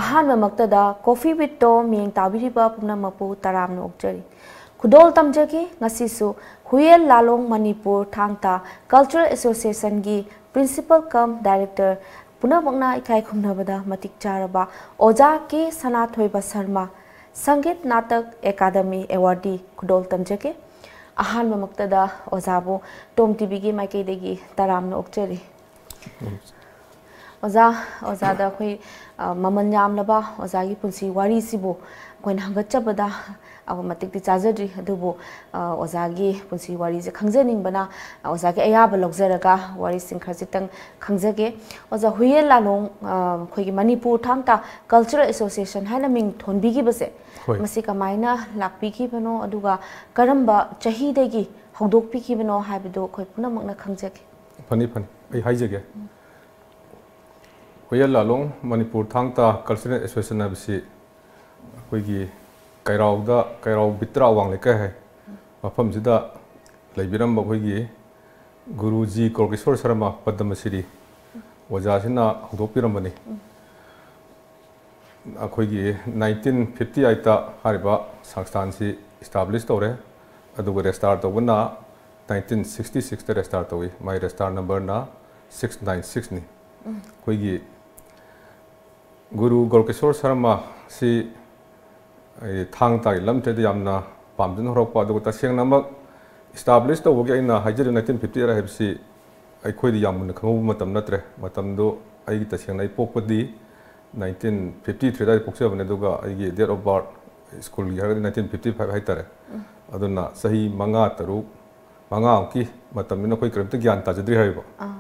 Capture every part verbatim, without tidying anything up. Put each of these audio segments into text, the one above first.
ꯑꯍꯥꯟꯕꯃꯛꯇꯗ Coffee with Tom ꯃꯤꯠꯌꯦꯡ ꯇꯥꯕꯤꯔꯤꯕ ꯄꯨꯝꯅꯃꯛꯄꯨ ꯇꯔꯥꯝꯅ ꯑꯣꯛꯆꯔꯤ꯫ ꯈꯨꯗꯣꯜ ꯇꯝꯖꯒꯦ꯫ ꯉꯁꯤꯁꯨ ꯍꯨꯌꯦꯜ ꯂꯥꯂꯣꯡ ꯃꯅꯤꯄꯨꯔ ꯊꯥꯡ ꯇꯥ Cultural Associationꯒꯤ Principal cum Director, ꯄꯨꯝꯅꯃꯛꯅ ꯏꯀꯥꯏ ꯈꯨꯝꯅꯕꯗ ꯃꯇꯤꯛ ꯆꯥꯔꯕ ꯑꯣꯖꯥ ꯀꯦ ꯁꯅꯥꯊꯣꯏꯕ ꯁꯔꯃ, ꯁꯪꯒꯤꯠ ꯅꯥꯇꯛ ꯑꯦꯀꯥꯗꯃꯤ Awardee ꯈꯨꯗꯣꯜ ꯇꯝꯖꯒꯦ꯫ ꯑꯍꯥꯟꯕꯃꯛꯇꯗ ꯑꯣꯖꯥꯕꯨ ꯇꯣꯝ ꯇꯤꯚꯤꯒꯤ ꯃꯥꯏꯀꯩꯗꯒꯤ ꯇꯔꯥꯝꯅ ꯑꯣꯛꯆꯔꯤ꯫ ꯑꯣꯖꯥ, ꯑꯣꯖꯥꯗ ꯑꯩꯈꯣꯏ, ꯑ, ꯃꯃꯜ ꯌꯥꯝꯂꯕ ꯑꯣꯖꯥꯒꯤ ꯄꯨꯟꯁꯤ ꯋꯥꯔꯤꯁꯤꯕꯨ ꯑꯩꯈꯣꯏꯅ ꯍꯪꯒꯠꯆꯕꯗ, ꯑ, ꯃꯇꯤꯛꯇꯤ ꯆꯥꯖꯗ꯭ꯔꯤ, ꯑꯗꯨꯕꯨ, ꯑ, ꯑꯣꯖꯥꯒꯤ ꯄꯨꯟꯁꯤ ꯋꯥꯔꯤꯁꯦ ꯈꯪꯖꯅꯤꯡꯕꯅ, ꯑ, ꯑꯣꯖꯥꯒꯤ ꯑꯌꯥꯕ ꯂꯧꯖꯔꯒ ꯋꯥꯔꯤꯁꯤꯡ ꯈꯔꯁꯤꯇꯪ ꯈꯪꯖꯒꯦ꯫ ꯑꯣꯖꯥ, ꯍꯨꯌꯦꯜ ꯂꯥꯂꯣꯡ, ꯑ, ꯑꯩꯈꯣꯏꯒꯤ ꯃꯅꯤꯄꯨꯔ ꯊꯥꯡ ꯇꯥ Cultural Association ꯍꯥꯏꯅ ꯃꯤꯡ ꯊꯣꯟꯕꯤꯈꯤꯕꯁꯦ, ꯍꯣꯏ꯫ ꯃꯁꯤ ꯀꯃꯥꯏꯅ ꯂꯥꯛꯄꯤꯈꯤꯕꯅꯣ, ꯑꯗꯨꯒ ꯀꯔꯝꯕ ꯆꯍꯤꯗꯒꯤ ꯍꯧꯗꯣꯛꯄꯤꯈꯤꯕꯅꯣ ꯍꯥꯏꯕꯗꯨ ꯑꯩꯈꯣꯏ ꯄꯨꯝꯅꯃꯛꯅ ꯈꯪꯖꯒꯦ꯫ ꯐꯅꯤ, ꯐꯅꯤ꯫ ꯑꯩ ꯍꯥꯏꯖꯒꯦ꯫ ꯍꯨꯌꯦꯜ ꯂꯥꯂꯣꯡ ꯃꯅꯤꯄꯨꯔ ꯊꯥꯡ ꯇꯥ Cultural Association ꯍꯥꯏꯕꯁꯤ ꯑꯩꯈꯣꯏꯒꯤ ꯀꯩꯔꯥꯎꯗ, ꯀꯩꯔꯥꯎ ꯕꯤꯇ꯭ꯔꯥ ꯑꯋꯥꯡ ꯂꯩꯀꯥꯏ ꯍꯥꯏ, ꯃꯐꯝꯁꯤꯗ ꯂꯩꯕꯤꯔꯝꯕ ꯑꯩꯈꯣꯏꯒꯤ ꯒꯨꯔꯨꯖꯤ ꯒꯣꯔꯀꯦꯁꯣꯔ ꯁꯔꯃ ꯄꯗꯃꯁꯤꯔꯤ ꯑꯣꯖꯥꯁꯤꯅ ꯍꯧꯗꯣꯛꯄꯤꯔꯝꯕꯅꯤ꯫ ꯑꯩꯈꯣꯏꯒꯤ nineteen fifty eight ꯍꯥꯏꯔꯤꯕ ꯁꯪꯁꯊꯥꯟꯁꯤ establish ꯇꯧꯔꯦ, ꯑꯗꯨꯒ register ꯇꯧꯕꯅ nineteen sixty six register ꯇꯧꯏ꯫ ꯃꯥꯏ register numberꯅ six nine sixꯅꯤ꯫ ꯑꯩꯈꯣꯏꯒꯤ ꯒꯨꯔꯨ ꯒꯣꯔꯀꯦꯁꯣꯔ ꯁꯔꯃꯁꯤ ꯑꯩ ꯊꯥꯡ ꯇꯥꯒꯤ ꯂꯝꯁꯤꯗ ꯌꯥꯝꯅ ꯄꯥꯝꯖꯅ ꯍꯧꯔꯛꯄ, ꯑꯗꯨꯒ ꯇꯁꯦꯡꯅꯃꯛ establish ꯇꯧꯕꯒꯤ ꯑꯩꯅ ꯍꯥꯏꯖꯔꯤꯕ nineteen fifty eight ꯍꯥꯏꯕꯁꯤ ꯑꯩꯈꯣꯏꯗꯤ ꯌꯥꯝ ꯃꯨꯟꯅ ꯈꯪꯍꯧꯕ ꯃꯇꯝ ꯅꯠꯇ꯭ꯔꯦ꯫ ꯃꯇꯝꯗꯨ ꯑꯩꯒꯤ, ꯇꯁꯦꯡꯅ ꯑꯩ ꯄꯣꯛꯄꯗꯤ nineteen fifty three ꯑꯗꯨꯋꯥꯏꯗ ꯄꯣꯛꯆꯕꯅꯦ, ꯑꯗꯨꯒ ꯑꯩꯒꯤ date of birth ꯁ꯭ꯀꯨꯜꯒꯤ ꯍꯥꯏꯔꯒꯗꯤ nineteen fifty five ꯍꯥꯏꯇꯥꯔꯦ꯫ ꯑꯗꯨꯅ ꯆꯍꯤ ꯃꯉꯥ, ꯇꯔꯨꯛ, ꯃꯉꯥꯃꯨꯛꯀꯤ ꯃꯇꯝꯅꯤꯅ ꯑꯩꯈꯣꯏ ꯀꯔꯤꯝꯇ ꯒ꯭ꯌꯥꯟ ꯇꯥꯖꯗ꯭ꯔꯤ ꯍꯥꯏꯔꯤꯕ꯫ ꯑꯥ꯫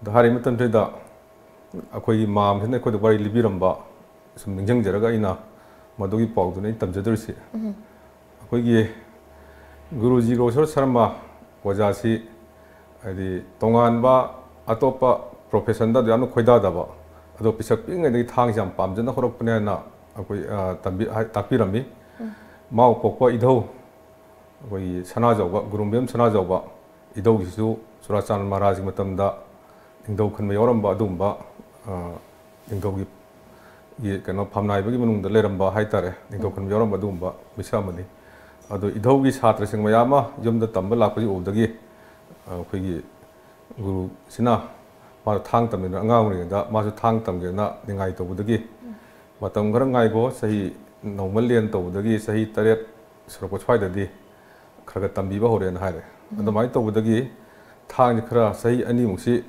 ꯑꯗꯣ ꯍꯥꯏꯔꯤꯕ ꯃꯇꯝꯁꯤꯗ ꯑꯩꯈꯣꯏꯒꯤ ꯃꯥꯝꯁꯤꯅ ꯑꯩꯈꯣꯏꯗ ꯋꯥꯔꯤ ꯂꯤꯕꯤꯔꯝꯕ ꯁꯨꯝ ꯅꯤꯡꯁꯤꯡꯖꯔꯒ ꯑꯩꯅ ꯃꯗꯨꯒꯤ ꯄꯥꯎꯗꯨꯅ ꯑꯩꯅ ꯇꯝꯖꯗꯣꯔꯤꯁꯤ꯫ ꯎꯝ꯫ ꯑꯩꯈꯣꯏꯒꯤ ꯒꯨꯔꯨꯖꯤ ꯒꯣꯔꯀꯦꯁꯣꯔ ꯁꯔꯃ ꯑꯣꯖꯥꯁꯤ ꯍꯥꯏꯗꯤ ꯇꯣꯉꯥꯟꯕ ꯑꯇꯣꯞꯄ professionꯗ ꯑꯗꯨ ꯌꯥꯝꯅ ꯈꯣꯏꯗꯥꯗꯕ, ꯑꯗꯣ ꯄꯤꯁꯛ ꯄꯤꯛꯏꯉꯩꯗꯒꯤ ꯊꯥꯡꯁꯤ ꯌꯥꯝ ꯄꯥꯝꯖꯅ ꯍꯧꯔꯛꯄꯅꯦ ꯍꯥꯏꯅ ꯑꯩꯈꯣꯏ, ꯑ, ꯇꯝꯕꯤ-, ꯍꯥꯏ-, ꯇꯥꯛꯄꯤꯔꯝꯃꯤ꯫ ꯎꯝ꯫ ꯃꯥꯎ ꯄꯣꯛꯄ ꯏꯙꯧ, ꯑꯩꯈꯣꯏꯒꯤ ꯁꯅꯥꯖꯥꯎꯕ, ꯒꯨꯔꯨꯝꯕꯦꯝ ꯁꯅꯥꯖꯥꯎꯕ ꯏꯙꯧꯒꯤꯁꯤꯁꯨ ꯆꯨꯔꯥꯆꯥꯟ ꯃꯍꯥꯔꯥꯖꯒꯤ ꯃꯇꯝꯗ ꯅꯤꯡꯊꯧ ꯈꯟꯕ ꯌꯥꯎꯔꯝꯕ ꯑꯗꯨꯒꯨꯝꯕ, ꯑ, ꯅꯤꯡꯊꯧꯒꯤ ꯒꯤ ꯀꯩꯅꯣ ꯐꯝꯅꯥꯏꯕꯒꯤ ꯃꯅꯨꯡꯗ ꯂꯩꯔꯝꯕ ꯍꯥꯏꯇꯥꯔꯦ, ꯅꯤꯡꯊꯧ ꯈꯨꯟꯕ ꯌꯥꯎꯔꯝꯕ ꯑꯗꯨꯒꯨꯝꯕ ꯃꯤꯁꯛ ꯑꯃꯅꯤ꯫ ꯑꯗꯣ ꯏꯙꯧꯒꯤ ꯁꯥꯇ꯭ꯔꯁꯤꯡ ꯃꯌꯥꯝ ꯑꯃ ꯌꯨꯝꯗ ꯇꯝꯕ ꯂꯥꯛꯄꯁꯤ ꯎꯕꯗꯒꯤ, ꯑ, ꯑꯩꯈꯣꯏꯒꯤ ꯒꯨꯔꯨꯁꯤꯅ ꯃꯥꯅ ꯊꯥꯡ ꯇꯝꯃꯤꯟꯅ ꯑꯉꯥꯡ ꯑꯣꯏꯔꯤꯉꯩꯗ ꯃꯥꯁꯨ ꯊꯥꯡ ꯇꯝꯒꯦꯅ ꯅꯤꯡꯉꯥꯏ ꯇꯧꯕꯗꯒꯤ, "ꯃꯇꯝ ꯈꯔ ꯉꯥꯏꯈꯣ, ꯆꯍꯤ ꯅꯧꯃꯜꯂꯦꯅ" ꯇꯧꯕꯗꯒꯤ ꯆꯍꯤ ꯇꯔꯦꯠ ꯁꯨꯔꯛꯄ ꯁ꯭ꯋꯥꯏꯗꯗꯤ ꯈꯔ ꯈꯔ ꯇꯝꯕꯤꯕ ꯍꯧꯔꯦꯅ ꯍꯥꯏꯔꯦ꯫ ꯑꯗꯨꯃꯥꯏꯅ ꯇꯧꯕꯗꯒꯤ ꯊꯥꯡꯁꯤ ꯈꯔ ꯆꯍꯤ ꯑꯅꯤꯃꯨꯛꯁꯤ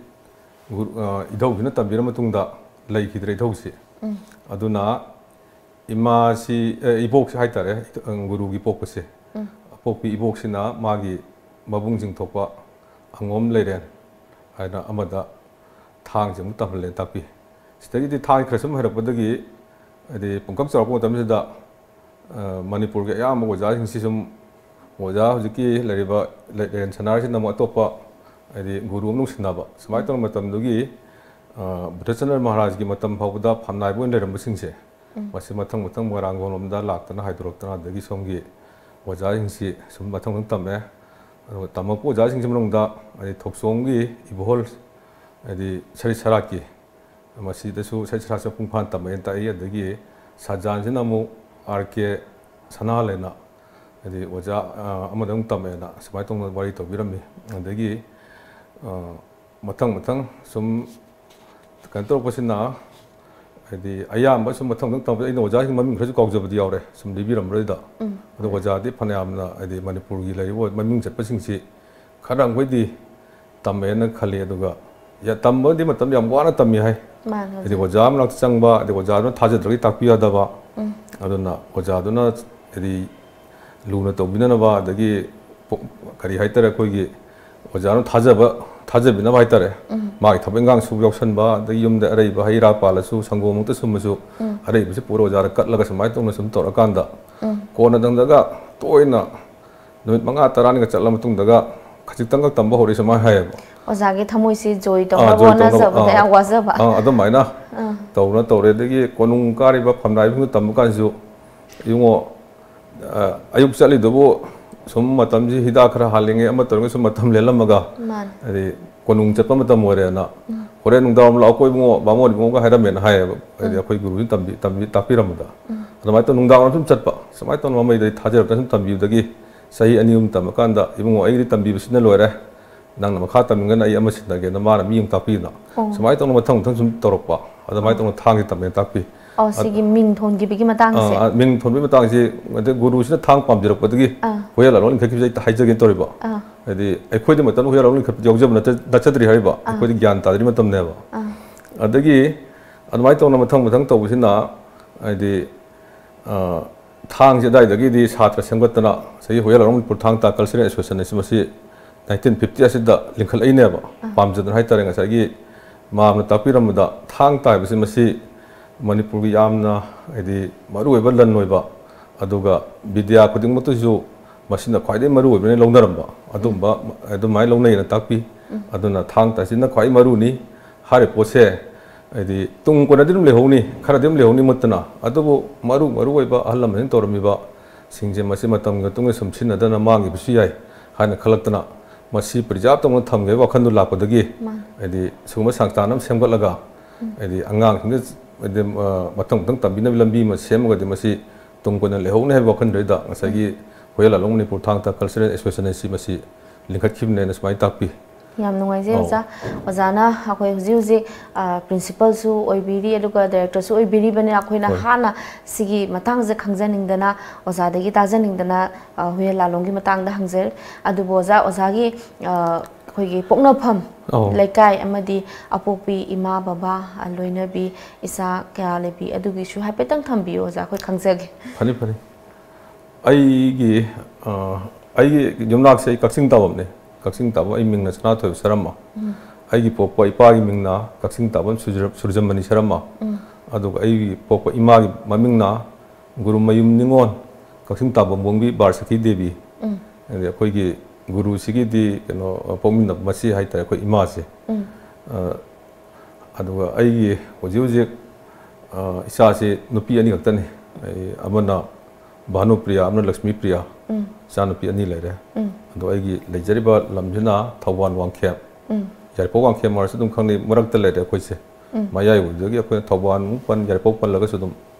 ꯒꯨꯔꯨ-, ꯑ, ꯏꯙꯧꯁꯤꯅ ꯇꯝꯕꯤꯔ ꯃꯇꯨꯡꯗ ꯂꯩꯈꯤꯗ꯭ꯔꯦ ꯏꯙꯧꯁꯤ꯫ ꯑꯗꯨꯅ ꯏꯃꯥꯁꯤ, ꯑꯦ, ꯏꯕꯣꯛꯁꯤ ꯍꯥꯏꯇꯥꯔꯦ, ꯒꯨꯔꯨꯒꯤ ꯄꯣꯛꯄꯁꯦ, ꯑꯄꯣꯛꯄꯤ ꯏꯕꯣꯛꯁꯤꯅ ꯃꯥꯒꯤ ꯃꯕꯨꯡꯁꯤꯡ ꯊꯣꯛꯄ ꯑꯉꯣꯝ ꯂꯩꯔꯦꯟ ꯍꯥꯏꯅ ꯑꯃꯗ ꯊꯥꯡꯁꯦ ꯑꯃꯨꯛ ꯇꯝꯍꯜꯂꯦ, ꯇꯥꯛꯄꯤ꯫ ꯁꯤꯗꯒꯤꯗꯤ ꯊꯥꯡ ꯈꯔ ꯁꯨꯝ ꯍꯩꯔꯛꯄꯗꯒꯤ, ꯍꯥꯏꯗꯤ ꯄꯨꯡꯀꯛ ꯆꯥꯎꯔꯛꯄ ꯃꯇꯝꯁꯤꯗ, ꯑ, ꯃꯅꯤꯄꯨꯔꯒꯤ ꯑꯌꯥꯝꯕ ꯑꯣꯖꯥꯁꯤꯡꯁꯤ ꯁꯨꯝ, ꯑꯣꯖꯥ ꯍꯧꯖꯤꯛꯀꯤ ꯂꯩꯔꯤꯕ ꯂꯩ-, ꯂꯩꯔꯦꯟ ꯁꯅꯥꯔꯤꯁꯤꯅ ꯑꯃꯨꯛ ꯑꯇꯣꯞꯄ, ꯍꯥꯏꯗꯤ ꯒꯨꯔꯨ ꯑꯃ ꯅꯨꯡꯁꯤꯅꯕ, ꯁꯨꯃꯥꯏꯅ ꯇꯧꯕ ꯃꯇꯝꯗꯨꯒꯤ, ꯑ, ꯕꯨꯙꯆꯟꯗ꯭ꯔ ꯃꯍꯥꯔꯥꯖꯒꯤ ꯃꯇꯝ ꯐꯥꯎꯕꯗ ꯐꯝꯅꯥꯏꯕ ꯑꯣꯏꯅ ꯂꯩꯔꯝꯕꯁꯤꯡꯁꯦ, ꯃꯁꯤ ꯃꯊꯪ ꯃꯊꯪ ꯃꯣꯏꯔꯥꯡꯈꯣꯝ ꯂꯣꯝꯗ ꯂꯥꯛꯇꯅ ꯍꯥꯏꯗꯣꯔꯛꯇꯅ, ꯑꯗꯒꯤ ꯁꯣꯝꯒꯤ ꯑꯣꯖꯥꯁꯤꯡꯁꯤ ꯁꯨꯝ ꯃꯊꯪ ꯃꯊꯪ ꯇꯝꯃꯦ꯫ ꯑꯗꯨꯒ ꯇꯝꯃꯛꯄ ꯑꯣꯖꯥꯁꯤꯡꯁꯤ ꯃꯅꯨꯡꯗ, ꯍꯥꯏꯗꯤ ꯊꯣꯛꯆꯣꯝꯒꯤ ꯏꯕꯣꯍꯜ, ꯍꯥꯏꯗꯤ ꯁꯔꯤꯠ ꯁꯔꯥꯠꯀꯤ, ꯃꯁꯤꯗꯁꯨ ꯁꯔꯤꯠ ꯁꯔꯥꯠꯁꯦ ꯃꯄꯨꯡ ꯐꯥꯅ ꯇꯝꯃꯛꯑꯦꯅ ꯇꯥꯛꯏ꯫ ꯑꯗꯒꯤ ꯁꯍꯖꯥꯟꯁꯤꯅ ꯑꯃꯨꯛ ꯑꯥꯔ ꯀꯦ ꯁꯅꯥꯍꯜ ꯍꯥꯏꯅ, ꯍꯥꯏꯗꯤ ꯑꯣꯖꯥ, ꯑ, ꯑꯃꯗ ꯑꯃꯨꯛ ꯇꯝꯃꯛꯑꯦꯅ ꯁꯨꯃꯥꯏꯅ ꯇꯧꯅ ꯋꯥꯔꯤ ꯇꯧꯕꯤꯔꯝꯃꯤ꯫ ꯑꯗꯒꯤ, ꯑ, ꯃꯊꯪ ꯃꯊꯪ ꯁꯨꯝ ꯀꯩꯅꯣ ꯇꯧꯔꯛꯄꯁꯤꯅ, ꯍꯥꯏꯗꯤ ꯑꯌꯥꯝꯕ ꯁꯨꯝ ꯃꯊꯪ ꯃꯊꯪ ꯇꯝꯕꯗ ꯑꯩꯅ ꯑꯣꯖꯥꯁꯤꯡ ꯃꯃꯤꯡ ꯈꯔꯁꯨ ꯀꯥꯎꯖꯕꯗꯤ ꯌꯥꯎꯔꯦ, ꯁꯨꯝ ꯂꯤꯕꯤꯔꯝꯕ꯭ꯔꯣꯏꯗ꯫ ꯑꯗꯣ ꯑꯣꯖꯥꯗꯤ ꯐꯅꯌꯥꯝꯅ, ꯍꯥꯏꯗꯤ ꯃꯅꯤꯄꯨꯔꯒꯤ ꯂꯩꯔꯤꯕ ꯃꯃꯤꯡ ꯆꯠꯄꯁꯤꯡꯁꯤ ꯈꯔ ꯃꯈꯩꯗꯤ ꯇꯝꯃꯦꯅ ꯈꯜꯂꯤ꯫ ꯑꯗꯨꯒ ꯌꯥ-, ꯇꯝꯕꯗꯤ ꯃꯇꯝ ꯌꯥꯝ ꯋꯥꯅ ꯇꯝꯃꯤ ꯍꯥꯏ꯫ ꯃꯥꯅꯦ, ꯍꯥꯏꯗꯤ ꯑꯣꯖꯥ꯫ ꯑꯣꯖꯥ ꯃꯅꯥꯛꯇ ꯆꯪꯕ, ꯑꯗꯩ ꯑꯣꯖꯥꯗꯨꯅ ꯊꯥꯖꯗ꯭ꯔꯒꯗꯤ ꯇꯥꯛꯄꯤ ꯌꯥꯗꯕ꯫ ꯎꯝ꯫ ꯑꯗꯨꯅ ꯑꯣꯖꯥꯗꯨꯅ, ꯍꯥꯏꯗꯤ, ꯂꯨꯅ ꯇꯧꯕꯤꯅꯅꯕ, ꯑꯗꯒꯤ ꯄꯣ-, ꯀꯔꯤ ꯍꯥꯏꯇꯥꯔꯦ, ꯑꯩꯈꯣꯏꯒꯤ ꯑꯣꯖꯥꯅ ꯊꯥꯖꯕ, ꯊꯥꯖꯕꯤꯅꯕ ꯍꯥꯏꯇꯥꯔꯦ꯫ ꯎꯝ꯫ ꯃꯥꯒꯤ ꯊꯕꯛ ꯏꯪꯈꯥꯡ ꯁꯨꯕ ꯌꯥꯎꯁꯟꯕ, ꯑꯗꯒꯤ ꯌꯨꯝꯗ ꯑꯔꯩꯕ ꯍꯩ ꯔꯥ ꯄꯥꯜꯂꯁꯨ, ꯁꯪꯒꯣꯝꯃꯛꯇ ꯁꯨꯝꯃꯁꯨ, ꯎꯝ꯫ ꯑꯔꯩꯕꯁꯤ ꯄꯨꯔ ꯑꯣꯖꯥꯗ ꯀꯠꯂꯒ ꯁꯨꯃꯥꯏꯅ ꯇꯧꯅ ꯁꯨꯝ ꯇꯧꯔꯀꯥꯟꯗ, ꯎꯝ꯫ ꯀꯣꯟꯅꯊꯪꯗꯒ ꯇꯣꯏꯅ ꯅꯨꯃꯤꯠ ꯃꯉꯥ ꯇꯔꯥꯅꯤꯒ ꯆꯠꯂ ꯃꯇꯨꯡꯗꯒ ꯈꯖꯤꯛꯇꯪꯒ ꯇꯝꯕ ꯍꯧꯔꯛꯏ ꯁꯨꯃꯥꯏꯅ ꯍꯥꯏꯌꯦꯕ꯫ ꯑꯣꯖꯥꯒꯤ ꯊꯃꯣꯏꯁꯤ ꯖꯣꯏ ꯑꯥ, ꯇꯧꯅꯕ ꯖꯣꯏ ꯇꯧꯅꯕ, ꯍꯣꯠꯅꯖꯕꯗ ꯑꯥ, ꯌꯥꯝ ꯋꯥꯖꯕ꯫ ꯑꯥ, ꯑꯗꯨꯃꯥꯏꯅ ꯑꯥ꯫ ꯇꯧꯅ ꯇꯧꯔꯦ꯫ ꯑꯗꯒꯤ ꯀꯣꯅꯨꯡ ꯀꯥꯔꯤꯕ ꯐꯝꯅꯥꯏꯕꯁꯤꯡꯗ ꯇꯝꯕ ꯀꯥꯟꯗꯁꯨ, ꯏꯕꯨꯡꯉꯣ, ꯑ, ꯑꯌꯨꯛ ꯆꯠꯂꯤꯗꯨꯕꯨ ꯁꯨꯝ ꯃꯇꯝꯁꯤ ꯍꯤꯗꯥꯛ ꯈꯔ ꯍꯥꯜꯂꯤꯉꯩ ꯑꯃ ꯇꯧꯔꯤꯉꯩ ꯁꯨꯝ ꯃꯇꯝ ꯂꯦꯜꯂꯝꯃꯒ, ꯃꯥꯅꯦ꯫ ꯍꯥꯏꯗꯤ ꯀꯣꯅꯨꯡ ꯆꯠꯄ ꯃꯇꯝ ꯑꯣꯏꯔꯦꯅ, "ꯍꯣꯔꯦꯟ ꯅꯨꯡꯗꯥꯡ ꯋꯥꯏꯔꯝ ꯂꯥꯛꯑꯣꯀꯣ ꯏꯕꯨꯡꯉꯣ, ꯕꯥꯃꯣꯟ ꯏꯕꯨꯡꯉꯣꯒ" ꯍꯥꯏꯔꯝꯃꯦꯅ ꯍꯥꯏꯌꯦꯕ꯫ ꯍꯥꯏꯗꯤ ꯑꯩꯈꯣꯏ ꯒꯨꯔꯨꯁꯤꯅ ꯇꯝꯕꯤ, ꯇꯝꯕꯤ, ꯇꯥꯛꯄꯤꯔꯝꯕꯗ꯫ ꯑꯗꯨꯃꯥꯏꯅ ꯇꯧꯅ ꯅꯨꯡꯗꯥꯡ ꯋꯥꯏꯔꯝ ꯁꯨꯝ ꯆꯠꯄ, ꯁꯨꯃꯥꯏꯅ ꯇꯧꯅ ꯃꯃꯩꯗ ꯑꯩ ꯊꯥꯖꯔꯛꯇ ꯁꯨꯝ ꯇꯝꯕꯤꯕꯗꯒꯤ ꯆꯍꯤ ꯑꯅꯤ ꯑꯍꯨꯝ ꯇꯝꯃꯀꯥꯟꯗ, "ꯏꯕꯨꯡꯉꯣ, ꯑꯩꯒꯤꯗꯤ ꯇꯝꯕꯤꯕꯁꯤꯅ ꯂꯣꯏꯔꯦ, ꯅꯪꯅ ꯃꯈꯥ ꯇꯝꯅꯤꯡꯉꯒꯅ ꯑꯩ ꯑꯃ ꯁꯤꯟꯅꯒꯦꯅ" ꯃꯥꯅ ꯃꯤ ꯑꯃ ꯇꯥꯛꯄꯤꯗꯅ, ꯑꯣ꯫ ꯁꯨꯃꯥꯏꯅ ꯇꯧꯅ ꯃꯊꯪ ꯃꯊꯪ ꯁꯨꯝ ꯇꯧꯔꯛꯄ꯫ ꯑꯗꯨꯃꯥꯏꯅ ꯑꯣ꯫ ꯇꯧꯅ ꯊꯥꯡꯁꯦ ꯇꯝꯃꯦꯅ ꯇꯥꯛꯄꯤ꯫ ꯑꯣ, ꯑꯗ-, ꯁꯤꯒꯤ ꯃꯤꯡ ꯊꯣꯟꯈꯤꯕꯒꯤ ꯃꯇꯥꯡꯁꯦ? ꯑꯥ, ꯑꯥ, ꯃꯤꯡ ꯊꯣꯟꯕꯒꯤ ꯃꯇꯥꯡꯁꯤ, ꯑꯗꯩ ꯒꯨꯔꯨꯁꯤꯅ ꯊꯥꯡ ꯄꯥꯝꯖꯔꯛꯄꯗꯒꯤ ꯑꯥ꯫ ꯍꯨꯌꯦꯟ ꯂꯥꯂꯣꯡ ꯂꯤꯡꯈꯠꯈꯤꯕꯁꯦ ꯑꯩ ꯍꯥꯏꯖꯒꯦ ꯇꯧꯔꯤꯕ꯫ ꯑꯥ꯫ ꯍꯥꯏꯗꯤ ꯑꯩꯈꯣꯏꯗꯤ ꯃꯇꯝꯗꯨꯗ ꯍꯨꯌꯦꯟ ꯂꯥꯂꯣꯡ ꯂꯤꯡꯈꯠꯄꯗꯤ ꯌꯥꯎꯖꯕ ꯅꯠꯆ-, ꯅꯠꯆꯗ꯭ꯔꯤ ꯍꯥꯏꯔꯤꯕ, ꯑꯥ꯫ ꯑꯩꯈꯣꯏꯗꯤ ꯒ꯭ꯌꯥꯟ ꯇꯥꯗ꯭ꯔꯤ ꯃꯇꯝꯅꯦꯕ꯫ ꯑꯥ꯫ ꯑꯗꯒꯤ ꯑꯗꯨꯃꯥꯏꯅ ꯇꯧꯅ ꯃꯊꯪ ꯃꯊꯪ ꯇꯧꯕꯁꯤꯅ, ꯍꯥꯏꯗꯤ, ꯑ, ꯊꯥꯡꯁꯦ ꯑꯗꯨꯋꯥꯏꯗꯒꯤꯗꯤ ꯁꯥꯇ꯭ꯔ ꯁꯦꯝꯒꯠꯇꯅ ꯉꯁꯥꯏꯒꯤ ꯍꯨꯌꯦꯟ ꯂꯥꯂꯣꯡ ꯃꯅꯤꯄꯨꯔ ꯊꯥꯡ ꯇꯥ ꯀꯜꯆꯔꯦꯜ ꯑꯦꯁꯣꯁꯤꯌꯦꯁꯟ ꯑꯁꯤ ꯃꯁꯤ ꯅꯥꯏꯟꯇꯤꯟ ꯐꯤꯐꯇꯤ ꯑꯁꯤꯗ ꯂꯤꯡꯈꯠꯂꯛꯏꯅꯦꯕ꯫ ꯑꯥ꯫ ꯄꯥꯝꯖꯗꯅ ꯍꯥꯏꯇꯥꯔꯦ, ꯉꯁꯥꯏꯒꯤ ꯃꯥꯝꯅ ꯇꯥꯛꯄꯤꯔꯝꯕꯗ ꯊꯥꯡ ꯇꯥ ꯍꯥꯏꯕꯁꯤ ꯃꯁꯤ ꯃꯅꯤꯄꯨꯔꯒꯤ ꯌꯥꯝꯅ, ꯍꯥꯏꯗꯤ, ꯃꯔꯨꯑꯣꯏꯕ ꯂꯟ ꯑꯣꯏꯕ, ꯑꯗꯨꯒ ꯕꯤꯗ꯭ꯌꯥ ꯈꯨꯗꯤꯡꯃꯛꯇꯁꯨ ꯃꯁꯤꯅ ꯈ꯭ꯋꯥꯏꯗꯒꯤ ꯃꯔꯨꯑꯣꯏꯕꯅ ꯂꯧꯅꯔꯝꯕ ꯑꯗꯨꯝꯕ, ꯎꯝ꯫ ꯑꯗꯨꯃꯥꯏꯅ ꯂꯧꯅꯩꯅ ꯇꯥꯛꯄꯤ꯫ ꯎꯝ꯫ ꯑꯗꯨꯅ ꯊꯥꯡ ꯇꯥꯁꯤꯅ ꯈ꯭ꯋꯥꯏ ꯃꯔꯨꯅꯤ꯫ ꯍꯥꯏꯔꯤꯕ ꯄꯣꯠꯁꯦ, ꯍꯥꯏꯗꯤ, ꯇꯨꯡ ꯀꯣꯏꯅꯗꯤ ꯑꯗꯨꯝ ꯂꯩꯍꯧꯅꯤ, ꯈꯔꯗꯤ ꯑꯗꯨꯝ ꯂꯩꯍꯧꯅꯤ ꯃꯨꯠꯇꯅ, ꯑꯗꯨꯕꯨ ꯃꯔꯨ, ꯃꯔꯨ ꯑꯣꯏꯕ ꯑꯍꯜ ꯂꯃꯟꯁꯤꯡ ꯇꯧꯔꯝꯃꯤꯕ ꯁꯤꯡꯁꯦ ꯃꯁꯤ ꯃꯇꯝꯒꯤ ꯃꯇꯨꯡ ꯏꯟꯅ ꯁꯨꯝ ꯁꯤꯖꯤꯟꯅꯗꯅ ꯃꯥꯡꯈꯤꯕꯁꯨ ꯌꯥꯏ ꯍꯥꯏꯅ ꯈꯜꯂꯛꯇꯅ, ꯃꯁꯤ preserve ꯇꯧꯅ ꯊꯝꯒꯦ ꯍꯥꯏꯕ ꯋꯥꯈꯜꯗꯨ ꯂꯥꯛꯄꯗꯒꯤ, ꯃꯥꯅꯤ꯫ ꯍꯥꯏꯗꯤ, ꯁꯤꯒꯨꯝꯕ ꯁꯪꯁꯊꯥꯟ ꯑꯃ ꯁꯦꯝꯒꯠꯂꯒ, ꯎꯝ꯫ ꯍꯥꯏꯗꯤ, ꯑꯉꯥꯡꯁꯤꯡꯗ, ꯍꯥꯏꯗꯤ, ꯑ, ꯃꯊꯪ ꯃꯊꯪ ꯇꯝꯕꯤꯅꯕ ꯂꯝꯕꯤ ꯑꯃ ꯁꯦꯝꯃꯒꯗꯤ ꯃꯁꯤ ꯇꯨꯡ ꯀꯣꯏꯅ ꯂꯩꯍꯧꯅꯤ ꯍꯥꯏꯕ ꯋꯥꯈꯜꯗꯨꯗꯩꯗ ꯉꯁꯥꯏꯒꯤ ꯎꯝ꯫ ꯍꯨꯌꯦꯟ ꯂꯥꯂꯣꯡ ꯃꯅꯤꯄꯨꯔ ꯊꯥꯡ ꯇꯥ ꯀꯜꯆꯔꯦꯜ ꯑꯦꯁꯣꯁꯤꯌꯦꯁꯟ ꯑꯁꯤ ꯃꯁꯤ ꯂꯤꯡꯈꯠꯈꯤꯕꯅꯦꯅ ꯁꯨꯃꯥꯏꯅ ꯇꯥꯛꯄꯤ꯫ ꯌꯥꯝ ꯅꯨꯡꯉꯥꯏꯖꯩ, ꯑꯧ꯫ ꯑꯣꯖꯥ꯫ ꯑꯣꯖꯥꯅ ꯑꯩꯈꯣꯏ ꯍꯧꯖꯤꯛ ꯍꯧꯖꯤꯛ, ꯑ, principalꯁꯨ ꯑꯣꯏꯕꯤꯔꯤ, ꯑꯗꯨꯒ directorꯁꯨ ꯑꯣꯏꯕꯤꯔꯤꯕꯅꯤꯅ, ꯑꯩꯈꯣꯏꯅ ꯍꯣꯏ꯫ ꯍꯥꯟꯅ ꯁꯤꯒꯤ ꯃꯇꯥꯡꯁꯦ ꯈꯪꯖꯅꯤꯡꯗꯅ, ꯑꯣꯖꯥꯗꯒꯤ ꯇꯥꯖꯅꯤꯡꯗꯅ, ꯑ, ꯍꯨꯌꯦꯟ ꯂꯥꯂꯣꯡꯒꯤ ꯃꯇꯥꯡꯗ ꯍꯪꯖꯔꯦ꯫ ꯑꯗꯨꯕꯨ ꯑꯣꯖꯥ, ꯑꯣꯖꯥꯒꯤ, ꯑ, ꯑꯩꯈꯣꯏꯒꯤ ꯄꯣꯛꯅꯐꯝ ꯑꯧ꯫ ꯂꯩꯀꯥꯏ ꯑꯃꯗꯤ ꯑꯄꯣꯛꯄꯤ ꯏꯃꯥ, ꯕꯕꯥ, ꯑ, ꯂꯣꯏꯅꯕꯤ ꯏꯆꯥ ꯀꯌꯥ ꯂꯩꯕꯤ, ꯑꯗꯨꯒꯤꯁꯨ ꯍꯥꯏꯐꯦꯠꯇꯪ ꯊꯝꯕꯤꯌꯨ, ꯑꯣꯖꯥ, ꯑꯩꯈꯣꯏ ꯈꯪꯖꯒꯦ꯫ ꯐꯅꯤ, ꯐꯅꯤ꯫ ꯑꯩꯒꯤ, ꯑ, ꯑꯩꯒꯤ ꯌꯨꯝꯅꯥꯛꯁꯦ ꯑꯩ ꯀꯛꯆꯤꯡ ꯇꯥꯕꯝꯅꯦ꯫ ꯀꯛꯆꯤꯡ ꯇꯥꯕꯝ, ꯑꯩ ꯃꯤꯡꯅ ꯁꯅꯥꯊꯣꯏꯕ ꯁꯔꯝꯃ꯫ ꯎꯝ꯫ ꯑꯩꯒꯤ ꯄꯣꯛꯄ ꯏꯄꯥꯒꯤ ꯃꯤꯡꯅ ꯀꯛꯆꯤꯡ ꯇꯥꯕꯝ ꯁꯨꯔꯖ-, ꯁꯨꯔꯖꯃꯅꯤ ꯁꯔꯝꯃ꯫ ꯎꯝ꯫ ꯑꯗꯨꯒ ꯑꯩꯒꯤ ꯄꯣꯛꯄ ꯏꯃꯥꯒꯤ ꯃꯃꯤꯡꯅ ꯒꯨꯔꯨꯃꯌꯨꯝ ꯅꯤꯉꯣꯜ, ꯀꯛꯆꯤꯡ ꯇꯥꯕꯝꯕꯣꯡꯕꯤ ꯕꯥꯔꯁꯀꯤ ꯗꯦꯕꯤ꯫ ꯎꯝ꯫ ꯑꯗꯩ ꯑꯩꯈꯣꯏꯒꯤ ꯒꯨꯔꯨꯁꯤꯒꯤꯗꯤ ꯀꯩꯅꯣ, ꯄꯣꯛꯃꯤꯟꯅꯕ ꯃꯆꯦ ꯍꯥꯏꯇꯥꯔꯦ, ꯑꯩꯈꯣꯏ ꯏꯃꯥꯁꯦ꯫ ꯎꯝ꯫ ꯑ, ꯑꯗꯨꯒ ꯑꯩꯒꯤ ꯍꯧꯖꯤꯛ ꯍꯧꯖꯤꯛ, ꯑ, ꯏꯆꯥꯁꯤ ꯅꯨꯄꯤ ꯑꯅꯤ ꯈꯛꯇꯅꯤ꯫ ꯑꯩ ꯑꯃꯅ ꯚꯥꯅꯨꯄ꯭ꯔꯤꯌꯥ, ꯑꯃꯅ ꯂꯛꯁꯃꯤ ꯄ꯭ꯔꯤꯌꯥ꯫ ꯎꯝ꯫ ꯏꯆꯥꯅꯨꯄꯤ ꯑꯅꯤ ꯂꯩꯔꯦ꯫ ꯎꯝ꯫ ꯑꯗꯣ ꯑꯩꯒꯤ ꯂꯩꯖꯔꯤꯕ ꯂꯝꯁꯤꯅ ꯊꯧꯕꯥꯜ ꯋꯥꯡꯈꯦꯝ꯫ ꯎꯝ꯫ ꯌꯥꯏꯔꯤꯄꯣꯛ ꯋꯥꯡꯈꯦꯝ ꯍꯥꯏꯔꯁꯨ ꯑꯗꯨꯝ ꯈꯪꯅꯩ, ꯃꯔꯛꯇ ꯂꯩꯔꯦ ꯑꯩꯈꯣꯏꯁꯦ꯫ ꯎꯝ꯫ ꯃꯌꯥꯏ ꯑꯣꯏꯕꯗꯒꯤ ꯑꯩꯈꯣꯏꯅ ꯊꯧꯕꯥꯜꯃꯨꯛ ꯄꯟ, ꯌꯥꯏꯔꯤꯄꯣꯛ ꯄꯜꯂꯒꯁꯨ ꯑꯗꯨꯝ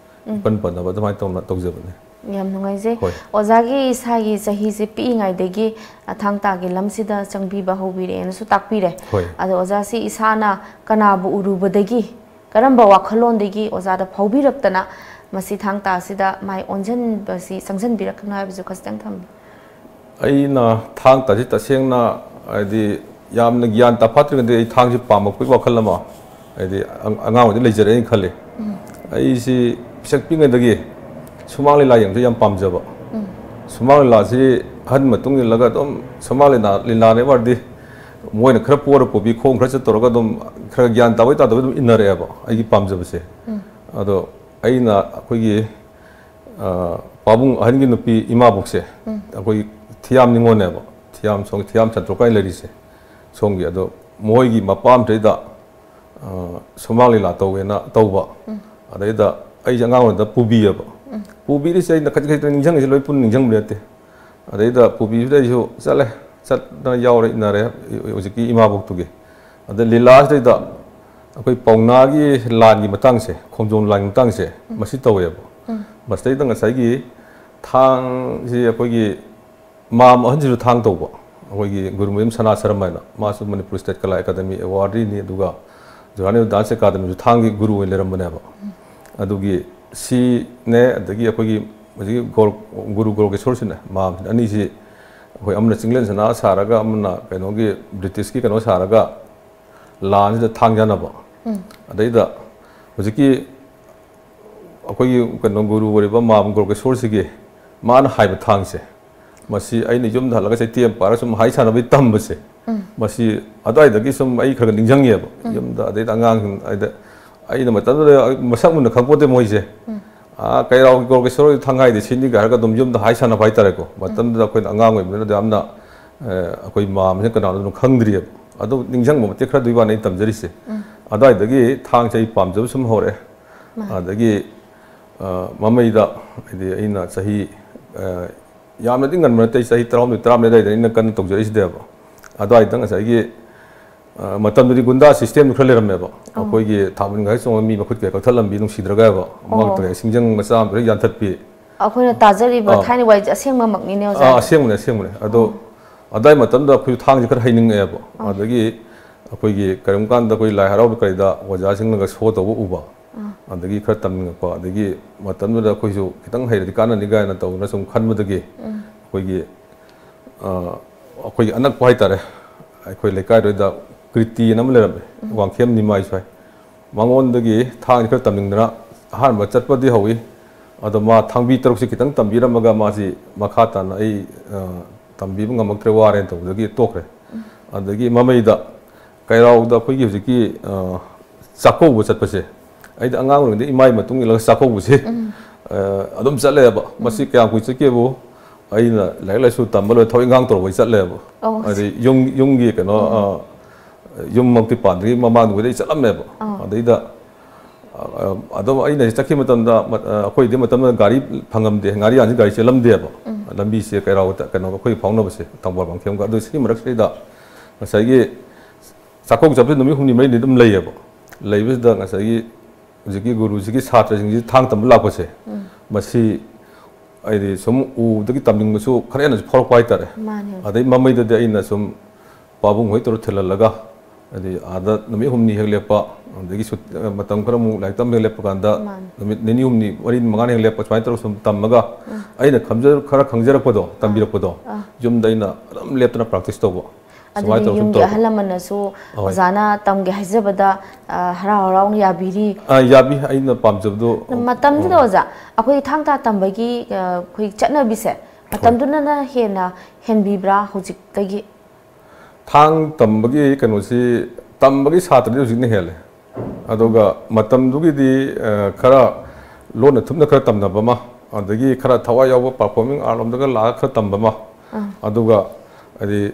ꯎꯝ꯫ ꯏꯄꯟ ꯄꯟꯅꯕ ꯑꯗꯨꯃꯥꯏꯅ ꯇꯧꯅ ꯇꯧꯖꯕꯅꯦ꯫ ꯌꯥꯝ ꯅꯨꯡꯉꯥꯏꯖꯩ꯫ ꯍꯣꯏ꯫ ꯑꯣꯖꯥꯒꯤ ꯏꯁꯥꯒꯤ ꯆꯍꯤꯁꯦ ꯄꯤꯛꯏꯉꯩꯗꯒꯤ, ꯑ, ꯊꯥꯡ ꯇꯥꯒꯤ ꯂꯝꯁꯤꯗ ꯆꯪꯕꯤꯕ ꯍꯧꯕꯤꯔꯛꯑꯦꯅꯁꯨ ꯇꯥꯛꯄꯤꯔꯦ꯫ ꯍꯣꯏ꯫ ꯑꯗꯣ ꯑꯣꯖꯥꯁꯤ ꯏꯁꯥꯅ ꯀꯅꯥꯕꯨ ꯎꯔꯨꯕꯗꯒꯤ, ꯀꯔꯝꯕ ꯋꯥꯈꯜꯂꯣꯟꯗꯒꯤ ꯑꯣꯖꯥꯗ ꯐꯥꯎꯕꯤꯔꯛꯇꯅ ꯃꯁꯤ ꯊꯥꯡ ꯇꯥꯁꯤꯗ ꯃꯥꯏ ꯑꯣꯟꯁꯤꯟꯕꯁꯤ, ꯆꯪꯁꯤꯟꯕꯤꯔꯛꯈꯤꯕꯅꯣ ꯍꯥꯏꯕꯁꯨ ꯈꯖꯤꯛꯇꯪ ꯊꯝꯕꯤꯌꯨ꯫ ꯑꯩꯅ ꯊꯥꯡ ꯇꯥꯁꯤ ꯇꯁꯦꯡꯅ, ꯍꯥꯏꯗꯤ, ꯌꯥꯝꯅ ꯒ꯭ꯌꯥꯟ ꯇꯥꯐꯥꯠꯇ꯭ꯔꯤꯉꯩꯗ ꯑꯩ ꯊꯥꯡꯁꯤ ꯄꯥꯝꯃꯛꯄꯒꯤ ꯋꯥꯈꯜ ꯑꯃ, ꯍꯥꯏꯗꯤ, ꯑꯉ-, ꯑꯉꯥꯡ ꯑꯣꯏꯔꯤꯉꯩꯗ ꯂꯩꯖꯔꯛꯑꯦꯅ ꯈꯜꯂꯤ꯫ ꯎꯝ꯫ ꯑꯩꯁꯤ ꯄꯤꯁꯛ ꯄꯤꯛꯉꯩꯗꯒꯤ ꯁꯨꯃꯥꯡ ꯂꯤꯂꯥ ꯌꯦꯡꯕꯁꯦ ꯌꯥꯝ ꯄꯥꯝꯖꯕ꯫ ꯎꯝ꯫ ꯁꯨꯃꯥꯡ ꯂꯤꯂꯥꯁꯤ ꯑꯍꯟ ꯃꯇꯨꯡ ꯏꯜꯂꯒ ꯑꯗꯨꯝ ꯁꯨꯃꯥꯡ ꯂꯤꯂꯥ, ꯂꯤꯂꯥꯅꯦ ꯋꯥꯔꯗꯤ ꯃꯣꯏꯅ ꯈꯔ ꯄꯣꯔ ꯄꯨꯕꯤ, ꯈꯣꯡ ꯈꯔ ꯆꯠꯇꯧꯔꯒ ꯑꯗꯨꯝ ꯈꯔ ꯒ꯭ꯌꯥꯟ ꯇꯥꯕꯣꯏ ꯇꯥꯗꯕꯣꯏ ꯑꯗꯨꯝ ꯏꯟꯅꯔꯛꯑꯦꯕ, ꯑꯩꯒꯤ ꯄꯥꯝꯖꯕꯁꯦ꯫ ꯎꯝ꯫ ꯑꯗꯣ ꯑꯩꯅ ꯑꯩꯈꯣꯏꯒꯤ, ꯑ, ꯄꯥꯕꯨꯡ ꯑꯍꯟꯒꯤ ꯅꯨꯄꯤ ꯏꯃꯥꯕꯣꯛꯁꯦ, ꯎꯝ꯫ ꯑꯩꯈꯣꯏꯒꯤ ꯊꯤꯌꯥꯝ ꯅꯤꯉꯣꯜꯅꯦꯕ, ꯊꯤꯌꯥꯝ ꯁꯣꯝꯒꯤ ꯊꯤꯌꯥꯝ ꯁꯟꯇ꯭ꯔꯣꯛꯀꯥꯏ ꯂꯩꯔꯤꯁꯦ ꯁꯣꯝꯒꯤ꯫ ꯑꯗꯣ ꯃꯣꯏꯒꯤ ꯃꯄꯥꯝꯁꯤꯗꯩꯗ, ꯑ, ꯁꯨꯃꯥꯡ ꯂꯤꯂꯥ ꯇꯧꯋꯦꯅ ꯇꯧꯕ꯫ ꯎꯝ꯫ ꯑꯗꯩꯗ ꯑꯩꯁꯦ ꯑꯉꯥꯡ ꯑꯣꯏꯔꯤꯉꯩꯗ ꯄꯨꯕꯤꯌꯦꯕ꯫ ꯎꯝ꯫ ꯄꯨꯕꯤꯔꯤꯁꯦ ꯑꯩꯅ ꯈꯖꯤꯛ ꯈꯖꯤꯛꯇ ꯅꯤꯡꯁꯤꯡꯉꯤꯁꯦ, ꯂꯣꯏ ꯄꯨꯟꯅ ꯅꯤꯡꯁꯤꯡꯕ ꯅꯠꯇꯦ꯫ ꯑꯗꯩꯗ ꯄꯨꯕꯤꯕꯗ ꯑꯩꯁꯨ ꯆꯠꯂꯦ, ꯆꯠꯇꯅ ꯌꯥꯎꯔꯦ, ꯏꯟꯅꯔꯦ ꯍꯧꯖꯤꯛꯀꯤ ꯏꯃꯥꯕꯣꯛꯇꯨꯒꯤ꯫ ꯑꯗ ꯂꯤꯂꯥꯁꯤꯗꯩꯗ ꯑꯩꯈꯣꯏ ꯄꯥꯎꯅꯥꯒꯤ ꯂꯥꯟꯒꯤ ꯃꯇꯥꯡꯁꯦ, ꯈꯣꯡꯖꯣꯝ ꯂꯥꯟꯒꯤ ꯃꯇꯥꯡꯁꯦ, ꯎꯝ꯫ ꯃꯁꯤ ꯇꯧꯋꯦꯕ꯫ ꯎꯝ꯫ ꯃꯁꯤꯗꯩꯗ ꯉꯁꯥꯏꯒꯤ ꯊꯥꯡꯁꯤ ꯑꯩꯈꯣꯏꯒꯤ ꯃꯥꯝ ꯑꯍꯟꯁꯤꯁꯨ ꯊꯥꯡ ꯇꯧꯕ, ꯑꯩꯈꯣꯏꯒꯤ ꯒꯨꯔꯨꯃꯌꯨꯝ ꯁꯅꯥ ꯁꯔꯝ ꯍꯥꯏꯅ, ꯃꯥꯁꯨ ꯃꯅꯤꯄꯨꯔ ꯁ꯭ꯇꯦꯠ ꯀꯂꯥ ꯑꯦꯀꯥꯗꯃꯤ ꯑꯦꯋꯥꯔꯗꯤꯅꯤ, ꯑꯗꯨꯒ ꯖꯋꯥꯍꯔꯂꯥꯜ ꯅꯦꯍꯔꯨ ꯗꯥꯟꯁ ꯑꯦꯀꯥꯗꯃꯤꯁꯨ ꯊꯥꯡꯒꯤ ꯒꯨꯔꯨ ꯑꯣꯏꯅ ꯂꯩꯔꯝꯕꯅꯦꯕ꯫ ꯑꯗꯨꯒꯤ ꯁꯤꯅꯦ, ꯑꯗꯒꯤ ꯑꯩꯈꯣꯏꯒꯤ ꯍꯧꯖꯤꯛꯀꯤ ꯒꯣꯔ-, ꯒꯨꯔꯨ ꯒꯣꯔꯒꯦꯁꯣꯔꯁꯤꯅꯦ, ꯃꯥꯝ ꯑꯅꯤꯁꯤ ꯑꯩꯈꯣꯏ ꯑꯃꯅ ꯆꯤꯡꯂꯦꯟ ꯁꯅꯥ ꯁꯥꯔꯒ, ꯑꯃꯅ ꯀꯩꯅꯣꯒꯤ ꯕ꯭ꯔꯤꯇꯤꯁꯀꯤ ꯀꯩꯅꯣ ꯁꯥꯔꯒ ꯂꯥꯟꯁꯤꯗ ꯊꯥꯡ ꯌꯥꯅꯕ꯫ ꯎꯝ꯫ ꯑꯗꯩꯗ ꯍꯧꯖꯤꯛꯀꯤ ꯑꯩꯈꯣꯏꯒꯤ ꯀꯩꯅꯣ ꯒꯨꯔꯨ ꯑꯣꯏꯔꯤꯕ ꯃꯥꯝ ꯒꯣꯔꯒꯦꯁꯣꯔꯁꯤꯒꯤ ꯃꯥꯅ ꯍꯥꯏꯕ ꯊꯥꯡꯁꯦ, ꯃꯁꯤ ꯑꯩꯅ ꯌꯨꯝꯗ ꯍꯜꯂꯒ ꯆꯩꯇꯦꯝ ꯄꯥꯔꯒ ꯁꯨꯝ ꯍꯥꯏ ꯁꯥꯟꯅꯕꯩ ꯇꯝꯕꯁꯦ, ꯎꯝ꯫ ꯃꯁꯤ ꯑꯗꯨꯋꯥꯏꯗꯒꯤ ꯁꯨꯝ ꯑꯩ ꯈꯔ ꯈꯔ ꯅꯤꯡꯁꯤꯡꯉꯦꯕ꯫ ꯎꯝ꯫ ꯌꯨꯝꯗ, ꯑꯗꯩꯗ ꯑꯉꯥꯡꯁꯤꯡ, ꯑꯗꯩꯗ ꯑꯩꯅ ꯃꯇꯝꯗꯨꯗ ꯃꯁꯛ ꯃꯨꯟꯅ ꯈꯪꯄꯣꯠꯇꯦ ꯃꯣꯏꯁꯦ꯫ ꯎꯝ꯫ "ꯑꯥ, ꯀꯩꯔꯥꯎꯒꯤ ꯒꯣꯔꯒꯦꯁꯣꯔ ꯊꯥꯡ ꯍꯥꯏꯗꯤ ꯁꯤꯅꯤꯒ" ꯍꯥꯏꯔꯒ ꯑꯗꯨꯝ ꯌꯨꯝꯗ ꯍꯥꯏ ꯁꯥꯟꯅꯕ ꯍꯥꯏꯇꯥꯔꯦꯀꯣ꯫ ꯎꯝ꯫ ꯃꯇꯝꯗꯨꯗ ꯑꯩꯈꯣꯏꯅ ꯑꯉꯥꯡ ꯑꯣꯏꯕꯅꯤꯅ ꯑꯗꯨ ꯌꯥꯝꯅ, ꯑ, ꯑꯩꯈꯣꯏ ꯃꯥꯝꯁꯤꯅ ꯀꯅꯥꯅꯣ ꯑꯗꯨꯝ ꯈꯪꯗ꯭ꯔꯤꯑꯕ꯫ ꯑꯗꯨ ꯅꯤꯡꯁꯤꯡꯕ ꯃꯇꯦꯛ ꯈꯔꯗꯨꯒꯤ ꯋꯥꯅꯤ ꯑꯩꯅ ꯇꯝꯖꯔꯤꯁꯦ꯫ ꯎꯝ꯫ ꯑꯗꯨꯋꯥꯏꯗꯒꯤ ꯊꯥꯡꯁꯦ ꯑꯩ ꯄꯥꯝꯖꯕ ꯁꯨꯝ ꯍꯧꯔꯛꯑꯦ꯫ ꯃꯥꯅꯤ꯫ ꯑꯗꯒꯤ, ꯑ, ꯃꯃꯩꯗ, ꯍꯥꯏꯗꯤ, ꯑꯩꯅ ꯆꯍꯤ, ꯑ, ꯌꯥꯝꯅꯗꯤ ꯉꯟꯕ ꯅꯠꯇꯦ, ꯑꯩ ꯆꯍꯤ ꯇꯔꯥꯍꯨꯝꯗꯣꯏ, ꯇꯔꯥꯃꯔꯤ ꯑꯗꯨꯋꯥꯏꯗ ꯑꯩꯅ ꯀꯟꯅ ꯇꯧꯖꯔꯛꯏꯁꯤꯗꯦꯕ꯫ ꯑꯗꯨꯋꯥꯏꯗ ꯉꯁꯥꯏꯒꯤ, ꯑ, ꯃꯇꯝꯗꯨꯗꯤ ꯒꯨꯟꯗꯥ system ꯗꯨ ꯈꯔ ꯂꯩꯔꯝꯃꯦꯕ꯫ ꯑꯣ꯫ ꯑꯩꯈꯣꯏꯒꯤ ꯊꯥꯕꯜ ꯒꯥꯔꯤ ꯆꯣꯡꯕ ꯃꯤ ꯃꯈꯨꯠ ꯀꯩ ꯀꯛꯊꯠꯂꯝꯕꯤ, ꯅꯨꯡꯁꯤꯗ꯭ꯔꯒ ꯍꯥꯏꯕ꯫ ꯑꯣ꯫ ꯃꯥꯡꯗ ꯁꯤꯡꯖꯪ ꯃꯆꯥ ꯑꯃ ꯈꯔ ꯌꯥꯟꯊꯠꯄꯤ꯫ ꯑꯩꯈꯣꯏꯅ ꯇꯥꯖꯔꯤꯕ ꯑꯥ꯫ ꯊꯥꯏꯅ ꯋꯥꯔꯤꯁꯦ ꯑꯁꯦꯡꯕꯃꯛꯅꯤꯅꯦ, ꯑꯣꯖꯥ? ꯑꯥ, ꯑꯁꯦꯡꯕꯅꯦ, ꯑꯁꯦꯡꯕꯅꯦ꯫ ꯑꯗꯣ ꯑꯣ꯫ ꯑꯗꯥꯏ ꯃꯇꯝꯗ ꯑꯩꯈꯣꯏꯁꯨ ꯊꯥꯡꯁꯦ ꯈꯔ ꯍꯩꯅꯤꯡꯉꯛꯑꯦꯕ꯫ ꯑꯥ꯫ ꯑꯗꯒꯤ ꯑꯩꯈꯣꯏꯒꯤ ꯀꯔꯤꯒꯨꯝꯕ ꯀꯥꯟꯗ ꯑꯩꯈꯣꯏ ꯂꯥꯏ ꯍꯔꯥꯎꯕ ꯀꯔꯤꯗ ꯑꯣꯖꯥꯁꯤꯡꯅꯒ show ꯇꯧꯕ ꯎꯕ꯫ ꯑꯥ꯫ ꯑꯗꯒꯤ ꯈꯔ ꯇꯝꯅꯤꯡꯉꯛꯄ, ꯑꯗꯒꯤ ꯃꯇꯝꯗꯨꯗ ꯑꯩꯈꯣꯏꯁꯨ ꯈꯤꯇꯪ ꯍꯩꯔꯗꯤ ꯀꯥꯟꯅꯅꯤ ꯀꯥꯏꯅ ꯇꯧꯗꯅ ꯁꯨꯝ ꯈꯟꯕꯗꯒꯤ ꯎꯝ꯫ ꯑꯩꯈꯣꯏꯒꯤ, ꯑ, ꯑꯩꯈꯣꯏꯒꯤ ꯑꯅꯛꯄ ꯍꯥꯏꯇꯥꯔꯦ, ꯑꯩꯈꯣꯏ ꯂꯩꯀꯥꯏꯗꯨꯗ ꯀ꯭ꯔꯤꯇꯤꯅ ꯑꯃ ꯂꯩꯔꯝꯃꯦ, ꯎꯝ꯫ ꯋꯥꯡꯈꯦꯝ ꯅꯤꯃꯥꯏ ꯁ꯭ꯋꯥꯏ꯫ ꯃꯉꯣꯟꯗꯒꯤ ꯊꯥꯡꯁꯤ ꯈꯔ ꯇꯝꯅꯤꯡꯗꯅ ꯑꯍꯥꯟꯕ ꯆꯠꯄꯗꯤ ꯍꯧꯏ꯫ ꯑꯗꯣ ꯃꯥ ꯊꯥꯡꯕꯤ ꯇꯔꯨꯛꯁꯤ ꯈꯤꯇꯪ ꯇꯝꯕꯤꯔꯝꯃꯒ ꯃꯥꯁꯤ ꯃꯈꯥ ꯇꯥꯅ ꯑꯩ, ꯑ, ꯇꯝꯕꯤꯕ ꯉꯝꯃꯛꯇ꯭ꯔꯦ, ꯋꯥꯔꯦꯅ ꯇꯧꯕꯗꯒꯤ ꯇꯣꯛꯈ꯭ꯔꯦ꯫ ꯎꯝ꯫ ꯑꯗꯒꯤ ꯃꯃꯩꯗ ꯀꯩꯔꯥꯎꯗ ꯑꯩꯈꯣꯏꯒꯤ ꯍꯧꯖꯤꯛꯀꯤ, ꯑ, ꯆꯥꯛꯀꯧꯕ ꯆꯠꯄꯁꯦ, ꯑꯩꯗꯤ ꯑꯉꯥꯡ ꯑꯣꯏꯔꯤꯉꯩꯗ ꯏꯃꯥꯒꯤ ꯃꯇꯨꯡ ꯏꯜꯂꯒ ꯆꯥꯛꯀꯧꯕꯁꯦ, ꯎꯝ꯫ ꯑ, ꯑꯗꯨꯝ ꯆꯠꯂꯦꯕ꯫ ꯎꯝ꯫ ꯃꯁꯤ ꯀꯌꯥꯝ ꯀꯨꯏ ꯆꯠꯀꯦꯕꯨ, ꯑꯩꯅ ꯂꯥꯏꯔꯤꯛ ꯂꯥꯏꯁꯨ ꯇꯝꯕ ꯂꯣꯏ ꯊꯕꯛ ꯏꯪꯈꯥꯡ ꯇꯧꯔꯛꯄꯩ ꯆꯠꯂꯦꯕ꯫ ꯑꯣ꯫ ꯍꯥꯏꯗꯤ ꯌꯨꯝ, ꯌꯨꯝꯒꯤ ꯀꯩꯅꯣ, ꯎꯝ꯫ ꯑ, ꯌꯨꯝꯃꯛꯇꯤ ꯄꯥꯟꯗ꯭ꯔꯤ ꯃꯃꯥꯡꯗꯨꯗꯩ ꯆꯠꯂꯝꯃꯦꯕ꯫ ꯑꯥ꯫ ꯑꯗꯩꯗ, ꯑ, ꯑꯗꯨꯝ ꯑꯩꯅ ꯆꯠꯈꯤꯕ ꯃꯇꯝꯗ, ꯃ-, ꯑ, ꯑꯩꯈꯣꯏꯗꯤ ꯃꯇꯝꯗꯨꯗ ꯒꯥꯔꯤ ꯐꯪꯉꯝꯗꯦ, ꯉꯥꯔꯤꯌꯥꯟꯁꯤ ꯒꯥꯔꯤ ꯆꯦꯜꯂꯝꯗꯦꯕ꯫ ꯎꯝ꯫ ꯂꯝꯕꯤꯁꯦ ꯀꯩꯔꯥꯎ-, ꯀꯩꯅꯣ, ꯑꯩꯈꯣꯏ ꯐꯥꯎꯅꯕꯁꯦ ꯊꯧꯕꯥꯜ ꯋꯥꯡꯈꯦꯝꯒ꯫ ꯑꯗꯨ ꯁꯤꯒꯤ ꯃꯔꯛꯁꯤꯗꯩꯗ ꯉꯁꯥꯏꯒꯤ ꯆꯥꯛꯀꯧꯕ ꯆꯠꯄꯁꯦ ꯅꯨꯃꯤꯠ ꯍꯨꯝꯅꯤ ꯃꯔꯤꯅꯤ ꯑꯗꯨꯝ ꯂꯩꯌꯦꯕ꯫ ꯂꯩꯕꯁꯤꯗ ꯉꯁꯥꯏꯒꯤ ꯍꯧꯖꯤꯛꯀꯤ ꯒꯨꯔꯨꯁꯤꯒꯤ ꯁꯥꯇ꯭ꯔꯁꯤꯡꯁꯤ ꯊꯥꯡ ꯇꯝꯕ ꯂꯥꯛꯄꯁꯦ, ꯎꯝ꯫ ꯃꯁꯤ ꯍꯥꯏꯗꯤ ꯁꯨꯝ ꯎꯕꯗꯒꯤ ꯇꯝꯅꯤꯡꯕꯁꯨ ꯈꯔ ꯍꯦꯟꯅꯁꯨ ꯐꯥꯎꯔꯛꯄ ꯍꯥꯏꯇꯥꯔꯦ꯫ ꯃꯥꯅꯦ꯫ ꯑꯗꯩ ꯃꯃꯩꯗꯗꯤ ꯑꯩꯅ ꯁꯨꯝ ꯄꯥꯕꯨꯡ ꯍꯣꯏ ꯇꯧꯔ ꯊꯤꯜꯍꯜꯂꯒ, ꯍꯥꯏꯗꯤ ꯑꯥꯗ ꯅꯨꯃꯤꯠ ꯍꯨꯝꯅꯤ ꯍꯦꯛ ꯂꯦꯞꯄ, ꯑꯗꯒꯤ ꯁꯨꯠ-, ꯃꯇꯝ ꯈꯔ ꯑꯃꯨꯛ ꯂꯥꯏꯔꯤꯛ ꯇꯝꯕ ꯍꯦꯛ ꯂꯦꯞꯄ ꯀꯥꯟꯗ ꯃꯥꯅꯦ꯫ ꯅꯨꯃꯤꯠ ꯅꯤꯅꯤ ꯍꯨꯝꯅꯤ, ꯃꯔꯤꯅꯤ, ꯃꯉꯥꯅꯤ ꯍꯦꯛ ꯂꯦꯞꯄ, ꯁꯨꯃꯥꯏꯅ ꯇꯧꯔꯒ ꯁꯨꯝ ꯇꯝꯃꯒ ꯎꯝ꯫ ꯑꯩꯅ ꯈꯪꯖ-, ꯈꯔ ꯈꯪꯖꯔꯛꯄꯗꯣ, ꯑꯥ꯫ ꯇꯝꯕꯤꯔꯛꯄꯗꯣ, ꯑꯥ꯫ ꯌꯨꯝꯗ ꯑꯩꯅ ꯑꯗꯨꯝ ꯂꯦꯞꯇꯅ practice ꯇꯧꯕ꯫ ꯑꯗꯨꯗꯤ ꯁꯨꯃꯥꯏꯅ ꯇꯧꯔ ꯁꯨꯝ ꯌꯨꯝꯒꯤ ꯇꯧꯔꯛꯄ꯫ ꯑꯍꯜ ꯂꯃꯟꯅꯁꯨ ꯑꯍꯣꯏ꯫ ꯑꯣꯖꯥꯅ ꯇꯝꯒꯦ ꯍꯥꯏꯖꯕꯗ, ꯑ, ꯍꯔꯥꯎ ꯍꯔꯥꯎꯅ ꯌꯥꯕꯤꯔꯤ? ꯑ, ꯌꯥꯕꯤ꯫ ꯑꯩꯅ ꯄꯥꯝꯖꯕꯗꯣ, ꯃꯇꯝꯗꯨꯗ ꯑꯣ꯫ ꯑꯣꯖꯥ, ꯑꯩꯈꯣꯏꯒꯤ ꯊꯥꯡ ꯇꯥ ꯇꯝꯕꯒꯤ, ꯑ, ꯑꯩꯈꯣꯏꯒꯤ ꯆꯠꯅꯕꯤꯁꯦ, ꯍꯣꯏ꯫ ꯃꯇꯝꯗꯨꯅ ꯍꯦꯟꯅ ꯍꯦꯟꯕꯤꯕ꯭ꯔꯥ ꯍꯧꯖꯤꯛꯇꯒꯤ? ꯊꯥꯡ ꯇꯝꯕꯒꯤ ꯀꯩꯅꯣꯁꯤ, ꯇꯝꯕꯒꯤ ꯁꯥꯇ꯭ꯔꯗꯤ ꯍꯧꯖꯤꯛꯅ ꯍꯦꯜꯂꯦ꯫ ꯑꯗꯨꯒ ꯃꯇꯝꯗꯨꯒꯤꯗꯤ, ꯑ, ꯈꯔ ꯂꯣꯟꯅ ꯊꯨꯞꯅ ꯈꯔ ꯇꯝꯅꯕ ꯑꯃ, ꯑꯗꯒꯤ ꯈꯔ ꯊꯋꯥꯏ ꯌꯥꯎꯕ performing art ꯂꯣꯝꯗꯒ ꯂꯥꯛꯑꯒ ꯈꯔ ꯇꯝꯕ ꯑꯃ, ꯑꯥ꯫ ꯑꯗꯨꯒ ꯍꯥꯏꯗꯤ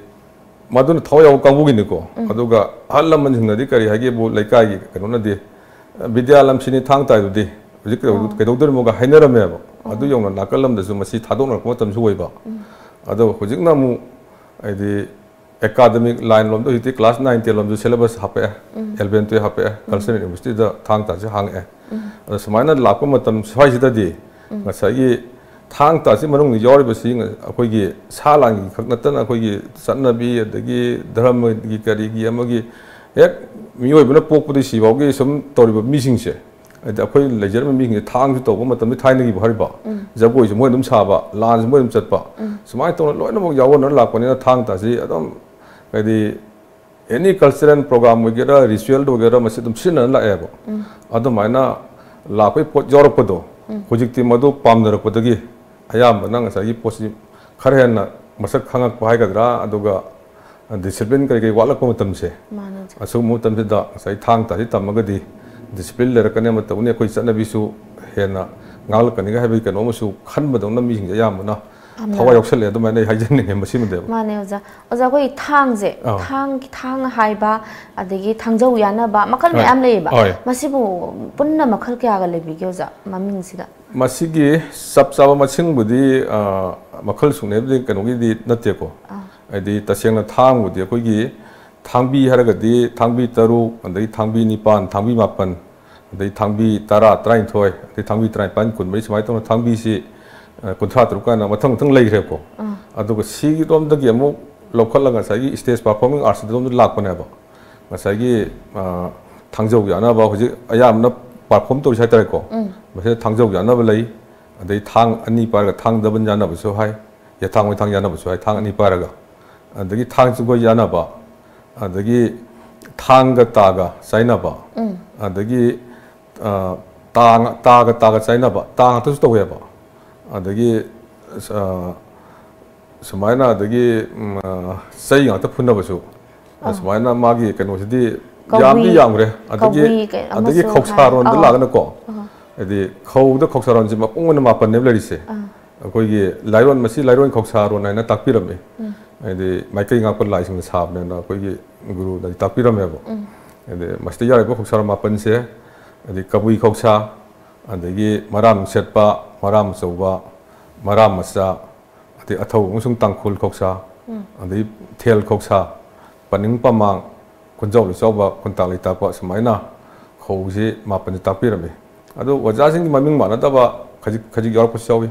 ꯃꯗꯨꯅ ꯊꯋꯥꯏ ꯌꯥꯎꯕ ꯀꯥꯡꯕꯨꯒꯤꯅꯤꯀꯣ꯫ ꯎꯝ꯫ ꯑꯗꯨꯒ ꯑꯍꯜ ꯂꯃꯟꯁꯤꯡꯅꯗꯤ ꯀꯔꯤ ꯍꯥꯏꯒꯦꯕꯨ, ꯂꯩꯀꯥꯏꯒꯤ ꯀꯩꯅꯣꯅꯗꯤ, "ꯕꯤꯗ꯭ꯌꯥ ꯂꯝꯁꯤꯅꯤ ꯊꯥꯡ ꯇꯥꯏꯗꯨꯗꯤ ꯍꯧꯖꯤꯛ ꯀꯩꯗꯧ-, ꯑꯣ꯫ ꯀꯩꯗꯧꯗꯣꯔꯤꯃꯣꯒ" ꯍꯥꯏꯅꯔꯝꯃꯦꯕ꯫ ꯑꯣ꯫ ꯑꯗꯨ ꯌꯧꯅ ꯅꯥꯀꯜ ꯑꯃꯗꯁꯨ ꯃꯁꯤ ꯊꯥꯗꯣꯛꯅꯔꯛꯄ ꯃꯇꯝꯁꯨ ꯑꯣꯏꯕ꯫ ꯎꯝ꯫ ꯑꯗꯣ ꯍꯧꯖꯤꯛꯅ ꯑꯃꯨꯛ ꯍꯥꯏꯗꯤ ꯑꯦꯀꯥꯗꯃꯤꯛ ꯂꯥꯏꯟ ꯂꯣꯝꯗ ꯍꯧꯖꯤꯛꯇꯤ ꯀ꯭ꯂꯥꯁ ꯅꯥꯏꯟ ꯇꯦꯟ ꯂꯣꯝꯁꯨ ꯁꯦꯂꯦꯕꯁ ꯍꯥꯞꯄꯛꯑꯦ, ꯑꯦꯂꯚꯦꯟ ꯇꯨꯌꯦꯜꯞ ꯍꯥꯞꯄꯛꯑꯦ, ꯀꯜꯆꯔꯦꯜ ꯌꯨꯅꯤꯚꯔꯁꯤꯇꯤꯗ ꯊꯥꯡ ꯇꯥꯁꯤ ꯍꯥꯡꯉꯛꯑꯦ꯫ ꯑꯗꯣ ꯁꯨꯃꯥꯏꯅ ꯂꯥꯛꯄ ꯃꯇꯝ ꯁ꯭ꯋꯥꯏꯁꯤꯗꯗꯤ ꯉꯁꯥꯏꯒꯤ ꯊꯥꯡ ꯇꯥꯁꯤ ꯃꯅꯨꯡꯗ ꯌꯥꯎꯔꯤꯕꯁꯤ ꯉ-, ꯑꯩꯈꯣꯏꯒꯤ ꯁꯥ ꯂꯥꯟꯒꯤ ꯈꯛ ꯅꯠꯇꯅ ꯑꯩꯈꯣꯏꯒꯤ ꯆꯠꯅꯕꯤ, ꯑꯗꯒꯤ ꯙꯔꯃꯒꯤ ꯀꯔꯤꯒꯤ ꯑꯃꯒꯤ ꯍꯦꯛ ꯃꯤꯑꯣꯏꯕꯅ ꯄꯣꯛꯄꯗꯒꯤ ꯁꯤꯐꯥꯎꯒꯤ ꯁꯨꯝ ꯇꯧꯔꯤꯕ ꯃꯤꯁꯤꯡꯁꯦ, ꯍꯥꯏꯗꯤ ꯑꯩꯈꯣꯏ ꯂꯩꯖꯔꯝꯕ ꯃꯤꯁꯤꯡꯁꯦ ꯊꯥꯡꯁꯨ ꯇꯧꯕ ꯃꯇꯝꯗ ꯊꯥꯏꯅꯒꯤꯕꯨ ꯍꯥꯏꯔꯤꯕ, ꯖꯒꯣꯏꯁꯨ ꯃꯣꯏ ꯑꯗꯨꯝ ꯁꯥꯕ, ꯂꯥꯟꯁꯨ ꯃꯣꯏ ꯑꯗꯨꯝ ꯆꯠꯄ, ꯁꯨꯃꯥꯏꯅ ꯇꯧꯅ ꯂꯣꯏꯅꯃꯛ ꯌꯥꯎꯅꯔ ꯂꯥꯛꯄꯅꯤꯅ ꯊꯥꯡ ꯇꯥꯁꯤ ꯑꯗꯨꯝ ꯍꯥꯏꯗꯤ ꯑꯦꯅꯤ ꯀꯜꯆꯔꯦꯜ ꯄ꯭ꯔꯣꯒ꯭ꯔꯥꯝ ꯑꯣꯏꯒꯦꯔꯥ, ꯔꯤꯆꯨꯋꯦꯜꯗ ꯑꯣꯏꯒꯦꯔꯥ, ꯃꯁꯤ ꯑꯗꯨꯝ ꯁꯤꯖꯤꯟꯅꯅ ꯂꯥꯛꯑꯦꯕ꯫ ꯑꯗꯨꯃꯥꯏꯅ ꯂꯥꯛꯄꯒꯤ ꯄꯣꯠ ꯌꯥꯎꯔꯛꯄꯗꯣ, ꯍꯧꯖꯤꯛꯇꯤ ꯃꯗꯨ ꯄꯥꯝꯅꯔꯛꯄꯗꯒꯤ ꯑꯌꯥꯝꯕꯅ ꯉꯁꯥꯏꯒꯤ ꯄꯣꯠꯁꯤ ꯈꯔ ꯍꯦꯟꯅ ꯃꯁꯛ ꯈꯪꯉꯛꯄ ꯍꯥꯏꯒꯗ꯭ꯔꯥ, ꯑꯗꯨꯒ ꯗꯤꯁꯤꯄ꯭ꯂꯤꯟ ꯀꯔꯤ ꯀꯔꯤ ꯋꯥꯠꯂꯛꯄ ꯃꯇꯝꯁꯦ, ꯃꯥꯅꯦ, ꯑꯣꯖꯥ꯫ ꯑꯁꯤꯒꯨꯝꯕ ꯃꯇꯝꯁꯤꯗ ꯉꯁꯥꯏ ꯊꯥꯡ ꯇꯥꯁꯤ ꯇꯝꯃꯒꯗꯤ ꯗꯤꯁꯤꯄ꯭ꯂꯤꯟ ꯂꯩꯔꯛꯀꯅꯤ, ꯑꯃ ꯇꯧꯅꯤ, ꯑꯩꯈꯣꯏ ꯆꯠꯅꯕꯤꯁꯨ ꯍꯦꯟꯅ ꯉꯥꯛꯂꯛꯀꯅꯤꯒ ꯍꯥꯏꯕꯒꯤ ꯀꯩꯅꯣ ꯑꯃꯁꯨ ꯈꯟꯕꯗꯧꯅ ꯃꯤꯁꯤꯡꯁꯦ ꯑꯌꯥꯝꯕꯅ ꯌꯥꯝꯅ ꯊꯋꯥꯏ ꯌꯥꯎꯁꯜꯂꯦ꯫ ꯑꯗꯨꯃꯥꯏꯅ ꯑꯩ ꯍꯥꯏꯖꯅꯤꯡꯉꯦ ꯃꯁꯤꯃꯗꯤ꯫ ꯃꯥꯅꯦ ꯑꯣꯖꯥ꯫ ꯑꯣꯖꯥ, ꯑꯩꯈꯣꯏ ꯊꯥꯡꯁꯦ, ꯑꯥ꯫ ꯊꯥꯡ, ꯊꯥꯡ ꯍꯥꯏꯕ, ꯑꯗꯒꯤ ꯊꯥꯡꯖꯧ ꯌꯥꯅꯕ ꯃꯈꯜ ꯍꯣꯏ꯫ ꯃꯌꯥꯝ ꯂꯩꯌꯦꯕ꯫ ꯍꯣꯏ꯫ ꯃꯁꯤꯕꯨ ꯄꯨꯟꯅ ꯃꯈꯜ ꯀꯌꯥꯒ ꯂꯩꯕꯤꯒꯦ ꯑꯣꯖꯥ, ꯃꯃꯤꯡꯁꯤꯗ? ꯃꯁꯤꯒꯤ ꯆꯞ ꯆꯥꯕ ꯃꯁꯤꯡꯕꯨꯗꯤ, ꯑ, ꯃꯈꯜ ꯁꯨꯅ ꯍꯥꯏꯕꯗꯤ ꯀꯩꯅꯣꯒꯤꯗꯤ ꯅꯠꯇꯦꯀꯣ꯫ ꯑꯥ꯫ ꯍꯥꯏꯗꯤ ꯇꯁꯦꯡꯅ ꯊꯥꯡꯕꯨꯗꯤ ꯑꯩꯈꯣꯏꯒꯤ ꯊꯥꯡꯕꯤ ꯍꯥꯏꯔꯒꯗꯤ ꯊꯥꯡꯕꯤ ꯇꯔꯨꯛ, ꯑꯗꯩ ꯊꯥꯡꯕꯤ ꯅꯤꯄꯥꯟ, ꯊꯥꯡꯕꯤ ꯃꯥꯄꯟ, ꯑꯗꯩ ꯊꯥꯡꯕꯤ ꯇꯔꯥ, ꯇꯔꯥꯅꯤꯊꯣꯏ, ꯑꯗꯩ ꯊꯥꯡꯕꯤ ꯇꯔꯥꯅꯤꯄꯥꯟ, ꯀꯨꯟꯃꯔꯤ, ꯁꯨꯃꯥꯏꯅ ꯇꯧꯅ ꯊꯥꯡꯕꯤꯁꯤ, ꯑ, ꯀꯨꯟꯊ꯭ꯔꯥ ꯇꯔꯨꯛ ꯀꯥꯏꯅ ꯃꯊꯪ ꯃꯊꯪ ꯂꯩꯈ꯭ꯔꯦꯕꯀꯣ꯫ ꯑꯥ꯫ ꯑꯗꯨꯒ ꯁꯤꯒꯤꯔꯣꯝꯗꯒꯤ ꯑꯃꯨꯛ ꯂꯧꯈꯠꯂꯒ ꯉꯁꯥꯏꯒꯤ ꯁ꯭ꯇꯦꯖ ꯄꯔꯐꯣꯔꯃꯤꯡ ꯑꯥꯔꯠꯁ ꯑꯗꯣꯝꯗ ꯂꯥꯛꯄꯅꯦꯕ꯫ ꯉꯁꯥꯏꯒꯤ, ꯑ, ꯊꯥꯡꯖꯧ ꯌꯥꯅꯕ ꯍꯧꯖꯤꯛ ꯑꯌꯥꯝꯕꯅ ꯄꯔꯐꯣꯔꯝ ꯇꯧꯔꯤꯁꯦ ꯍꯥꯏꯇꯥꯔꯦꯀꯣ꯫ ꯎꯝ꯫ ꯃꯁꯤꯗ ꯊꯥꯡꯖꯧ ꯌꯥꯅꯕ ꯂꯩ, ꯑꯗꯩ ꯊꯥꯡ ꯑꯅꯤ ꯄꯥꯏꯔꯒ ꯊꯥꯡ ꯗꯕꯜ ꯌꯥꯅꯕꯁꯨ ꯍꯥꯏ, ꯌꯦꯊꯥꯡ ꯑꯣꯏꯊꯥꯡ ꯌꯥꯅꯕꯁꯨ ꯍꯥꯏ, ꯊꯥꯡ ꯑꯅꯤ ꯄꯥꯏꯔꯒ꯫ ꯑꯗꯒꯤ ꯊꯥꯡ ꯆꯨꯡꯒꯣꯏ ꯌꯥꯅꯕ, ꯑꯗꯒꯤ ꯊꯥꯡꯒ ꯇꯥꯒ ꯆꯥꯏꯅꯕ, ꯎꯝ꯫ ꯑꯗꯒꯤ, ꯑ, ꯇꯥ ꯉ-, ꯇꯥꯒ ꯇꯥꯒ ꯆꯥꯏꯅꯕ, ꯇꯥ ꯉꯥꯛꯇꯁꯨ ꯇꯧꯋꯦꯕ꯫ ꯑꯗꯒꯤ, ꯑ, ꯁꯨꯃꯥꯏꯅ ꯑꯗꯒꯤ, ꯎꯝ, ꯑ, ꯆꯩ ꯉꯥꯛꯇ ꯐꯨꯅꯕꯁꯨ, ꯑꯥ꯫ ꯁꯨꯃꯥꯏꯅ ꯃꯥꯒꯤ ꯀꯩꯅꯣꯁꯤꯗꯤ ꯀꯧꯕꯤ, ꯌꯥꯝꯗꯤ ꯌꯥꯝꯈ꯭ꯔꯦ꯫ ꯑꯗꯒꯤ, ꯀꯧꯕꯤ ꯀꯩ ꯑꯗꯒꯤ ꯑꯃꯁꯨ ꯈꯧꯁꯥꯔꯣꯟꯗ ꯍꯥꯏ-, ꯑꯥ꯫ ꯂꯥꯛꯑꯒꯅꯀꯣ, ꯑꯥ꯫ ꯍꯥꯏꯗꯤ ꯈꯧꯗ ꯈꯧꯁꯥꯔꯣꯟꯁꯦ ꯃꯄꯨꯡ ꯑꯣꯏꯅ ꯃꯥꯄꯟꯅꯦꯕ ꯂꯩꯔꯤꯁꯦ꯫ ꯑꯥ꯫ ꯑꯩꯈꯣꯏꯒꯤ ꯂꯥꯏꯔꯣꯟ, ꯃꯁꯤ ꯂꯥꯏꯔꯣꯟ ꯈꯧꯁꯥꯔꯣꯟ ꯍꯥꯏꯅ ꯇꯥꯛꯄꯤꯔꯝꯃꯤ꯫ ꯎꯝ꯫ ꯍꯥꯏꯗꯤ ꯃꯥꯏꯀꯩ ꯉꯥꯛꯄ ꯂꯥꯏꯁꯤꯡꯅ ꯁꯥꯕꯅꯦꯅ ꯑꯩꯈꯣꯏꯒꯤ ꯒꯨꯔꯨꯅꯗꯤ ꯇꯥꯛꯄꯤꯔꯝꯃꯦꯕ꯫ ꯎꯝ꯫ ꯍꯥꯏꯗꯤ ꯃꯁꯤꯗ ꯌꯥꯎꯔꯤꯕ ꯈꯧꯁꯥꯔꯣꯟ ꯃꯥꯄꯟꯁꯦ, ꯍꯥꯏꯗꯤ ꯀꯕꯨꯏ ꯈꯧꯁꯥ, ꯑꯗꯒꯤ ꯃꯔꯥꯝ ꯁꯦꯠꯄ, ꯃꯔꯥꯝ ꯑꯆꯧꯕ, ꯃꯔꯥꯝ ꯃꯆꯥ, ꯑꯗꯩ ꯑꯊꯧ ꯑꯃꯁꯨꯡ ꯇꯥꯡꯈꯨꯜ ꯈꯧꯁꯥ, ꯑꯗꯩ ꯊꯦꯜ ꯈꯧꯁꯥ, ꯄꯅꯤꯡ ꯄꯃꯥꯡ, ꯈꯨꯟꯖꯥꯎ ꯂꯩꯆꯥꯎꯕ, ꯈꯨꯟꯇꯥꯛ ꯂꯩꯇꯥꯛꯄ, ꯁꯨꯃꯥꯏꯅ ꯈꯧꯁꯤ ꯃꯥꯄꯟꯁꯦ ꯇꯥꯛꯄꯤꯔꯝꯃꯤ꯫ ꯑꯗꯣ ꯑꯣꯖꯥꯁꯤꯡꯒꯤ ꯃꯃꯤꯡ ꯃꯥꯟꯅꯗꯕ ꯈꯖꯤꯛ ꯈꯖꯤꯛ ꯌꯥꯎꯔꯛꯄꯁꯨ ꯌꯥꯎꯏ꯫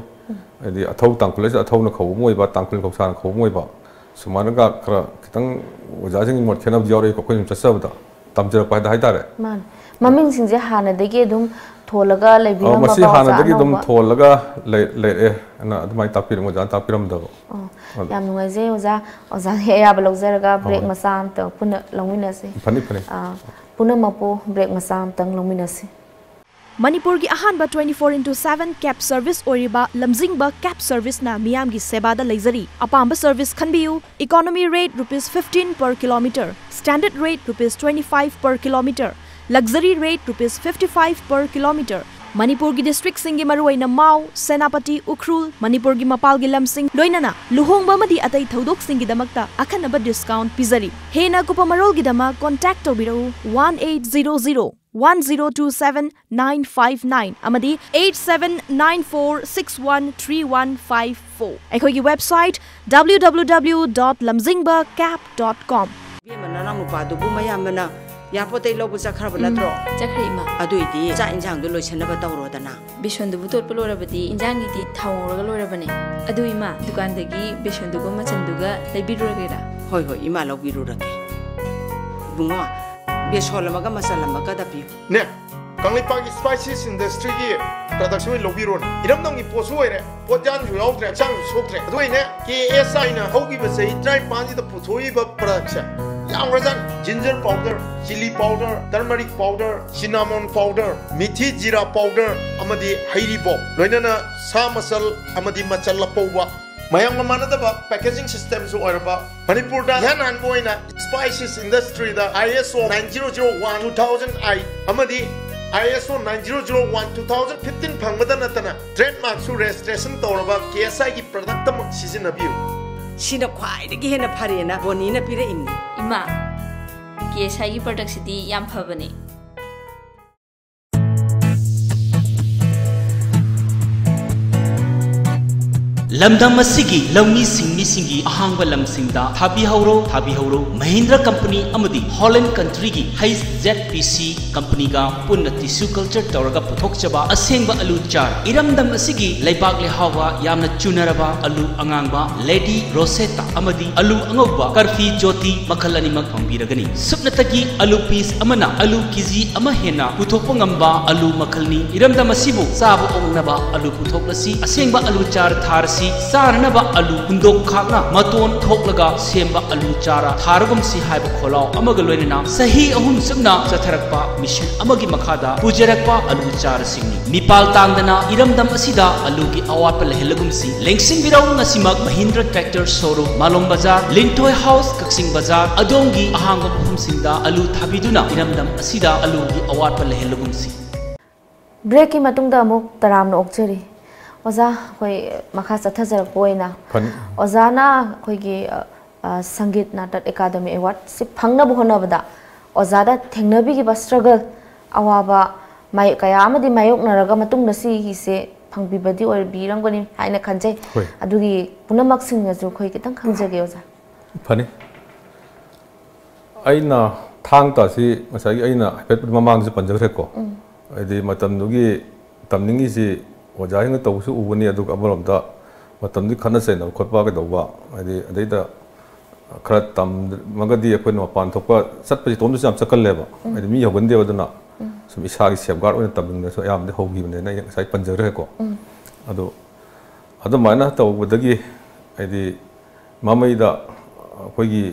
ꯍꯥꯏꯗꯤ ꯑꯊꯧ ꯇꯥꯡꯈꯨꯜ ꯍꯥꯏꯁꯦ ꯑꯊꯧꯅ ꯈꯧꯕ ꯑꯃ ꯑꯣꯏꯕ, ꯇꯥꯡꯈꯨꯜ ꯈꯧꯁꯥꯅ ꯈꯧꯕ ꯑꯃ ꯑꯣꯏꯕ, ꯁꯨꯃꯥꯏꯅꯒ ꯈꯔ ꯈꯤꯇꯪ ꯑꯣꯖꯥꯁꯤꯡꯒꯤ ꯃꯣꯠ ꯈꯦꯠꯅꯕꯗꯤ ꯌꯥꯎꯔꯛꯏꯀꯣ, ꯑꯩꯈꯣꯏꯅ ꯁꯨꯝ ꯆꯠꯆꯕꯗ꯫ ꯇꯝꯖꯔꯛꯄ ꯍꯥꯏꯗ ꯍꯥꯏꯇꯥꯔꯦ꯫ ꯃꯥꯅꯦ꯫ ꯃꯃꯤꯡꯁꯤꯡꯁꯦ ꯍꯥꯟꯅꯗꯒꯤ ꯑꯗꯨꯝ ꯊꯣꯜꯂꯒ ꯑ, ꯂꯩꯕꯤꯔꯝꯃꯕ ꯃꯁꯤ ꯑꯣꯖꯥ ꯍꯥꯟꯅꯗꯒꯤ ꯑꯗꯨꯝ ꯑꯅꯧꯕ? ꯊꯣꯜꯂꯒ ꯂꯩ-, ꯂꯩꯔꯛꯑꯦ ꯍꯥꯏꯅ ꯑꯗꯨꯃꯥꯏꯅ ꯇꯥꯛꯄꯤꯔꯝꯃꯤ ꯑꯣꯖꯥꯅ ꯇꯥꯛꯄꯤꯔꯝꯗꯕ꯫ ꯑꯣ, ꯑꯗꯨ ꯌꯥꯝ ꯅꯨꯡꯉꯥꯏꯖꯩ ꯑꯣꯖꯥ꯫ ꯑꯣꯖꯥꯒꯤ ꯑꯌꯥꯕ ꯂꯧꯖꯔꯒ ꯕ꯭ꯔꯦꯛ ꯍꯣꯏ꯫ ꯃꯆꯥ ꯑꯝꯇ ꯄꯨꯟꯅ ꯂꯧꯃꯤꯟꯅꯁꯤ꯫ ꯐꯅꯤ, ꯐꯅꯤ꯫ ꯑ, ꯄꯨꯝꯅꯃꯛꯄꯨ ꯕ꯭ꯔꯦꯛ ꯃꯆꯥ ꯑꯝꯇꯪ ꯂꯧꯃꯤꯟꯅꯁꯤ꯫ ꯃꯅꯤꯄꯨꯔꯒꯤ ꯑꯍꯥꯟꯕ twenty four into seven cab service ꯑꯣꯏꯔꯤꯕ ꯂꯝꯖꯤꯡꯕ cab serviceꯅ ꯃꯤꯌꯥꯝꯒꯤ ꯁꯦꯕꯥꯗ ꯂꯩꯖꯔꯤ꯫ ꯑꯄꯥꯝꯕ service ꯈꯟꯕꯤꯌꯨ꯫ Economy rate rupees fifteen per kilometer, standard rate rupees twenty five per kilometer, luxury rate rupees fifty five per kilometer꯫ ꯃꯅꯤꯄꯨꯔꯒꯤ districtꯁꯤꯡꯒꯤ ꯃꯔꯨꯑꯣꯏꯅ ꯃꯥꯎ, ꯁꯦꯅꯥꯄꯇꯤ, ꯎꯈ꯭ꯔꯨꯜ, ꯃꯅꯤꯄꯨꯔꯒꯤ ꯃꯄꯥꯜꯒꯤ ꯂꯝꯁꯤꯡ, ꯂꯣꯏꯅꯅ ꯂꯨꯍꯣꯡꯕ ꯑꯃꯗꯤ ꯑꯇꯩ ꯊꯧꯗꯣꯛꯁꯤꯡꯒꯤꯗꯃꯛꯇ ꯑꯈꯟꯅꯕ discount ꯄꯤꯖꯔꯤ꯫ ꯍꯦꯟꯅ ꯑꯀꯨꯞꯄ ꯃꯔꯣꯜꯒꯤꯗꯃꯛ contact ꯇꯧꯕꯤꯔꯛꯎ one eight zero zero one zero two seven nine five nine ꯑꯃꯗꯤ eight seven nine four six one three one five four꯫ ꯑꯩꯈꯣꯏꯒꯤ website W W W dot lamzingba cab dot com꯫ ꯏꯕꯦꯝꯃ, ꯅꯅꯥꯎ ꯅꯨꯄꯥꯗꯨꯕꯨ ꯃꯌꯥꯝꯕꯅ ꯌꯥꯄꯣꯠꯇꯩ ꯂꯧꯕ ꯆꯠꯈ꯭ꯔꯕ ꯎꯝ, ꯅꯠꯇ꯭ꯔꯣ? ꯆꯠꯈ꯭ꯔꯦ, ꯏꯃꯥ꯫ ꯑꯗꯨꯏꯗꯤ ꯆꯥꯛ ꯏꯟꯖꯥꯡꯗꯣ ꯂꯣꯏꯁꯟꯅꯕ ꯇꯧꯔꯣꯗꯅ꯫ ꯕꯦꯁꯣꯟꯗꯨꯕꯨ ꯇꯣꯠꯄ ꯂꯣꯏꯔꯕꯗꯤ ꯏꯟꯖꯥꯡꯒꯤꯗꯤ ꯊꯥꯎ ꯉꯧꯔꯒ ꯂꯣꯏꯔꯕꯅꯦ꯫ ꯑꯗꯨ ꯏꯃꯥ, ꯗꯨꯀꯥꯟꯗꯒꯤ ꯕꯦꯁꯣꯟꯗꯨꯒ ꯃꯆꯟꯗꯨꯒ ꯂꯩꯕꯤꯔꯨꯔꯒꯦꯔꯥ? ꯍꯣꯏ, ꯍꯣꯏ, ꯏꯃꯥ ꯂꯧꯕꯤꯔꯨꯔꯒꯦ꯫ ꯏꯕꯨꯡꯉꯣ, ꯕꯦꯁꯣꯟ ꯑꯃꯒ ꯃꯆꯜ ꯑꯃꯒꯗ ꯄꯤꯌꯨ꯫ ꯅꯦ, ꯀꯪꯂꯩꯄꯥꯛꯀꯤ Spices Industryꯒꯤ product ꯑꯣꯏꯅ ꯂꯧꯕꯤꯔꯣꯅꯦ꯫ ꯏꯔꯝꯗꯝꯒꯤ ꯄꯣꯠꯁꯨ ꯑꯣꯏꯔꯦ, ꯄꯣꯠꯌꯥꯟꯁꯨ ꯌꯥꯎꯗ꯭ꯔꯦ, ꯍꯛꯆꯥꯡꯁꯨ ꯁꯣꯛꯇ꯭ꯔꯦ꯫ ꯑꯗꯨ ꯑꯩꯅꯦ, K S Iꯅ ꯍꯧꯈꯤꯕ ꯆꯍꯤ ꯇꯔꯥꯅꯤꯄꯥꯟꯁꯤꯗ ꯄꯨꯊꯣꯛꯏꯕ productꯁꯦ ꯌꯥꯝꯈ꯭ꯔꯖꯥꯠꯅꯤ꯫ Ginger powder, chilli powder, turmeric powder, cinnamon powder, ꯃꯤꯊꯤ ꯖꯤꯔꯥ powder ꯑꯃꯗꯤ ꯍꯩꯔꯤꯕꯣꯞ, ꯂꯣꯏꯅꯅ ꯁꯥ ꯃꯆꯜ ꯑꯃꯗꯤ ꯃꯆꯜ ꯑꯄꯧꯕ꯫ ꯃꯌꯥꯝꯒ ꯃꯥꯟꯅꯗꯕ packaging systemꯁꯨ ꯑꯣꯏꯔꯕ, ꯃꯅꯤꯄꯨꯔꯗ ꯏꯍꯥꯟ ꯍꯥꯟꯕ ꯑꯣꯏꯅ Spices Industryꯗ I S O nine zero zero one two thousand eight ꯑꯃꯗꯤ I S O nine zero zero one two thousand fifteen ꯐꯪꯕꯗ ꯅꯠꯇꯅ trademarkꯁꯨ registration ꯇꯧꯔꯕ K S Iꯒꯤ productꯇꯃꯛ ꯁꯤꯖꯤꯟꯅꯕꯤꯌꯨ꯫ ꯁꯤꯅ ꯈ꯭ꯋꯥꯏꯗꯒꯤ ꯍꯦꯟꯅ ꯐꯔꯦꯅ ꯕꯣꯅꯤꯅ ꯄꯤꯔꯛꯏꯅꯤ꯫ ꯏꯃꯥ, K S Iꯒꯤ productꯁꯤꯗꯤ ꯌꯥꯝ ꯐꯕꯅꯦ꯫ ꯂꯝꯗꯝ ꯑꯁꯤꯒꯤ ꯂꯧꯃꯤ ꯁꯤꯡꯃꯤꯁꯤꯡꯒꯤ ꯑꯍꯥꯡꯕ ꯂꯝꯁꯤꯡꯗ ꯊꯥꯕꯤꯍꯧꯔꯣ, ꯊꯥꯕꯤꯍꯧꯔꯣ꯫ ꯃꯍꯤꯟꯗ꯭ꯔ ꯀꯝꯄꯅꯤ ꯑꯃꯗꯤ ꯍꯣꯂꯦꯟ ꯀꯟꯇ꯭ꯔꯤꯒꯤ ꯍꯩꯆ ꯖꯦꯠ ꯄꯤ ꯁꯤ ꯀꯝꯄꯅꯤꯒ ꯄꯨꯟꯅ ꯇꯤꯁꯨ ꯀꯜꯆꯔ ꯇꯧꯔꯒ ꯄꯨꯊꯣꯛꯆꯕ ꯑꯁꯦꯡꯕ ꯑꯂꯨ ꯆꯥꯔ꯫ ꯏꯔꯝꯗꯝ ꯑꯁꯤꯒꯤ ꯂꯩꯕꯥꯛ ꯂꯩꯍꯥꯎꯒ ꯌꯥꯝꯅ ꯆꯨꯅꯔꯕ ꯑꯂꯨ ꯑꯉꯥꯡꯕ ꯂꯦꯗꯤ ꯔꯣꯁꯦꯇꯥ ꯑꯃꯗꯤ ꯑꯂꯨ ꯑꯉꯧꯕ ꯀꯔꯐꯤ ꯖꯣꯇꯤ ꯃꯈꯜ ꯑꯅꯤꯃꯛ ꯐꯪꯕꯤꯔꯒꯅꯤ꯫ ꯁꯨꯞꯅꯇꯒꯤ ꯑꯂꯨ ꯄꯤꯁ ꯑꯃꯅ ꯑꯂꯨ ꯀꯦꯖꯤ ꯑꯃ ꯍꯦꯟꯅ ꯄꯨꯊꯣꯛꯄ ꯉꯝꯕ ꯑꯂꯨ ꯃꯈꯜꯅꯤ꯫ ꯏꯔꯝꯗꯝ ꯑꯁꯤꯕꯨ ꯆꯥꯕ ꯑꯣꯛꯅꯕ ꯑꯂꯨ ꯄꯨꯊꯣꯛꯂꯁꯤ꯫ ꯑꯁꯦꯡꯕ ꯑꯂꯨ ꯆꯥꯔ ꯊꯥꯔꯁꯤ꯫ ꯆꯥꯅꯅꯕ ꯑꯂꯨ ꯍꯨꯟꯗꯣꯛ ꯈꯥꯛꯅ ꯃꯇꯣꯟ ꯊꯣꯛꯂꯒ ꯁꯦꯝꯕ ꯑꯂꯨ ꯆꯥꯔ ꯊꯥꯔꯒꯨꯝꯁꯤ ꯍꯥꯏꯕ ꯈꯣꯜꯂꯥꯎ ꯑꯃꯒ ꯂꯣꯏꯅꯅ ꯆꯍꯤ ꯑꯍꯨꯝ ꯆꯨꯞꯅ ꯆꯠꯊꯔꯛꯄ ꯃꯤꯁꯟ ꯑꯃꯒꯤ ꯃꯈꯥꯗ ꯄꯨꯖꯔꯛꯄ ꯑꯂꯨ ꯆꯥꯔꯁꯤꯡꯅꯤ꯫ ꯃꯤꯄꯥꯜ ꯇꯥꯡꯗꯅ ꯏꯔꯝꯗꯝ ꯑꯁꯤꯗ ꯑꯂꯨꯒꯤ ꯑꯋꯥꯠꯄ ꯂꯩꯍꯜꯂꯒꯨꯝꯁꯤ꯫ ꯂꯦꯡꯁꯤꯟꯕꯤꯔꯧ ꯉꯁꯤꯃꯛ ꯃꯍꯤꯟꯗ꯭ꯔ ꯇ꯭ꯔꯦꯛꯇꯔ ꯁꯣꯔꯨꯝ, ꯃꯥꯂꯣꯝ ꯕꯖꯥꯔ, ꯂꯤꯟꯊꯣꯏ ꯍꯥꯎꯁ, ꯀꯛꯆꯤꯡ ꯕꯖꯥꯔ, ꯑꯗꯣꯝꯒꯤ ꯑꯍꯥꯡꯕ ꯃꯐꯝꯁꯤꯡꯗ ꯑꯂꯨ ꯊꯥꯕꯤꯗꯨꯅ ꯏꯔꯝꯗꯝ ꯑꯁꯤꯗ ꯑꯂꯨꯒꯤ ꯑꯋꯥꯠꯄ ꯂꯩꯍꯜꯂꯒꯨꯝꯁꯤ꯫ ꯕ꯭ꯔꯦꯛꯀꯤ ꯃꯇꯨꯡꯗ ꯑꯃꯨꯛ ꯇꯔꯥꯝꯅ ꯑꯣꯛꯆꯔꯤ꯫ ꯑꯣꯖꯥ, ꯑꯩꯈꯣꯏ ꯃꯈꯥ ꯆꯠꯊꯖꯔꯛꯄ ꯑꯣꯏꯅ ꯐꯅꯤ꯫ ꯑꯣꯖꯥꯅ ꯑꯩꯈꯣꯏꯒꯤ ꯑ, ꯑ, ꯁꯪꯒꯤꯠ ꯅꯥꯇꯛ ꯑꯦꯀꯥꯗꯃꯤ ꯑꯦꯋꯥꯔꯗꯁꯤ ꯐꯪꯅꯕ ꯍꯣꯠꯅꯕꯗ ꯑꯣꯖꯥꯗ ꯊꯦꯡꯅꯕꯤꯈꯤꯕ ꯁ꯭ꯇ꯭ꯔꯒꯜ, ꯑꯋꯥꯕ, ꯃꯥꯌꯣꯛ ꯀꯌꯥ ꯑꯃꯗꯤ ꯃꯥꯌꯣꯛꯅꯔꯒ ꯃꯇꯨꯡꯗ ꯁꯤꯒꯤꯁꯦ ꯐꯪꯕꯤꯕꯗꯤ ꯑꯣꯏꯕꯤꯔꯝꯒꯅꯤ ꯍꯥꯏꯅ ꯈꯟꯖꯩ꯫ ꯍꯣꯏ꯫ ꯑꯗꯨꯒꯤ ꯄꯨꯝꯅꯃꯛꯁꯤꯡ ꯑꯗꯨ ꯑꯩꯈꯣꯏ ꯈꯤꯇꯪ ꯈꯪꯖꯒꯦ ꯑꯣꯖꯥ꯫ ꯐꯅꯤ꯫ ꯑꯩꯅ ꯊꯥꯡ ꯇꯥꯁꯤ ꯉꯁꯥꯏꯒꯤ ꯑꯩꯅ ꯍꯥꯏꯐꯦꯠ ꯃꯃꯥꯡꯗꯁꯨ ꯄꯟꯖꯈ꯭ꯔꯦꯀꯣ꯫ ꯍꯥꯏꯗꯤ ꯃꯇꯝꯗꯨꯒꯤ ꯇꯝꯅꯤꯡꯉꯤꯁꯤ ꯑꯣꯖꯥꯁꯤꯡꯅ ꯇꯧꯕꯁꯨ ꯎꯕꯅꯤ, ꯑꯗꯨꯒ ꯑꯃꯔꯣꯝꯗ ꯃꯇꯝꯗꯨꯒꯤ ꯈꯠꯅ ꯆꯩꯅꯕ ꯈꯣꯠꯄ ꯀꯩꯗꯧꯕ, ꯍꯥꯏꯗꯤ ꯑꯗꯩꯗ ꯈꯔ ꯇꯝꯃꯒꯗꯤ ꯑꯩꯈꯣꯏꯅ ꯃꯄꯥꯟ ꯊꯣꯛꯄ ꯆꯠꯄꯁꯤ ꯏꯇꯣꯝꯗꯁꯨ ꯌꯥꯝ ꯆꯠꯀꯜꯂꯦꯕ꯫ ꯍꯥꯏꯗꯤ ꯃꯤ ꯌꯧꯒꯟꯗꯦꯕ, ꯑꯗꯨꯅ ꯁꯨꯝ ꯏꯁꯥꯒꯤ ꯁꯦꯞꯒꯥꯔꯗ ꯑꯣꯏꯅ ꯇꯝꯅꯤꯡꯗꯅꯁꯨ ꯑꯌꯥꯝꯕꯗꯤ ꯍꯧꯈꯤꯕꯅꯦꯅ ꯑꯩ ꯉꯁꯥꯏ ꯄꯟꯖꯈ꯭ꯔꯦꯀꯣ꯫ ꯑꯗꯣ ꯑꯗꯨꯃꯥꯏꯅ ꯇꯧꯕꯗꯒꯤ ꯍꯥꯏꯗꯤ ꯃꯃꯩꯗ ꯑꯩꯈꯣꯏꯒꯤ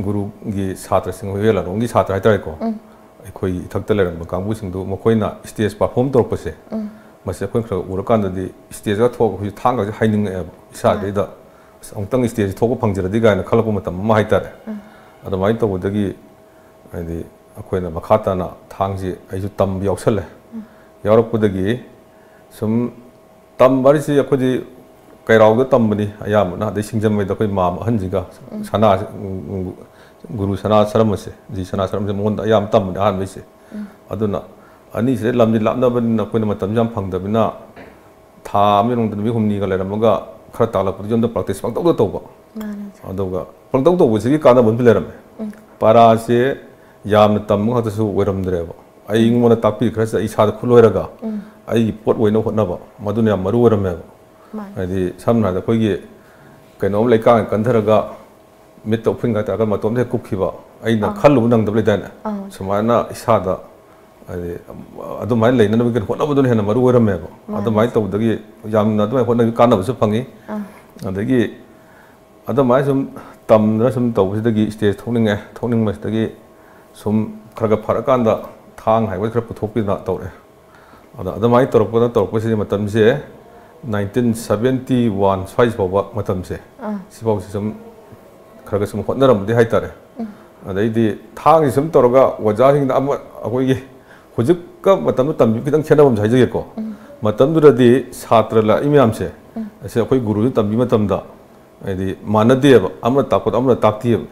ꯒꯨꯔꯨꯒꯤ ꯁꯥꯇ꯭ꯔꯁꯤꯡ, ꯍꯨꯏꯌꯦꯟ ꯂꯥꯂꯣꯡꯒꯤ ꯁꯥꯇ꯭ꯔ ꯍꯥꯏꯇꯥꯔꯦꯀꯣ, ꯑꯩꯈꯣꯏꯒꯤ ꯏꯊꯛꯇ ꯂꯩꯔꯝꯕ ꯀꯥꯡꯕꯨꯁꯤꯡꯗꯨ ꯃꯈꯣꯏꯅ ꯁ꯭ꯇꯦꯖ ꯄꯔꯐꯣꯔꯝ ꯇꯧꯔꯛꯄꯁꯦ, ꯃꯁꯤ ꯑꯩꯈꯣꯏꯅ ꯈꯔ ꯎꯔꯀꯥꯟꯗꯗꯤ ꯁ꯭ꯇꯦꯖꯇ ꯊꯣꯛꯑꯒ ꯑꯩꯈꯣꯏꯁꯨ ꯊꯥꯡꯒꯁꯦ ꯍꯥꯏꯅꯤꯡꯉꯛꯑꯦꯕ ꯏꯁꯥꯗꯩꯗ꯫ "ꯑꯁ, ꯑꯃꯨꯛꯇꯪ ꯁ꯭ꯇꯦꯖꯁꯦ ꯊꯣꯛꯄ ꯐꯪꯖꯔꯗꯤ" ꯀꯥꯏꯅ ꯈꯜꯂꯛꯄ ꯃꯇꯝ ꯑꯃ ꯍꯥꯏꯇꯥꯔꯦ꯫ ꯑꯗꯨꯃꯥꯏꯅ ꯇꯧꯕꯗꯒꯤ ꯍꯥꯏꯗꯤ ꯑꯩꯈꯣꯏꯅ ꯃꯈꯥ ꯇꯥꯅ ꯊꯥꯡꯁꯤ ꯑꯩꯁꯨ ꯇꯝꯕ ꯌꯥꯎꯁꯜꯂꯦ꯫ ꯌꯥꯎꯔꯛꯄꯗꯒꯤ ꯁꯨꯝ ꯇꯝꯕ ꯍꯥꯏꯁꯤ ꯑꯩꯈꯣꯏꯗꯤ ꯀꯩꯔꯥꯎꯗ ꯇꯝꯕꯅꯤ ꯑꯌꯥꯝꯕꯅ, ꯑꯗꯩ ꯁꯤꯡꯖꯃꯩꯗ ꯑꯩꯈꯣꯏ ꯃꯥꯝ ꯑꯍꯟꯁꯤꯒ, ꯁꯅꯥ, ꯒꯨꯔꯨ ꯁꯅꯥ ꯁꯔꯃꯁꯦ, ꯖꯤ ꯁꯅꯥ ꯁꯔꯃꯁꯦ ꯃꯉꯣꯟꯗ ꯑꯌꯥꯝꯕ ꯇꯝꯕꯅꯤ ꯑꯍꯥꯟꯕꯩꯁꯦ꯫ ꯑꯗꯨꯅ ꯑꯅꯤꯁꯤꯗ ꯂꯝꯗꯤ ꯂꯥꯞꯅꯕꯅꯤꯅ ꯑꯩꯈꯣꯏꯅ ꯃꯇꯝꯁꯨ ꯌꯥꯝ ꯐꯪꯗꯕꯅꯤꯅ ꯊꯥ ꯑꯃꯒꯤ ꯃꯅꯨꯡꯗ ꯅꯨꯃꯤꯠ ꯍꯨꯝꯅꯤꯒ ꯂꯩꯔꯝꯃꯒ ꯈꯔ ꯇꯥꯛꯂꯛꯄꯗ ꯌꯨꯝꯗ practice ꯄꯪꯇꯧꯗ ꯇꯧꯕ꯫ ꯃꯥꯅꯦ꯫ ꯑꯗꯨꯒ ꯄꯪꯇꯧ ꯇꯧꯕꯁꯤꯒꯤ ꯀꯥꯟꯅꯕ ꯑꯃꯁꯨ ꯂꯩꯔꯝꯃꯦ꯫ ꯎꯝ꯫ ꯄꯥꯔꯥꯁꯦ ꯌꯥꯝꯅ ꯇꯝꯕ ꯈꯛꯇꯁꯨ ꯑꯣꯏꯔꯝꯗ꯭ꯔꯦꯕ꯫ ꯑꯩꯉꯣꯟꯗ ꯇꯥꯛꯄꯤ ꯈꯔꯁꯦ ꯑꯩ ꯏꯁꯥꯗ ꯈꯨꯠꯂꯣꯏꯔꯒ ꯎꯝ꯫ ꯑꯩꯒꯤ ꯄꯣꯠ ꯑꯣꯏꯅꯕ ꯍꯣꯠꯅꯕ, ꯃꯗꯨꯅ ꯌꯥꯝ ꯃꯔꯨ ꯑꯣꯏꯔꯝꯃꯦꯕ꯫ ꯃꯥꯅꯦ꯫ ꯍꯥꯏꯗꯤ ꯁꯝꯅ ꯍꯥꯏꯔꯕꯗ ꯑꯩꯈꯣꯏꯒꯤ ꯀꯩꯅꯣꯝ ꯂꯩꯀꯥꯡ ꯀꯟꯊꯔꯒ ꯃꯤꯠꯇ ꯎꯐꯨꯟ ꯀꯥꯏ ꯇꯥꯔꯒ ꯃꯇꯣꯝꯇ ꯍꯦꯛ ꯀꯨꯞꯈꯤꯕ, ꯑꯩꯅ ꯑꯥ꯫ ꯈꯜꯂꯨꯕ ꯅꯪꯗꯕ ꯂꯩꯗꯥꯏꯅꯦ? ꯑꯥ꯫ ꯁꯨꯃꯥꯏꯅ ꯏꯁꯥꯗ ꯍꯥꯏꯗꯤ ꯑꯗꯨꯃꯥꯏꯅ ꯂꯩꯅꯅꯕꯒꯤ ꯍꯣꯠꯅꯕꯗꯨꯅ ꯍꯦꯟꯅ ꯃꯔꯨ ꯑꯣꯏꯔꯝꯃꯦꯕ꯫ ꯃꯥꯅꯦ꯫ ꯑꯗꯨꯃꯥꯏꯅ ꯇꯧꯕꯗꯒꯤ ꯌꯥꯝꯅ ꯑꯗꯨꯃꯥꯏꯅ ꯍꯣꯠꯅꯕꯒꯤ ꯀꯥꯟꯅꯕꯁꯨ ꯐꯪꯉꯤ꯫ ꯑꯥ꯫ ꯑꯗꯒꯤ ꯑꯗꯨꯃꯥꯏꯅ ꯁꯨꯝ ꯇꯝꯗꯅ ꯁꯨꯝ ꯇꯧꯕꯁꯤꯗꯒꯤ stage ꯊꯣꯛꯅꯤꯡꯉꯦ꯫ ꯊꯣꯛꯅꯤꯡꯕꯁꯤꯗꯒꯤ ꯁꯨꯝ ꯈꯔ ꯈꯔ ꯐꯔꯀꯥꯟꯗ ꯊꯥꯡ ꯍꯥꯏꯕ ꯈꯔ ꯄꯨꯊꯣꯛꯄꯤꯗꯅ ꯇꯧꯔꯛꯑꯦ꯫ ꯑꯗ ꯑꯗꯨꯃꯥꯏꯅ ꯇꯧꯔꯛꯄꯗ ꯇꯧꯔꯛꯄꯁꯤꯗꯤ ꯃꯇꯝꯁꯦ nineteen seventy one ꯁ꯭ꯋꯥꯏ ꯐꯥꯎꯕ ꯃꯇꯝꯁꯦ ꯑꯥ꯫ ꯁꯤꯐꯥꯎꯁꯤ ꯁꯨꯝ ꯈꯔ ꯈꯔ ꯁꯨꯝ ꯍꯣꯠꯅꯔꯝꯕꯗꯤ ꯍꯥꯏꯇꯥꯔꯦ꯫ ꯎꯝ꯫ ꯑꯗꯩꯗꯤ ꯊꯥꯡꯁꯤ ꯁꯨꯝ ꯇꯧꯔꯒ ꯑꯣꯖꯥꯁꯤꯡꯗ ꯑꯃ ꯑꯩꯈꯣꯏꯒꯤ ꯍꯧꯖꯤꯛꯀ ꯃꯇꯝꯗ ꯇꯝꯕꯤꯕ ꯈꯤꯇꯪ ꯈꯦꯠꯅꯕ ꯑꯃꯁꯨ ꯍꯥꯏꯖꯒꯦꯀꯣ꯫ ꯎꯝ꯫ ꯃꯇꯝꯗꯨꯗꯗꯤ ꯁꯥꯇ꯭ꯔ ꯂꯥꯛꯏ ꯃꯌꯥꯝꯁꯦ ꯎꯝ꯫ ꯑꯁꯤ ꯑꯩꯈꯣꯏ ꯒꯨꯔꯨꯁꯤꯅ ꯇꯝꯕꯤꯕ ꯃꯇꯝꯗ ꯍꯥꯏꯗꯤ ꯃꯥꯟꯅꯗꯦꯕ, ꯑꯃꯅ ꯇꯥꯛꯄꯗ ꯑꯃꯅ ꯇꯥꯛꯇꯦꯕ꯫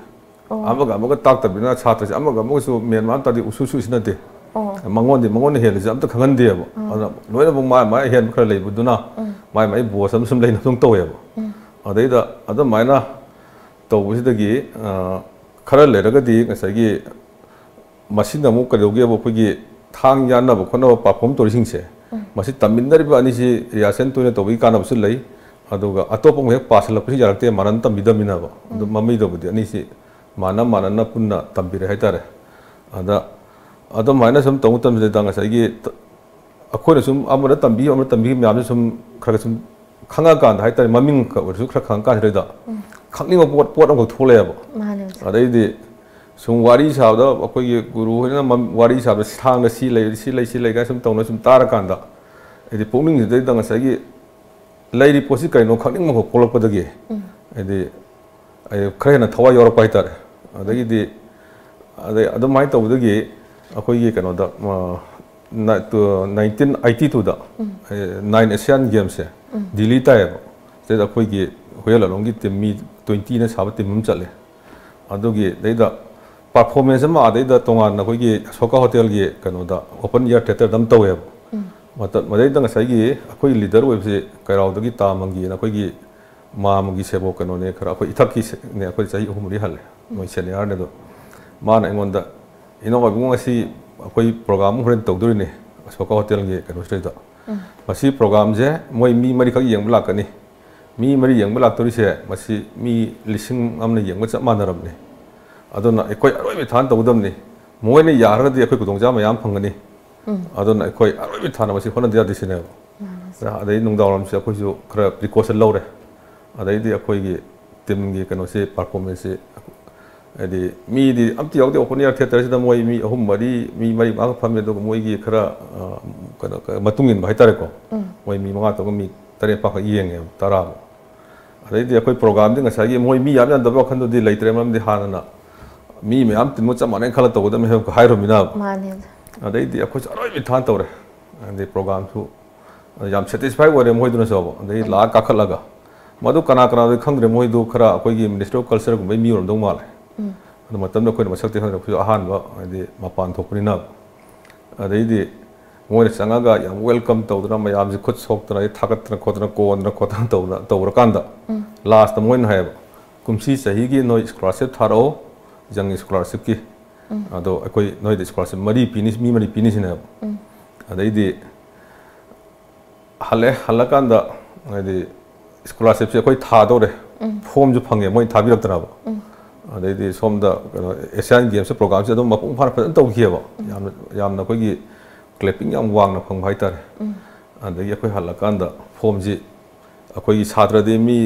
ꯑꯣ꯫ ꯑꯃꯒ ꯑꯃꯒ ꯇꯥꯛꯇꯕꯅꯤꯅ ꯁꯥꯇ꯭ꯔꯁꯦ ꯑꯃꯒ ꯑꯃꯒꯁꯨ ꯃꯦꯟ ꯃꯥꯟ ꯇꯥꯗꯦ, ꯎꯁꯨ ꯁꯨꯁꯤꯟꯅꯗꯦ꯫ ꯑꯣ꯫ ꯃꯉꯣꯟꯗꯤ ꯃꯉꯣꯟꯗ ꯍꯦꯜꯂꯤꯁꯦ ꯑꯝꯇ ꯈꯪꯍꯟꯗꯦꯕ꯫ ꯎꯝ꯫ ꯑꯗꯨꯅ ꯂꯣꯏꯅꯃꯛ ꯃꯥꯏ ꯃꯥꯏ ꯑꯍꯦꯟꯕ ꯈꯔ ꯂꯩꯕꯗꯨꯅ ꯎꯝ꯫ ꯃꯥꯏ ꯃꯥꯏ boss ꯑꯃ ꯁꯨꯝ ꯂꯩꯅꯕ ꯑꯗꯨꯝ ꯇꯧꯋꯦꯕ꯫ ꯎꯝ꯫ ꯑꯗꯩꯗ ꯑꯗꯨꯃꯥꯏꯅ ꯇꯧꯕꯁꯤꯗꯒꯤ, ꯑ, ꯈꯔ ꯂꯩꯔꯒꯗꯤ ꯉꯁꯥꯏꯒꯤ ꯃꯁꯤꯅ ꯑꯃꯨꯛ ꯀꯩꯗꯧꯒꯦꯕ, ꯑꯩꯈꯣꯏꯒꯤ ꯊꯥꯡ ꯌꯥꯟꯅꯕ ꯈꯣꯠꯅꯕ perform ꯇꯧꯔꯤꯁꯤꯡꯁꯦ, ꯎꯝ꯫ ꯃꯁꯤ ꯇꯝꯃꯤꯟꯅꯔꯤꯕ ꯑꯅꯤꯁꯤ rehearsal ꯇꯣꯏꯅ ꯇꯧꯕꯒꯤ ꯀꯥꯟꯅꯕꯁꯨ ꯂꯩ꯫ ꯑꯗꯨꯒ ꯑꯇꯣꯞꯄ ꯑꯃ ꯍꯦꯛ ꯄꯥꯁꯤꯜꯂꯛꯄꯁꯨ ꯌꯥꯔꯛꯇꯦ, ꯃꯥꯟꯅꯅ ꯇꯝꯕꯤꯗꯕꯅꯤꯅꯕ꯫ ꯑꯗꯨ ꯎꯝ꯫ ꯃꯃꯤꯗꯧꯕꯗꯤ ꯑꯅꯤꯁꯤ ꯃꯥꯟꯅ ꯃꯥꯟꯅꯅ ꯄꯨꯟꯅ ꯇꯝꯕꯤꯔꯦ ꯍꯥꯏꯇꯥꯔꯦ꯫ ꯑꯗ ꯑꯗꯨꯃꯥꯏꯅ ꯁꯨꯝ ꯇꯧꯕ ꯃꯇꯝꯁꯤꯗ ꯉꯁꯥꯏꯒꯤ ꯇ-, ꯑꯩꯈꯣꯏꯅ ꯁꯨꯝ ꯑꯃꯗ ꯇꯝꯕꯤ, ꯑꯃꯗ ꯇꯝꯕꯤ ꯃꯌꯥꯝꯁꯦ ꯁꯨꯝ ꯈꯔ ꯈꯔ ꯁꯨꯝ ꯈꯪꯉꯛꯑꯀꯥꯟꯗ ꯍꯥꯏꯇꯥꯔꯦ, ꯃꯃꯤꯡ ꯈꯛ ꯑꯣꯏꯔꯁꯨ ꯈꯔ ꯈꯪꯉꯀꯥꯟꯁꯤꯗ ꯎꯝ꯫ ꯈꯪꯅꯤꯡꯕ ꯄꯣꯠ, ꯄꯣꯠ ꯑꯃꯈꯛ ꯊꯣꯛꯂꯛꯑꯦꯕ꯫ ꯃꯥꯅꯦ ꯑꯣꯖꯥ꯫ ꯑꯗꯩꯗꯤ ꯁꯨꯝ ꯋꯥꯔꯤ ꯁꯥꯕꯗ ꯑꯩꯈꯣꯏꯒꯤ ꯒꯨꯔꯨ ꯍꯣꯏꯅ ꯃꯝ-, ꯋꯥꯔꯤ ꯁꯥꯕꯗ ꯊꯥꯡꯗ ꯁꯤ ꯂꯩ, ꯁꯤ ꯂꯩ, ꯁꯤ ꯂꯩ ꯀꯥꯏꯅ ꯁꯨꯝ ꯇꯧꯅ ꯁꯨꯝ ꯇꯥꯔꯀꯥꯟꯗ ꯍꯥꯏꯗꯤ ꯄꯨꯛꯅꯤꯡꯁꯤꯗꯩꯗ ꯉꯁꯥꯏꯒꯤ ꯂꯩꯔꯤ ꯄꯣꯠꯁꯤ ꯀꯩꯅꯣ ꯈꯪꯅꯤꯡꯕ ꯍꯧꯔꯛꯄꯗꯒꯤ ꯎꯝ꯫ ꯍꯥꯏꯗꯤ ꯑꯩ ꯈꯔ ꯍꯦꯟꯅ ꯊꯋꯥꯏ ꯌꯥꯎꯔꯛꯄ ꯍꯥꯏꯇꯥꯔꯦ꯫ ꯑꯗꯒꯤꯗꯤ ꯑꯗꯩ ꯑꯗꯨꯃꯥꯏꯅ ꯇꯧꯕꯗꯒꯤ ꯑꯩꯈꯣꯏꯒꯤ ꯀꯩꯅꯣꯗ, ꯑ, ꯅ-, ꯇꯨ-, nineteen eighty two ꯗ, ꯎꯝ꯫ ꯑꯦ, Nine Asian Games ꯁꯦ ꯎꯝ꯫ ꯗꯤꯜꯂꯤ ꯇꯥꯏꯌꯦꯕ꯫ ꯁꯤꯗꯩꯗ ꯑꯩꯈꯣꯏꯒꯤ ꯍꯨꯌꯦꯟ ꯂꯥꯂꯣꯡꯒꯤ team ꯃꯤ twenty ꯅ ꯁꯥꯕ team ꯑꯃ ꯆꯠꯂꯦ꯫ ꯑꯗꯨꯒꯤ ꯑꯗꯩꯗ performance ꯑꯃ ꯑꯗꯩꯗ ꯇꯣꯉꯥꯟꯅ ꯑꯩꯈꯣꯏꯒꯤ ꯑꯁꯣꯀꯥ hotel ꯒꯤ ꯀꯩꯅꯣꯗ open air theatre ꯗ ꯑꯃ ꯇꯧꯋꯦꯕ꯫ ꯎꯝ꯫ ꯃꯇꯝ, ꯃꯗꯩꯗ ꯉꯁꯥꯏꯒꯤ ꯑꯩꯈꯣꯏ leader ꯑꯣꯏꯕꯁꯤ ꯀꯩꯔꯥꯎꯗꯒꯤ ꯇꯥ ꯃꯪꯒꯤꯅ ꯑꯩꯈꯣꯏꯒꯤ ꯃꯥꯃꯒꯤ ꯁꯦꯕꯣꯛ ꯀꯩꯅꯣꯅꯦ, ꯈꯔ ꯑꯩꯈꯣꯏ ꯏꯊꯛꯀꯤ ꯁꯦ-, ꯅꯦ, ꯑꯩꯈꯣꯏ ꯆꯍꯤ ꯑꯍꯨꯝ ꯃꯔꯤ ꯍꯜꯂꯦ, ꯃꯣꯏ ꯁꯦꯅꯤꯌꯔꯅꯦ꯫ ꯑꯗꯣ ꯃꯥꯅ ꯑꯩꯉꯣꯟꯗ, "ꯏꯅꯥꯎ ꯏꯕꯨꯡꯉꯣ, ꯉꯁꯤ ꯑꯩꯈꯣꯏ ꯄ꯭ꯔꯣꯒ꯭ꯔꯥꯝ ꯑꯃ ꯍꯣꯔꯦꯟ ꯇꯧꯗꯣꯔꯤꯅꯦ ꯑꯁꯣꯀꯥ ꯍꯣꯇꯦꯜꯒꯤ ꯀꯩꯅꯣꯁꯤꯗꯩꯗ꯫ ꯃꯁꯤ ꯄ꯭ꯔꯣꯒ꯭ꯔꯥꯝꯁꯦ ꯃꯣꯏ ꯃꯤ ꯃꯔꯤꯈꯛ ꯌꯦꯡꯕ ꯂꯥꯛꯀꯅꯤ꯫ ꯃꯤ ꯃꯔꯤ ꯌꯦꯡꯕ ꯂꯥꯛꯇꯣꯔꯤꯁꯦ, ꯃꯁꯤ ꯃꯤ ꯂꯤꯁꯤꯡ ꯑꯃꯅ ꯌꯦꯡꯕ ꯆꯞ ꯃꯥꯟꯅꯔꯕꯅꯤ꯫ ꯑꯗꯨꯅ ꯑꯩꯈꯣꯏ ꯑꯔꯣꯏꯕ ꯊꯥꯅ ꯇꯧꯒꯗꯕꯅꯤ꯫ ꯃꯣꯏꯅ ꯌꯥꯔꯒꯗꯤ ꯑꯩꯈꯣꯏ ꯈꯨꯗꯣꯡꯆꯥꯕ ꯃꯌꯥꯝ ꯐꯪꯒꯅꯤ꯫ ꯑꯗꯨꯅ ꯑꯩꯈꯣꯏ ꯑꯔꯣꯏꯕ ꯊꯥꯅ ꯃꯁꯤ ꯍꯣꯠꯅꯗ ꯌꯥꯗꯦ ꯁꯤꯅꯦꯕ꯫ ꯑꯗꯩ ꯅꯨꯡꯗꯥꯡꯋꯥꯏꯔꯝꯁꯦ ꯑꯩꯈꯣꯏꯁꯨ ꯈꯔ ꯄ꯭ꯔꯤꯀꯣꯁꯟ ꯂꯧꯔꯦ꯫ ꯑꯗꯩꯗꯤ ꯑꯩꯈꯣꯏꯒꯤ ꯇꯤꯝꯒꯤ ꯀꯩꯅꯣꯁꯤ, ꯄꯔꯐꯣꯔꯃꯦꯟꯁꯁꯤ, ꯍꯥꯏꯗꯤ ꯃꯤꯗꯤ ꯑꯝꯇ ꯌꯥꯎꯗꯦ꯫ ꯑꯣꯄꯟ ꯑꯦꯌꯔ ꯊꯤꯌꯦꯇꯔꯁꯤꯗ ꯃꯣꯏ ꯃꯤ ꯑꯍꯨꯝ, ꯃꯔꯤ, ꯃꯤ ꯃꯔꯤ ꯃꯉꯥ ꯐꯝꯃꯦ꯫ ꯑꯗꯨꯒ ꯃꯣꯏꯒꯤ ꯈꯔ, ꯑ, ꯀꯩꯅꯣ, ꯀ-, ꯃꯇꯨꯡ ꯏꯟꯕ ꯍꯥꯏꯇꯥꯔꯦꯀꯣ꯫ ꯃꯣꯏ ꯃꯤ ꯃꯉꯥ ꯇꯧꯔꯒ ꯃꯤ ꯇꯔꯦꯠ ꯐꯥꯎꯈꯛ ꯌꯦꯡꯉꯦꯕ, ꯇꯔꯥꯃꯨꯛ꯫ ꯑꯗꯩꯗꯤ ꯑꯩꯈꯣꯏ ꯄ꯭ꯔꯣꯒ꯭ꯔꯥꯝꯗꯤ ꯉꯁꯥꯏꯒꯤ ꯃꯣꯏ ꯃꯤ ꯌꯥꯝ ꯌꯥꯝꯗꯕ ꯋꯥꯈꯜꯗꯨꯗꯤ ꯂꯩꯇ꯭ꯔꯦ, ꯃꯔꯝꯗꯤ ꯍꯥꯟꯅꯅ ꯃꯤ ꯃꯌꯥꯝ ꯇꯤꯟꯕ ꯆꯞ ꯃꯥꯟꯅꯩ ꯈꯜꯂ ꯇꯧꯒꯗꯕꯅꯤ ꯍꯥꯏꯕ ꯍꯥꯏꯔꯨꯃꯤꯅ꯫ ꯃꯥꯅꯦ꯫ ꯑꯗꯩꯗꯤ ꯑꯩꯈꯣꯏꯁꯨ ꯑꯔꯣꯏꯕꯤ ꯊꯥꯅ ꯇꯧꯔꯦ꯫ ꯑꯗꯩ ꯄ꯭ꯔꯣꯒ꯭ꯔꯥꯝꯁꯨ ꯌꯥꯝ ꯁꯦꯇꯤꯁꯐꯥꯏ ꯑꯣꯏꯔꯦ ꯃꯣꯏꯗꯨꯅꯁꯨ꯫ ꯑꯗꯩ ꯂꯥꯛꯑ ꯀꯥꯈꯠꯂꯒ ꯃꯗꯨ ꯀꯅꯥ ꯀꯅꯥꯅꯣꯗꯤ ꯈꯪꯗ꯭ꯔꯦ, ꯃꯣꯏꯗꯨ ꯈꯔ ꯑꯩꯈꯣꯏꯒꯤ Ministry of Cultureꯒꯨꯝꯕꯩ ꯃꯤ ꯑꯣꯏꯔꯝꯗꯧ ꯃꯥꯜꯂꯦ꯫ ꯑꯗꯨ ꯃꯇꯝꯗ ꯑꯩꯈꯣꯏꯅ ꯃꯁꯛꯇꯤ ꯈꯪꯗ꯭ꯔꯦ, ꯑꯩꯈꯣꯏꯁꯨ ꯑꯍꯥꯟꯕ, ꯍꯥꯏꯗꯤ ꯃꯄꯥꯟ ꯊꯣꯛꯄꯅꯤꯅ꯫ ꯑꯗꯩꯗꯤ ꯃꯣꯏꯅ ꯆꯪꯉꯒ ꯌꯥꯝ ꯋꯦꯜꯀꯝ ꯇꯧꯗꯅ, ꯃꯌꯥꯝꯁꯦ ꯈꯨꯠ ꯁꯣꯛꯇꯅ, ꯑꯗꯩ ꯊꯥꯒꯠꯇꯅ ꯈꯣꯠꯇꯅ, ꯀꯣꯟꯗꯅ ꯈꯣꯠꯇꯅ ꯇꯧꯗꯅ ꯇꯧꯔꯀꯥꯟꯗ, ꯂꯥꯁꯇ ꯃꯣꯏꯅ ꯍꯥꯏꯌꯦꯕ, "ꯀꯨꯝꯁꯤ ꯆꯍꯤꯒꯤ ꯅꯣꯏ ꯁ꯭ꯀꯣꯂꯥꯔꯁꯤꯞ ꯊꯥꯔꯛꯑꯣ, ꯖꯪ ꯁ꯭ꯀꯣꯂꯥꯔꯁꯤꯞꯀꯤ꯫ ꯑꯗꯣ ꯑꯩꯈꯣꯏ ꯅꯣꯏꯗ ꯁ꯭ꯀꯣꯂꯥꯔꯁꯤꯞ ꯃꯔꯤ ꯄꯤꯅꯤ, ꯃꯤ ꯃꯔꯤ ꯄꯤꯅꯤ" ꯁꯤꯅꯦꯕ꯫ ꯑꯗꯩꯗꯤ ꯍꯜꯂꯛꯑꯦ, ꯍꯜꯂꯀꯥꯟꯗ ꯍꯥꯏꯗꯤ ꯁ꯭ꯀꯣꯂꯥꯔꯁꯤꯞꯁꯦ ꯑꯩꯈꯣꯏ ꯊꯥꯗꯧꯔꯦ, ꯐꯣꯝꯁꯨ ꯐꯪꯉꯦ, ꯃꯣꯏ ꯊꯥꯕꯤꯔꯛꯇꯅꯕ꯫ ꯑꯗꯩꯗꯤ ꯁꯣꯝꯗ ꯀꯩꯅꯣ, ꯑꯦꯁꯤꯌꯥꯟ ꯒꯦꯝꯁꯇ ꯄ꯭ꯔꯣꯒ꯭ꯔꯥꯝꯁꯦ ꯑꯗꯨꯝ ꯃꯄꯨꯡ ꯐꯥꯅ ꯐꯖꯅ ꯇꯧꯈꯤꯑꯕ꯫ ꯌꯥꯝꯅ, ꯌꯥꯝꯅ ꯑꯩꯈꯣꯏꯒꯤ ꯀ꯭ꯂꯦꯄꯤꯡ ꯌꯥꯝ ꯋꯥꯡꯅ ꯐꯪꯕ ꯍꯥꯏꯇꯥꯔꯦ꯫ ꯑꯗꯒꯤ ꯑꯩꯈꯣꯏ ꯍꯜꯂꯀꯥꯟꯗ ꯐꯣꯝꯁꯤ ꯑꯩꯈꯣꯏꯒꯤ ꯁꯥꯇ꯭ꯔꯗꯤ ꯃꯤ